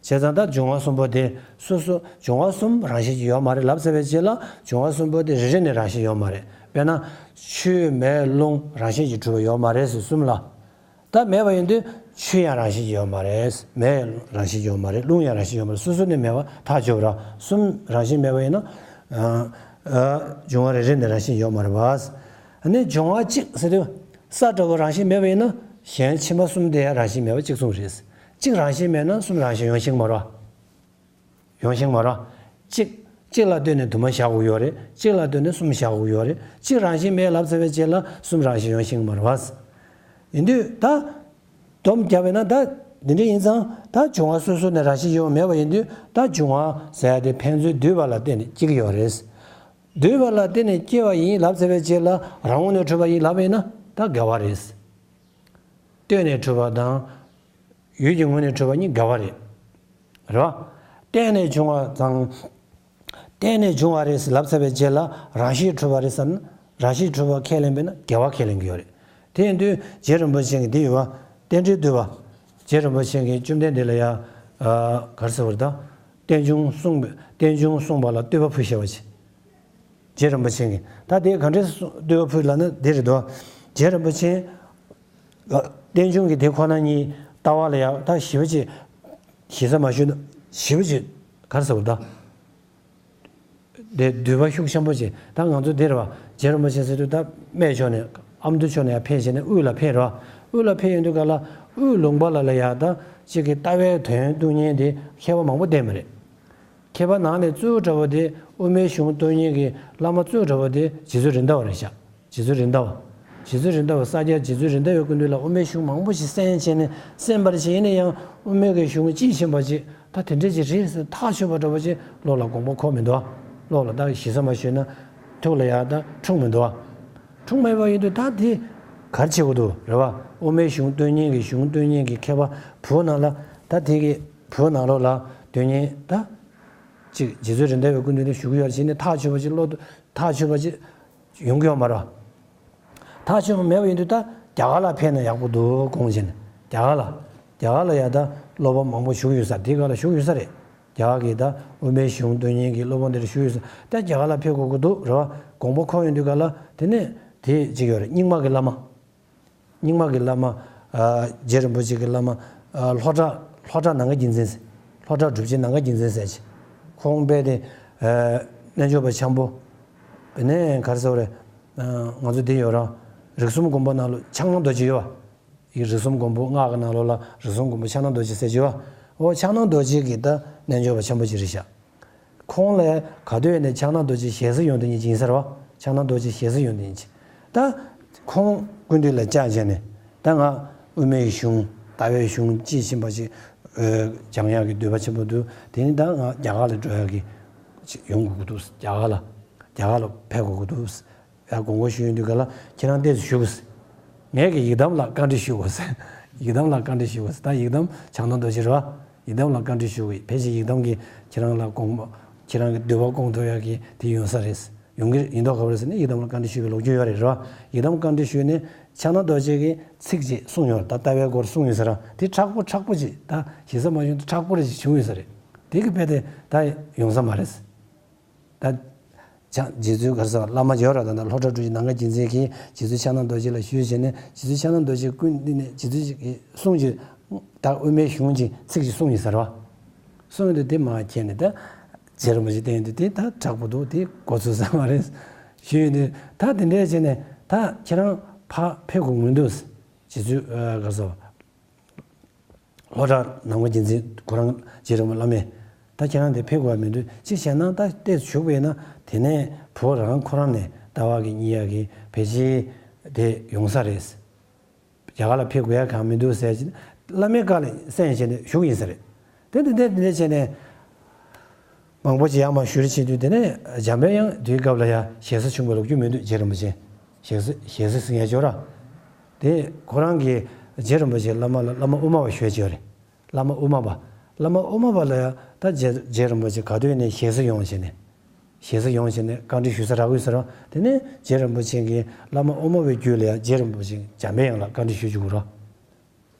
བྱས་ཙང་ད་འབྱུང་བ་གསུམ་པོ་དེ་སོ་སོ། འབྱུང་བ་གསུམ་རང་བཞིན་གྱིས་ཡོད་མ་རེད་ལབ་ཚར་བའི་རྗེས་ལ། འབྱུང་བ་གསུམ་པོ་དེ་རེ་རེ་ནས་རང་བཞིན་ཡོད་མ་རེད། དཔེར་ན། ཆུ་མེ་རླུང་རང་བཞིན་གྱིས་གྲུབ་པ་ཡོད་མ་རེད་ཟེར་གསུམ་ལ། ད་མེད་པ་ཡིན་དུས་ཆུ་ཡང་རང་བཞིན་གྱིས་ཡོད་མ་རེད། མེ་རང་བཞིན་གྱིས་ཡོད་མ་རེད། རླུང་ཡང་རང་བཞིན་ཡོད་མ་རེད། སོ་སོ་ནས་མེད་པ་ཐག་ཆོད་པ་ར། གསུམ་རང་བཞིན་མེད་པ་ཡིན་ན། ཨ། ཨ། འབྱུང་བ་རེ་རེ་ནས་རང་བཞིན་ཡོད་མ་རེད་པ། ཨ་ནི་འབྱུང་བ་གཅིག་ཟེར་དུས་ས་འདྲ་པོ་རང་བཞིན་མེད་པ་ཡིན་ན་གཞན་ཕྱི་མ་གསུམ་དེ་ཡང་རང་བཞིན་མེད་པ་གཅིག་མཚུངས་རེད། གཅིག་རང་བཞིན་མེད་ན་གསུམ་རང་བཞིན་ཡོང་ཤེས་ཀྱི་མ་རེད་པ། ཡོང་ཤེས་ཀྱི་མ་རེད། གཅིག་གཅིག་ལ་ལྟོས་ནས་དུ་མ་བཞག་དགོས་ཡོད་རེད། གཅིག་ལ་ལྟོས་ནས་གསུམ་བཞག་དགོས་ཡོད་རེད། གཅིག་རང་བཞིན་མེད་ལབ་ཚར་བའི་རྗེས་ལ་གསུམ་རང་བཞིན་ཡོང་ཤེས་ཀྱི་མ་རེད་པ། ཡིན་དུས་ད། སྡོམ་བརྒྱབ་པས་ན་ད་འདི་འདྲ་ཡིན་ཙང་ད་འབྱུང་བ་སོ་སོ་ནས་རང་བཞིན་ཡོད་མེད་པ་ཡིན་དུས་ད་འབྱུང་བ་ཟེར་ཡ་དེ་ཕན་ཚུན་འདུས་པ་ལ་བརྟེན་ནས་སྐྱེ་གི་ཡོད་རེད། འདུས་པ་ལ་བརྟེན་ནས་སྐྱེ་བ་ཡིན་ལབ་ཚར་བའི་རྗེས་ལ་རང་ངོས་ནས་གྲུབ་པ་ཡིན་ལབ་པ་ཡིན་ན་ད་འགལ་བ་རེད། ལྟོས་ནས་གྲུབ་པ་དང་། ཡུལ་གྱི་ངོས་ནས་གྲུབ་པ་གཉིས་འགལ་བ་རེད། རེད་བ། བརྟེན་ནས་བྱུང་བ་དང་། བརྟེན་ནས་བྱུང་བ་རེད་ལབ་ཚར་བའི་རྗེས་ལ་རང་བཞིན་གྲུབ་པ་རེད་བསམ་ན་རང་བཞིན་གྲུབ་པ་ཁས་ལེན་པས་ན་འགལ་བ་ཁས་ལེན་གྱི་ཡོད་རེད། དེ་ཡིན་དུས་རྗེ་རིན་པོ་ཆེ་གིས་འདི་ཡོད་བ། རྟེན་འབྲེལ་བསྟོད་པ། རྗེ་རིན་པོ་ཆེ་གིས་བཅོམ་ལྡན་འདས་ལ་ཡ། ཨ། ག་རེ་ཟེར་བ་རེད་ད། རྟེན་འབྱུང་གསུངས་པའི་རྟེན་འབྱུང་གསུངས་པ་ལ་བསྟོད་པ་ཕུལ་བཞག་པ་ཅིག་རྗེ་རིན་པོ་ཆེ་གིས་ད་དེ་ག་འདྲས་བསྟོད་པ་ཕུལ་ལབ་ན་འདི་རེད་དོ། རྗེ་རིན་པོ་ཆེ་རྟེན་འབྱུང་གི་དེ་ཁོ་ན་ཉིད་ལྟ་བ་ལ་ཡང་ད་ཞིབ་པོ་ཅིག་ཞིབ་ས་མ་ཞུས་ན་ཞིབ་པོ་ཅིག་ག་རེ་ཟེར་བ་ད། དེ་བསྡུས་པ་ཤུགས་ཆེན་པོ་ཅིག་ད་ང་ཚོ་འདིར་བ་རྗེ་རིན་པོ་ཆེ་ཟེར་དུས་ད་སྨད་ཕྱོགས་ནས་ཨ་མདོ་ཕྱོགས་ནས་ཡང་ཕེབས་བྱས་ནས་དབུས་ལ་ཕེབས་རོགས། དབུས་ལ་ཕེབས་ཡོང་དུས་ག་ལ་དབུས་ལུང་པ་ལ་ལ་ཡང་ད་ཅིག་གི་ལྟ་བའི་དོན་སྟོན་མཁན་དེ་མཁས་པ་མང་པོ་བསྟེན་པ་རེད། མཁས་པ་ནང་ནས་གཙོ་བོ་འདྲ་བོ་དེ་དབུ་མའི་གཞུང་སྟོན་མཁན་གྱི་བླ་མ་གཙོ་བོ་འདྲ་བོ་དེ་རྗེ་བཙུན་རེད་མདའ་བ་རེད་ཤག་རྗེ་བཙུན་རེད་མདའ་བ། རྗེ་བཙུན་རེད་མདའ་བ་ས་སྐྱ་རྗེ་བཙུན་རེད་མདའ་བའི་སྐུ་མདུན་ལ་དབུ་མའི་གཞུང་མང་པོ་ཞིག་གསན་བྱས་ནས་གསན་པར་བྱས་ཡིན་ན་ཡང་དབུ་མའི་གི་གཞུང་དཔྱིས་ཕྱིན་པ་ཅིག་ད་དེ་འདྲས་ཅིག་རེད་ཟེར་ཐག་ཆོད་པ་འདྲ་བོ་ཅིག་བློ་ལ་དགོངས་པ་འཁོར་མི་འདུག་བློ་ལ་ད་ཞིབ་ས་མ་ཞུས་ན་ཐུགས་ལ་ཡང་ད་འཁྲུངས་མི་འདུག་འཁྲུངས་མེད་པ་ཡིན་དུས་ད་དེ་ག་རེ་བྱེད་དགོས་འདུག་རེད་བ། དབུ་མའི་གཞུང་སྟོན་མཁན་གྱི་གཞུང་སྟོན་མཁན་གྱི་མཁས་པ་བོད་ནང་ལ་ད་དེ་གི་བོད་ནང་ལོགས་ལ་སྟོན་མཁན་ད་ཅིག་རྗེ་བཙུན་རེད་མདའ་བའི་སྐུ་མདུན་དུ་བཞུགས་ཡོད་ཅེས་ནས་ཐག་ཆོད་པ་ཅིག་བློ་ཐག་ཆོད་པ་ཅིག་ཡོང་གི་ཡོད་མ་རེད། ཐག་ཆོད་པ་མེད་པ་ཡིན་དུས་ད་ རྒྱ་གར་ལ་ཕེབས་ན་ཡག་པོ་འདུག་དགོངས་བྱས་ནས། རྒྱ་གར་ལ། རྒྱ་གར་ལ་ཡ་ད་སློབ་དཔོན་མང་པོ་བཞུགས་ཡོད་ས་རེད། དེའི་སྒང་ལ་བཞུགས་ཡོད་ས་རེད། རྒྱ་གར་གྱི་ད་དབུ་མའི་གཞུང་སྟོན་མཁན་གྱི་སློབ་དཔོན་དེ་འདྲ་བཞུགས་ཡོད་ས། ད་རྒྱ་གར་ལ་ཕེབས་དགོས་ཀྱི་འདུག་རེད་བ། དགོངས་པ་འཁོར་ཡོང་དུས་སྒང་ལ་དེ་ནས་དེ་གཅིག་ཡོད་རེད། རྙིང་མ་གི་བླ་མ། རྙིང་མ་གི་བླ་མ། ཨ། རྗེ་རིན་པོ་ཆེ་གི་བླ་མ། ཨ། ལྷོ་བྲག་ལྷོ་བྲག་ནམ་མཁའ་རྒྱལ་མཚན་ཟེར། ལྷོ་བྲག་གྲུབ་ཆེན་ནམ་མཁའ་རྒྱལ་མཚན་ཟེར་ཅིག་ཁོང་རྦད་དེ། ཨ། རྣལ་འབྱོར་པ་འཆང་པོ། དེ་ནས་ག་རེ་ཟེར་དགོས་རེད། ཨ། ང་ཚོ་འདི་ཡོད་ར། རིགས་གསུམ་དགོན་པ་ནང་ལོགས་ཕྱག་ན་རྡོ་རྗེ་ཡོད་བ། ཡི་རིགས་གསུམ་མགོན་པོ་སྔགས་ཀྱི་ནང་ལོགས་ལ་རིགས་གསུམ་མགོན་པོ་ཕྱག་ན་རྡོ་རྗེ་ཟེར་གྱི་ཡོད་བ། འོ་ཕྱག་ན་རྡོ་རྗེ་གི་ད་རྣལ་འབྱོར་པ་ཆེན་པོ་ཅིག་རེད་ཤག་ཁོང་ལ་ག་དུས་ནས་ཕྱག་ན་རྡོ་རྗེ་ཞལ་གསེར་ཡོང་དུས་ཉིད་ཅིག་ཡིན་ས་རེད་བ། ཕྱག་ན་རྡོ་རྗེ་ཞལ་གསེར་ཡོང་དུས་ཉིད་ཅིག་ད་ཁོང་སྐུ་མདུན་ལ་བཅར་བྱས་ནས་ད་ང་དབུ་མའི་གཞུང་ལྟ་བའི་གཞུང་དཔྱིས་ཕྱིན་པ་ཅིག་སྦྱང་ཡག་གི་འདོད་པ་ཆེན་པོ་འདུག་དེ་ནི་ད་ང་རྒྱ་གར་ལ་འགྲོ་ཡག་གི་ཡོང་དགོས་ཀྱི་འདུག་རྒྱ་གར་ལ། རྒྱ་གར་ལ་ཕེབས་དགོས་ཀྱི་འདུག་ཡ་དགོངས་པ་ཞུ་ཡོང་དུས་སྒང་ལ་ཁྱེད་རང་ཏོག་ཙམ་བཞུགས། ངས་ཀྱི་ཡི་དམ་ལ་བཀའ་འདྲི་ཞུ་དགོས་ཟེར། ཡི་དམ་ལ་བཀའ་འདྲི་ཞུ་དགོས་ཟེར། ད་ཡི་དམ་ཕྱག་ན་རྡོ་རྗེ་རེད་བ། ཡི་དམ་ལ་བཀའ་འདྲི་ཞུ་དགོས། ཕལ་ཆེར་ཡི་དམ་གྱིས་ཁྱེད་རང་ལ་དགོངས་པ། ཁྱེད་རང་གི་འདོད་པ་སྐོང་ཐུབ་ཡག་གི་དེ་ཡོང་ས་རེད། ཡོང་གི་ཡིན་མདོག་ཁ་པོ་རེད་ཟེར་ནས་ཡི་དམ་ལ་བཀའ་འདྲི་ཞུས་པའི་ལོ་རྒྱུས་ཡོད་རེད་བ། ཡི་དམ་བཀའ་འདྲི་ཞུས་ནས་ཕྱག་ན་རྡོ་རྗེ་གིས་ཚིག་ཅིག་གསུངས་ཡོད་རེད། ད་ལྟ་བའི་སྐོར་གསུངས་ཡོད་ས་རེད། དེ་མཁྲེགས་པོ་མཁྲེགས་པོ་ཅིག་ད་ཞེ་ས་མ་བྱུང་། དེ་མཁྲེགས་པོ་རེ་ཞིག་བྱུང་ཡོད་ས་རེད། དེ་གི་དཔེ་དེ་ད་ཡོང་ས་མ་རེད། ད། ཅང་རྗེ་བཙུན་ག་རེ་ཟེར་བ་བླ་མ་ཡོད་ར། ད་ལྟ་ལྷོ་བྲག་གྲུབ་ཆེན་ནམ་མཁའ་རྒྱལ་མཚན་གྱིས་རྗེ་བཙུན་ཕྱག་ན་རྡོ་རྗེ་ལ་ཞུས་བྱས་ནས་རྗེ་བཙུན་ཕྱག་ན་རྡོ་རྗེ་སྐུ་འདི་ནས་རྗེ་བཙུན་གྱི་གསུང་གི་ད་དབུ་མའི་གཞུང་གི་ཚིག་ཅིག་གསུངས་ཡིན་ཟེར་བ། གསུངས་ཡོང་དུས་དེ་མར་ཁྱེར་ནས་ད་རྗེ་རིན་པོ་ཆེ་བསྟན་ཡོང་དུས་དེ་ད་མཁྲེགས་པོ་འདུག་དེ་གོ་ཚོད་ཟ་མ་རེད། ཞུས་ཡོང་དུས་ད་དེ་འདྲས་བྱས་ནས་ད་ཁྱེད་རང་ཕར་ཕེབས་དགོས་ཀྱི་འདུག་རྗེ་བཙུན་ག་རེ་ཟེར་བ། ལྷོ་བྲག་ནམ་མཁའ་རྒྱལ་མཚན་ཁོ་རང་རྗེ་རིན་པོ་བླ་མས། ད་ཁྱེད་རང་དེ་ཕེབས་དགོས་པ་མི་འདུག་ཅི་བྱས་ན་ད་ལྟས་བཞུགས་པ་ཡིན་ན་དེ་ནས་བུ་རང་ཁོ་རང་ནས་ལྟ་བ་གི་རྙེད་ཡག་གི་ཕལ་ཆེར་དེ་ཡོང་ས་རེད། རྒྱ་གར་ལ་ཕེབས་དགོས་ཡག་གང་མི་འདུག་ཟེར་བྱས་བླ་མའི་བཀའ་ལ་གསན་བྱས་ནས་བཞུགས་ཡིན་ས་རེད། དེ་དེ་འདྲས་དེ་འདྲས་བྱས་ནས། མང་པོ་ཅིག་ཡར་མར་ཞུ་རེ་བྱེད་དུས་དེ་ནས་འཇམ་དཔལ་དབྱངས་དེའི་སྐབས་ལ་ཡང་ཞལ་གསེར་བྱུང་བའི་ལོ་རྒྱུས་མི་འདུག་རྗེ་རིན་པོ་ཆེ། ཞལ་གསེར་ཞལ་གསེར་ཟེར་ཡ་ཅོ་ར། དེ་ཁོ་རང་གིས་རྗེ་རིན་པོ་ཆེ་བླ་མ་ལ་བླ་མ་དབུ་མ་པ་ཞུ་ཡ་ཅོ་རེད། བླ་མ་དབུ་མ་པ། བླ་མ་དབུ་མ་པ་ལ་ཡང་ད་རྗེ་རྗེ་རིན་པོ་ཆེ་ག་དུས་ནས་ཞལ་གསེར་ཡོང་བྱས་ནས། ཞལ་གསེར་ཡོང་བྱས་ནས་བཀའ་འདྲི་ཞུ་ས་རག་གི་ཡོད་ས་རེད། དེ་ནས་རྗེ་རིན་པོ་ཆེ་གིས་བླ་མ་དབུ་མ་པའི་རྒྱུད་ལ་ཡང་རྗེ་རིན་པོ་ཆེ་འཇམ་དཔལ་དབྱངས་ལ་བཀའ་འདྲི་ཞུ་བཅུག་གི་རེད།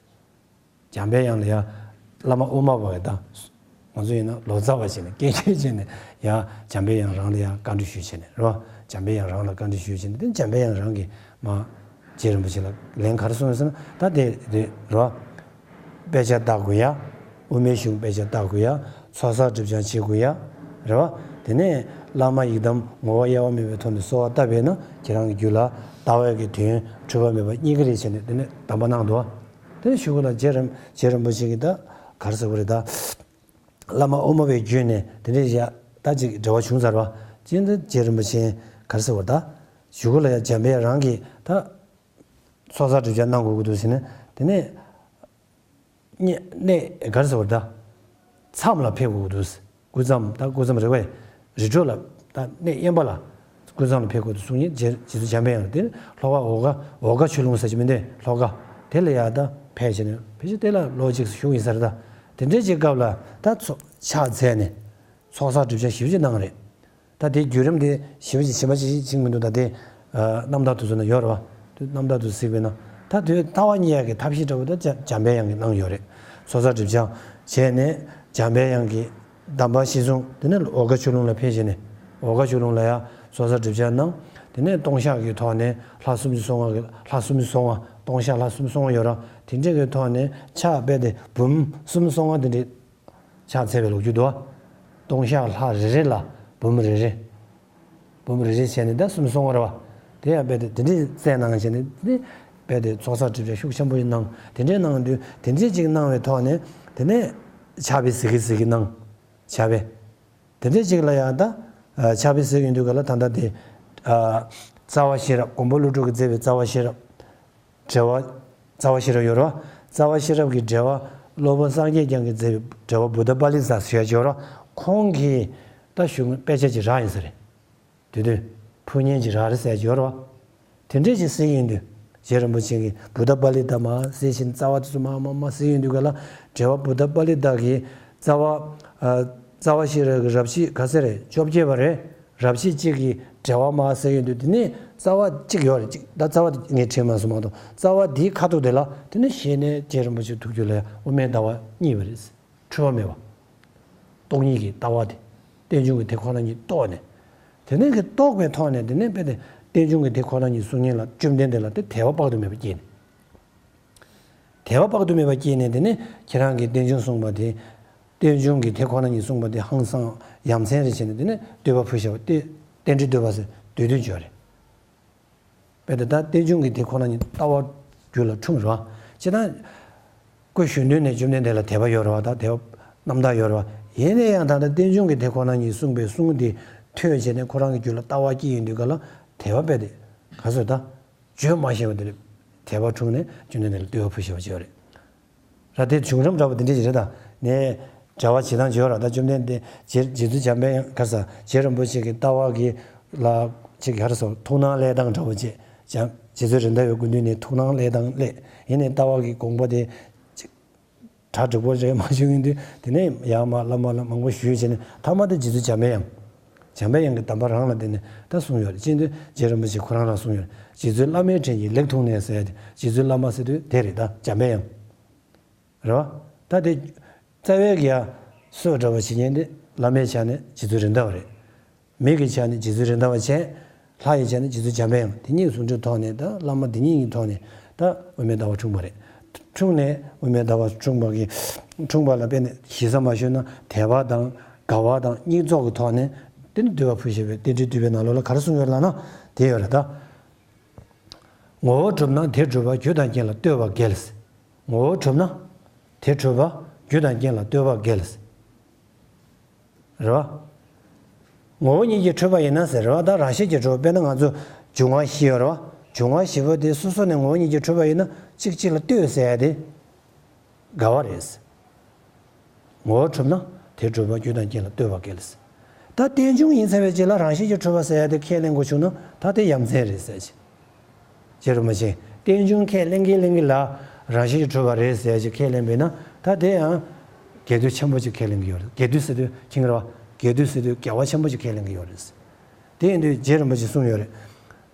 འཇམ་དཔལ་དབྱངས་ལ་ཡང་བླ་མ་དབུ་མ་པ་གི་དང་། ང་ཚོ་ཡིན་ན་ལོ་ཙཱ་བ་བྱས་ནས་སྐད་ཆ་བྱས་ནས་ཡང་འཇམ་དཔལ་དབྱངས་རང་ལ་ཡང་བཀའ་འདྲི་ཞུས་བྱས་ནས་རེད་བ། འཇམ་དཔལ་དབྱངས་རང་ལ་བཀའ་འདྲི་ཞུས་བྱས་ནས་དེ་འཇམ་དཔལ་དབྱངས་རང་གིས་མ། རྗེ་རིན་པོ་ཆེ་ལ་ལན་ག་རེ་གསུངས་ཡོད་ཟེར་ན་ད་དེ་དེ་རེད་བ། དཔེ་ཆ་ལྟ་དགོས་ཡ། དབུ་མའི་གཞུང་དཔེ་ཆ་ལྟ་དགོས་ཡ། ཚོགས་བསགས་སྒྲིབ་སྦྱང་བྱེད་དགོས་ཡ། རེད་བ། དེ་ནས་བླ་མ་ཡི་དམ་ངོ་བོ་དབྱེ་བ་མེད་པའི་ཐོག་ནས་གསོལ་བ་བཏབ་པས་ན་ཁྱེད་རང་གི་རྒྱུད་ལ་ལྟ་བའི་གི་དོན་འཁྲུལ་པ་མེད་པ་རྙེད་ཀྱི་རེད་བྱས་ནས་དེ་ནས་གདམས་པ་གནང་འདུག་བ། དེ་ནས་གཞུག་གུ་ལ་རྗེ་རིན་རྗེ་རིན་པོ་ཆེ་གིས་ད་ག་རེ་ཟེར་དགོས་རེད་ད། བླ་མ་དབུ་མ་པའི་བརྒྱུད་ནས་དེ་འདྲའི་ཡ་ད་ཅིག་འབྲེལ་བ་བྱུང་ཚར་བ། ཅི་འདི་རྗེ་རིན་པོ་ཆེ་ག་རེ་ཟེར་དགོས་རེད་ད། གཞུག་གུ་ལ་ཡ་འཇམ་དཔལ་རང་གིས་ད། ཚོགས་བསགས་སྒྲིབ་སྦྱང་གནང་དགོས་ཀྱི་འདུག་ཟེར་ནས་དེ་ནས། གནས་གནས་ག་རེ་ཟེར་བ་ད། མཚམས་ལ་ཕེབས་དགོས་ཀྱི་འདུག་སྐུ་མཚམས་ད་སྐུ་མཚམས་རེད་པས། རི་ཁྲོད་ལ་ད་གནས་དབེན་པ་ལ་སྐུ་མཚམས་ལ་ཕེབས་དགོས་འདུག་གསུང་མཁན་རྗེ་རྗེ་བཙུན་འཇམ་དཔལ་དབྱངས་དེ་ལྷོ་ཁ་འོ་ག་འོ་ག་ཆོས་ལུང་ཟེར་གྱི་མི་འདུག་ལྷོ་ཁ་དེ་ལ་ཡ་ད་ཕེབས་བྱས་ནས་ཕལ་ཆེར་དེ་ལ་ལོ་གཅིག་བཞུགས་ཡིན་ས་རེད་ད། དེ་འདྲའི་ཅིག་སྐབས་ལ་ད་ཚོ་ཕྱག་འཚལ་ནས་ཚོགས་བསགས་སྒྲིབ་སྦྱང་ཞེ་པོ་ཅིག་གནང་རེད། ད་དེའི་བརྒྱུད་རིམ་དེ་ཞིབ་ཅིག་ཞིབ་མ་ཅིག་ཅིག་མི་འདུག་ད་དེ་རྣམ་ཐར་དེ་ཚོ་ན་ཡོད་རེད་བ། དེ་རྣམ་ཐར་དེ་གཟིགས་པས་ན་ད་དེའི་ལྟ་བ་རྙེད་ཡག་གི་ཐབས་ཤེས་འདྲ་བོ་ད་འཇམ་འཇམ་དཔལ་དབྱངས་ཀྱིས་གནང་ཡོད་རེད། ཚོགས་བསགས་སྒྲིབ་སྦྱང་བྱས་ནས་འཇམ་དཔལ་དབྱངས་ཀྱི་གདམས་པ་གཞིར་བཟུང་དེ་ནས་འོ་ག་ཆོས་ལུང་ལ་ཕེབས་བྱས་ནས་འོ་ག་ཆོས་ལུང་ལ་ཡང་ཚོགས་བསགས་སྒྲིབ་སྦྱང་གནང་། དེ་ནས་ལྟུང་བཤགས་ཀྱི་ཐོག་ནས་ལྷ་སུམ་ཅུ་སོ་ལྔ་གི་ལྷ་སུམ་ཅུ་སོ་ལྔ་ལྟུང་བཤགས་ལྷ་སུམ་ཅུ་སོ་ལྔ་ཡོད་ར། དེ་འདྲས་ཀྱི་ཐོག་ནས་ཕྱག་དཔེ་དེ་འབུམ་སུམ་ཅུ་སོ་ལྔ་དེ་འདྲས། ཕྱག་འཚལ་བའི་ལོ་རྒྱུས་འདུག་ལྟུང་བཤགས་ལྷ་རེ་རེ་ལ་འབུམ་རེ་རེ། འབུམ་རེ་རེ་བྱས་ནས་ད་སུམ་ཅུ་སོ་ལྔ་རེད་བ། དེ་ཡང་རྦད་དེ་དེ་འདྲའི་བསྩལ་གནང་བྱས་ནས་དེ་རྦད་དེ་ཚོགས་བསགས་སྒྲིབ་སྦྱང་ཤུགས་ཆེན་པོ་ཞིག་གནང་། དེ་འདྲའི་གནང་དུས་དེ་འདྲའི་ཅིག་གནང་བའི་ཐོག་ནས་དེ་ནས་ཕྱག་དཔེ་གཟིགས་ཀྱི་གཟིགས་ཀྱི་གནང་། ཕྱག་དཔེ། དེ་འདྲའི་ཅིག་ལ་ཡང་ད་ཕྱག་དཔེ་གཟིགས་ཡོང་དུས་ག་ལ་ད་ལྟ་དེ་རྩ་བ་ཤེས་རབ་མགོན་པོ་ཀླུ་སྒྲུབ་ཀྱིས་མཛད་པའི་རྩ་བ་ཤེས་རབ། འགྲེལ་པ། རྩ་བ་ཤེས་རབ་ཡོད་རེད་བ། རྩ་བ་ཤེས་རབ་ཀྱི་འགྲེལ་པ་སློབ་དཔོན་སངས་རྒྱས་བསྐྱངས་ཀྱིས་མཛད་པའི་འགྲེལ་པ་བུདྡྷ་པཱ་ལི་ཏ་ཟེར་ཡ་ཅིག་ཡོད་རེད་བ། ཁོང་གིས་ད་ཞུ་དཔེ་ཆ་ཅིག་རག་ཡིན་ས་རེད། དེ་དུས་ཕུལ་མཁན་ཅིག་རག་རེད་ཟེར་ཡ་ཅིག་ཡོད་རེད་བ། དེ་འདྲས་ཅིག་གཟིགས་ཡོང་དུས་རྗེ་རིན་པོ་ཆེ་གིས་བུདྡྷ་པཱ་ལི་ཏ་མར་གཟིགས་བཞིན་རྩ་བ་དེ་ཚོ་མར་མར་མར་གཟིགས་ཡོང་དུས་ག་ལ་འགྲེལ་པ་བུདྡྷ་པཱ་ལི་ཏ་གི་རྩ་བ། རྩ་བ་ཤེས་རབ་ཀྱི་རབ་བྱེད་ག་ཚད་རེད། བཅོ་བརྒྱད་པ་རེད། རབ་བྱེད་གཅིག་གི་འགྲེལ་པ་མར་གཟིགས་ཡོང་དུས་དེ་ནས་ རྩ་བ་གཅིག་ཡོད་རེད། གཅིག་ད་རྩ་བ་དེ་ངས་དྲིས་མ་སོང་མ་གཏོགས། རྩ་བ་དེའི་ཁ་ཐུག་དེ་ལ་དེ་ནི་ཞེ་ནས་རྗེ་རིན་པོ་ཆེ་ཐུགས་རྒྱུད་ལ་དབུ་མའི་ལྟ་བ་རྙེད་པ་རེད། འཁྲུལ་བ་མེད་པ། སྟོང་ཉིད་ཀྱི་ལྟ་བ་དེ། རྟེན་འབྱུང་གི་དེ་ཁོ་ན་ཉིད་རྟོགས་ནས། དེ་ནས་གི་རྟོགས་པའི་ཐོག་ནས་དེ་ནས་དཔེ་དེ་རྟེན་འབྱུང་གི་དེ་ཁོ་ན་ཉིད་གསུང་མཁན་ལ་བཅོམ་ལྡན་འདས་ལ་དེ་དད་པ་དཔག་ཏུ་མེད་པ་སྐྱེས་ནས། དད་པ་དཔག་ཏུ་མེད་པ་སྐྱེས་ནས་དེ་ནས་ཁྱེད་རང་གིས་རྟེན་འབྱུང་གསུངས་པ་དེ། རྟེན་འབྱུང་གི་དེ་ཁོ་ན་ཉིད་གསུངས་པ་དེ་ཧང་སང་ཡ་མཚན་རེད་བྱས་ནས་དེ་ནས་བསྟོད་པ་ཕུལ་བཞག་པ་དེ་རྟེན་འབྲེལ་བསྟོད་པ་ཟེར་བསྟོད་དོན་བརྗོད་རེད། དཔེ་དེ་ལྟར་རྟེན་འབྱུང་གི་དེ་ཁོ་ན་ཉིད་ལྟ་བ་རྒྱུད་ལ་འཁྲུངས་རེད་བ། ཇི་ལྟར་སྐུ་གཞོན་དུས་ནས་བཅོམ་ལྡན་འདས་ལ་དད་པ་ཡོད་རེད་བ། ད་དད་པ་རྣམ་དག་ཡོད་རེད་བ། ཡིན་ན་ཡང་ད་ལྟ་རྟེན་འབྱུང་གི་དེ་ཁོ་ན་ཉིད་གསུངས་པའི་གསུང་དེ་ཐོས་བྱས་ནས་ཁོ་རང་གི་རྒྱུད་ལ་ལྟ་བ་སྐྱེས་ཡོང་དུས་ག་ལ་དད་པ་དཔེ་དེ་ག་ཚོད་ད་བརྗོད་མ་ཤེས་པ་དེ་ལ་དད་པ་འཁྲུངས་ནས་བཅོམ་ལྡན་འདས་ལ་བསྟོད་པ་ཕུལ་བཞག་པ་ཅིག་ཡོད་རེད། ར་དེ་བྱུང་རིམ་འདྲ་པོ་དེ་འདྲ་ཞིག་རེད་ད། ནས་འབྲེལ་བ་བྱེད་སྟངས་བརྗོད་ར་ད་བཅོམ་ལྡན་འདས་རྗེ་རྗེ་བཙུན་འཇམ་པའི་དབྱངས་ག་ས་རྗེ་རིན་པོ་ཆེ་གི་ལྟ་བ་གི་ལ་ཅིག་ག་རེ་ཟེར་ཐུགས་སྣང་སླད་སྟངས་འདྲ་པོ་བྱས། འཇམ་རྗེ་བཙུན་རེད་མདའ་བའི་སྐུ་མདུན་ནས་ཐུགས་སྣང་སླད་སྟངས་སླད་ཡིན་ནས་ལྟ་བ་གི་དགོངས་པ་དེ་ཅིག་གྲ་འགྲིག་པོ་རེད་མ་བྱུང་ཡིན་དུས་དེ་ནས་ཡང་མ་བླ་མ་ལ་མང་པོ་ཞུས་བྱས་ནས་མཐའ་མ་དེ་རྗེ་བཙུན་འཇམ་པའི་དབྱངས། འཇམ་པའི་དབྱངས་ཀྱི་གདམས་པ་རང་ལ་བརྟེན་ནས་ད་གསུངས་ཡོད་རེད། ཅི་འདུག་རྗེ་རིན་པོ་ཆེ་ཁོ་རང་རང་གསུངས་ཡོད་རེད། རྗེ་བཙུན་བླ་མའི་དྲིན་གྱིས་ལེགས་ཐུགས་གནས་ཟེར་ཡ་དེ་རྗེ་བཙུན་བླ་མ་ཟེར་དུས་དེ་རེད་ད་འཇམ་པའི་དབྱངས། རེད་བ། ད་དེ་རྩ་བའི་གི་ཡ་སོ་འདྲ་བ་བྱེད་མཁན་དེ་བླ་མའི་ཆ་ནས་རྗེ་བཙུན་རེད་མདའ་བ་རེད། མི་གི་ཆ་ནས་རྗེ་བཙུན་རེད་མདའ་བ་བྱས། ལྷ་ཡི་ཆ་ནས་རྗེ་བཙུན་འཇམ་པའི་དབྱངས་དེ་གཉིས་ཟུང་འབྲེལ་ཐོག་ནས་ད་བླ་མ་དེ་གཉིས་ཀྱི་ཐོག་ནས་ད་དབུ་མའི་ལྟ་བ་འཁྲུངས་པ་རེད། འཁྲུངས་ནས་དབུ་མའི་ལྟ་བ་འཁྲུངས་པ་གི་འཁྲུངས་པ་ལ་དཔེ་ནས་ཞེ་ས་མ་ཞུས་ན་དད་པ་དང་དགའ་བ་དང་སྙིང་བཙོག་གི་ཐོག་ནས་དེ་ནི་བསྟོད་པ་ཕུལ་བཞིན་པའི་རྟེན་འབྲེལ་བསྟོད་པའི་ནང་ལོགས་ལ་ག་རེ་གསུངས་ཡོད་ལབ་ན་དེ་ཡོད་རེད་ད། ངོ་བོ་གྲུབ་ན་དེ་གྲུབ་པ་རྒྱུ་དང་རྐྱེན་ལ་ལྟོས་པར་འགལ། ངོ་བོ་གྲུབ་ན་དེ་གྲུབ་པ་རྒྱུ་དང་རྐྱེན་ལ་ལྟོས་པར་འགལ། རེད་བ། ངོ་བོ་ཉིད་ཀྱིས་གྲུབ་པ་ཡིན་ན་ཟེར་རེད་བ། ད་རང་བཞིན་གྱིས་གྲུབ་པ་དཔེར་ན་ང་ཚོ་འབྱུང་བ་བཞི་ཡོད་རེད་བ། འབྱུང་བ་བཞི་པོ་དེ་སོ་སོ་ནས་ངོ་བོ་ཉིད་ཀྱིས་གྲུབ་པ་ཡིན་ན་གཅིག་གཅིག་ལ་ལྟོས་ཟེར་ཡ་དེ་འགལ་བ་རེད། ངོ་བོ་གྲུབ་ན་དེ་གྲུབ་པ་རྒྱུ་དང་རྐྱེན་ལ་ལྟོས་པ་འགལ། ད་རྟེན་འབྱུང་ཡིན་ཚར་བའི་རྗེས་ལ་རང་བཞིན་གྱིས་གྲུབ་པ་ཟེར་ཡ་དེ་ཁས་ལེན་དགོས་བྱུང་ན་ད་དེ་ཡ་མཚན་རེད་ཟེར་གྱི། རྗེ་རིན་པོ་ཆེ་རྟེན་འབྱུང་ཁས་ལེན་གྱིན་ལེན་གྱིན་ལ་རང་བཞིན་གྱིས་གྲུབ་པ་རེད་ཟེར་གྱི་ཁས་ལེན་པས་ན་ད་དེ་ཡང་འགལ་འདུ་ཆེན་པོ་ཅིག་ཁས་ལེན་གྱི་ཡོད་རེད། འགལ་འདུ་ཟེར་དུས་ཁྱིང་ར་བ་འགལ་འདུ་ཟེར་དུས་འགལ་བ་ཆེན་པོ་ཅིག་ཁས་ལེན་གྱི་ཡོད་རེད། དེ་ཡིན་དུས་རྗེ་རིན་པོ་ཆེ་གསུངས་ཡོད་རེད།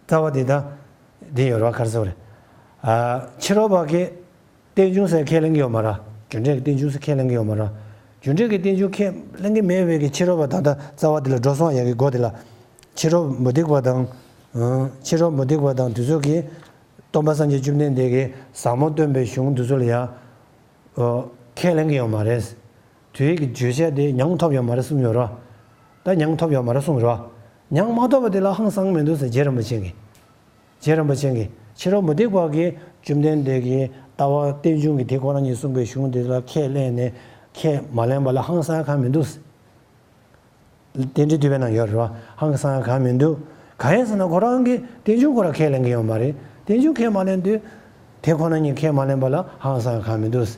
རྩ་བ་དེ་ད་འདི་ཡོད་རེད་བ། ག་རེ་ཟེར་བ་རེད། ཨ་ཕྱི་རོལ་པ་གིས་རྟེན་འབྱུང་ཟེར་ཁས་ལེན་གྱི་ཡོད་མ་རེད། རྒྱུ་འབྲས་ཀྱི་རྟེན་འབྱུང་ཟེར་ཁས་ལེན་གྱི་ཡོད་མ་རེད། རྒྱུ་འབྲས་ཀྱི་རྟེན་འབྱུང་ཁས་ལེན་གྱི་མེད་པའི་གི་ཕྱི་རོལ་པ་ད་ལྟ་རྩ་བ་འདི་ལ་འགྲོ་སོང་ཡག་གི་སྒོ་དེ་ལ་ཕྱི་རོལ་མུ་སྟེགས་པ་དང་། ཨང་། ཕྱི་རོལ་མུ་སྟེགས་པ་དང་དེ་ཚོ་གིས་སྟོན་པ་སངས་རྒྱས་བཅོམ་ལྡན་འདས་ཀྱིས་ཟབ་མོ་སྟོན་པའི་གཞུང་དེ་ཚོ་ལ་ཡང་ཁས་ལེན་གྱི་ཡོད་མ་རེད། དེའི་གི་བརྗོད་བྱ་དེ་མྱང་ཐོབ་ཡོད་མ་རེད་གསུངས་ཡོད་རེད། ད་མྱང་ཐོབ་ཡོད་མ་རེད་གསུངས་རེད། མྱང་མ་ཐོབ་པ་དེ་ལ་ཧང་སང་མི་འདུག་ཟེར་རྗེ་རིན་པོ་ཆེ་གིས། རྗེ་རིན་པོ་ཆེ་གིས་ཕྱི་རོལ་མུ་སྟེགས་པ་གིས་བཅོམ་ལྡན་འདས་ཀྱི་ལྟ་བ་རྟེན་འབྱུང་གི་དེ་ཁོ་ན་ཉིད་གསུངས་པའི་གཞུང་དེ་ལ་ཁས་ལེན་ནས་ཁས་མ་ལེན་པ་ལ་ཧང་སང་གང་མི་འདུག་ཟེར། རྟེན་འབྲེལ་བསྟོད་པའི་ནང་ཡོད་རེད་བ། ཧང་སང་གང་མི་འདུག་གང་ཡིན་ཟེར་ན་ཁོ་རང་གིས་རྟེན་འབྱུང་ཁོ་རང་ཁས་ལེན་གྱི་ཡོད་མ་རེད། རྟེན་འབྱུང་ཁས་མ་ལེན་དུས། དེ་ཁོ་ན་ཉིད་ཁས་མ་ལེན་པ་ལ་ཧང་སང་གང་མི་འདུག་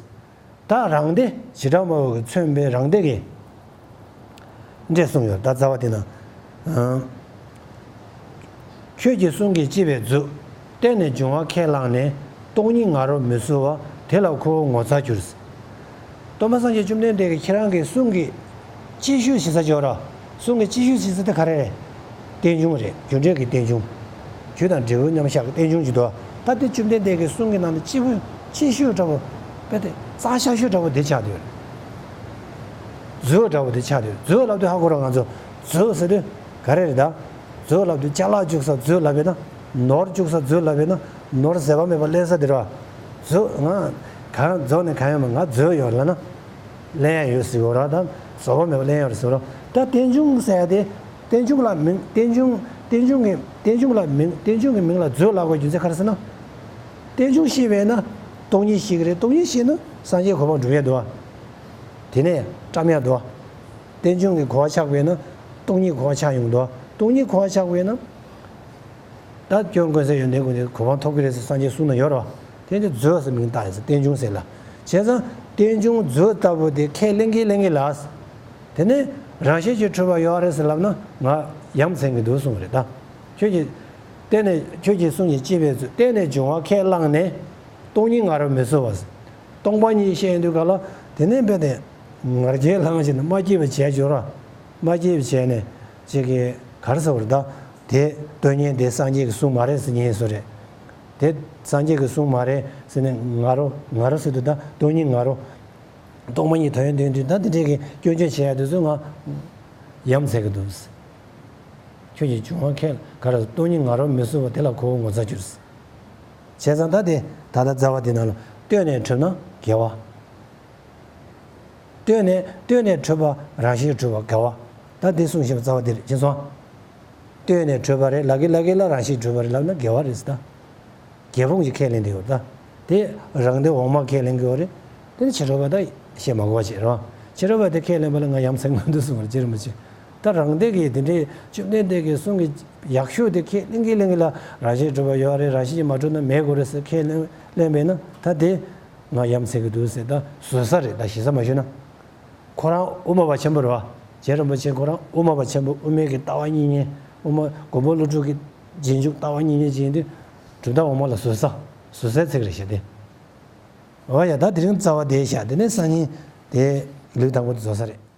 ད་རང་སྡེ་བྱེ་བྲག་སྨྲ་བ་གིས་མཚོན་པའི་རང་སྡེ་གི་འགྲེལ་གསུངས་ཡོད། ད་རྩ་བ་དེ་ན། ཨང་། ཁྱོད་ཀྱི་གསུང་གིས་ལྕི་བའི་མཛོད། གཏན་ནས་འབྱུང་བ་ཁས་བླངས་ནས། སྟོང་ཉིད་ང་རོ་མི་གསོལ་བ། དེ་ལ་ཁོ་བོ་ངོ་ཚ་གྱུར། སྟོན་པ་སངས་རྒྱས་བཅོམ་ལྡན་འདས་ཀྱིས་ཁྱེད་རང་གི་གསུང་གི་ལྕི་ཤོས་བྱེད་ས་ཅིག་ཡོད་ར། གསུང་གི་ལྕི་ཤོས་བྱེད་ས་དེ་ག་རེ་རེད། རྟེན་འབྱུང་རེད། རྒྱུ་འབྲས་ཀྱི་རྟེན་འབྱུང་། རྒྱུ་དང་འབྲས་བུ་མཉམ་བཞག་གི་རྟེན་འབྱུང་ཅིག་འདུག་ད་དེ་བཅོམ་ལྡན་འདས་ཀྱི་གསུང་གི་ནང་ནས་ལྕི་བོ་ལྕི་ཤོས་འདྲ་བོ། དཔེ་དེ་རྩ་ཆག་ཤོས་འདྲ་བོ་དེ་ཆགས་བསྡད་ཡོད་རེད། མཛོད་འདྲ་བོ་དེ་ཆགས་བསྡད་ཡོད། མཛོད་ལབ་དུས་ཧ་གོ་ར། ང་ཚོ་མཛོད་ཟེར་དུས་ག་རེ་རེད་ད། མཛོད་ལབ་དུས་ཅ་ལག་བཅུག་ས་མཛོད་ལབ་པས་ན། ནོར་བཅུག་ས་མཛོད་ལབ་པས་ན། ནོར་ཟད་པ་མེད་པ་ལེན་ས་དེ་ར། མཛོད། ང་གང་མཛོད་ནས་གང་ཡོང་མ། ང་མཛོད་ཡོད་ལབ་ན། ལེན་ཡ་ཡོད་ཟེར་གོ་ར། ད་ཟད་པ་མེད་པ་ལེན་ཡ་ཡོད་ཟེར་གོ་ར། ད་རྟེན་འབྱུང་ཟེར་ཡ་དེ། རྟེན་འབྱུང་ལ་མིང་། རྟེན་འབྱུང་། རྟེན་འབྱུང་གི། རྟེན་འབྱུང་ལ་མིང་། རྟེན་འབྱུང་གི་མིང་ལ་མཛོད་ལབ་དགོས་རྒྱུ་མཚན་ག་རེ་ཟེར་ན། རྟེན་འབྱུང་ཤེས་པས་ན་སྟོང་ཉིད་ཤེས་ཀྱི་རེད། སྟོང་ཉིད་ཤེས་ན་སངས་རྒྱས་གོ་འཕང་སྒྲུབ་ཡ་འདུག་བ། དེ་ནས་བཀྲམ་ཡ་འདུག་བ། རྟེན་འབྱུང་གི་གོ་བ་ཆགས་པས་ན་སྟོང་ཉིད་གོ་བ་ཆགས་ཡོང་འདུག་བ། སྟོང་ཉིད་གོ་བ་ཆགས་པས་ན། ད་སྐྱོན་ཀུན་ཟད་ཡོན་ཏན་ཀུན་ནས་གོ་འཕང་ཐོབ་ཀྱི་རེད་ཟེར་སངས་རྒྱས་གསུངས་ན་ཡོད་རེད་བ། དེ་འདི་མཛོད་ཟེར་མིང་བཏགས་ཡིན་ཟེར། རྟེན་འབྱུང་ཟེར་ལ། བྱས་ཙང་རྟེན་འབྱུང་མཛོད་ལྟ་བུ་དེ་ཁས་ལེན་གྱིན་ལེན་གྱིན་ལ། དེ་ནས་རང་བཞིན་གྱིས་གྲུབ་པ་ཡོད་རེད་ཟེར་ལབ་ན་ང་ཡ་མཚན་གྱི་འདུག་གསུངས་རེད་ད། ཁྱོད་ཀྱིས་གཏན་ནས། ཁྱོད་ཀྱི་གསུང་གིས་ལྕི་བའི་མཛོད། གཏན་ནས་འབྱུང་བ་ཁས་བླངས་ནས། སྟོང་ཉིད་ང་རོ་མི་གསོལ་བ་ཟེར། སྟོང་པ་ཉིད་བཤད་ཡོང་དུས་ག་ལ་དེ་ནས་དཔེ་དེ་ང་རྒྱལ་ལངས་བྱས་ནས་མ་སྐྱེས་པ་བྱས་འཇོག་ར། མ་སྐྱེས་པ་བྱས་ནས་ཅིག་གི་ག་རེ་ཟེར་བ་རེད་ད། དེ་སྟོང་ཉིད་དེ་སངས་རྒྱས་ཀྱི་གསུང་མ་རེད་ཟེར་མཁན་བཟོ་རེད། དེ་སངས་རྒྱས་ཀྱི་གསུང་མ་རེད་ཟེར་ནས་ང་རོ་ང་རོ་ཟེར་དུས་ད་སྟོང་ཉིད་ང་རོ། སྟོང་པ་ཉིད་དོན་ཡོད་དོན་མཐུན་ད་དེ་འདྲས་ཀྱི་སྐྱོན་བརྗོད་བྱེད་ཡ་དེ་ཚོ་ང་ཡ་མཚན་གྱི་འདུག་ཁྱོད་ཀྱི་བྱུང་བ་ཁས་ག་རེ་སྟོང་ཉིད་ང་རོ་མི་བཟོད་པ་དེ་ལ་གོ་བ་ངོ་ཚ་གྱུར། བྱས་ཙང་ད་དེ་ད་ལྟ་རྩ་བ་དེ་ནང་ལ་ལྟོས་ནས་གྲུབ་ན་དགེ་བ། ལྟོས་ནས་ལྟོས་ནས་གྲུབ་པ་རང་བཞིན་གྲུབ་པ་དགེ་བ། ད་དེ་གསུངས་བཞག་པ་རྩ་བ་དེ་རེད་ཅེས་སོང་། ལྟོས་ནས་གྲུབ་པ་རེད་ལབ་ཀྱི་ལབ་ཀྱི་ལ་རང་བཞིན་གྲུབ་པ་རེད་ལབ་ན་དགེ་བ་རེད་ཟེར་ད། དགེ་སློང་གིས་ཁས་ལེན་དེ་ཡོད་ད། དེ་རང་སྡེ་འོག་མ་ཁས་ལེན་གྱི་ཡོད་རེད། དེ་ནི་ཕྱི་རོལ་པ་ད་བཤད་མ་དགོས་པ་བྱེད་རོགས། ཕྱི་རོལ་པ་དེ་ཁས་ལེན་པ་ལ་ང་ཡ་མཚན་མ་འདུག་གསུངས་པ་རེད་རྗེ་རིན་པོ་ཆེ། ད་རང་སྡེ་གིས་དེ་འདྲའི་བཅོམ་ལྡན་འདས་ཀྱི་གསུང་གི་ཡག་ཤོས་དེ་ཁས་ལེན་གྱི་ལེན་གྱི་ལ་རང་བཞིན་གྲུབ་པ་ཡོད་རེད་རང་བཞིན་གྱིས་མ་གྲུབ་ན་མེད་དགོས་རེད་ཟེར་ཁས་ལེན་ལེན་པས་ན་ད་དེ་ང་ཡ་མཚན་གྱི་འདུག་ཟེར་ད་བཟོད་ས་རེད་ད་ཞེ་ས་མ་ཞུ་ན། ཁོ་རང་དབུ་མ་པ་ཆེན་པོ་རེད་བ། རྗེ་རིན་པོ་ཆེ་ཁོ་རང་དབུ་མ་པ་ཆེན་པོ་དབུ་མའི་གི་ལྟ་བ་གཉིས་ཉེ་དབུ་མ་མགོན་པོ་ཀླུ་སྒྲུབ་ཀྱི་རྗེས་འཇུག་ལྟ་བ་གཉིས་ཉེ་ཅིག་ཡིན་དུས་གྲུབ་མཐའ་འོག་མ་ལ་བཟོད་ས་བཟོད་སའི་ཚིག་རེད་ཤག་དེ། འོ་ཡ་ད་དེ་རིང་རྩ་བ་དེ་བཞག་དེ་ནས་སང་ཉིན་དེ་ལེའུ་དང་པོ་དེ་རྫོགས་ས་རེད།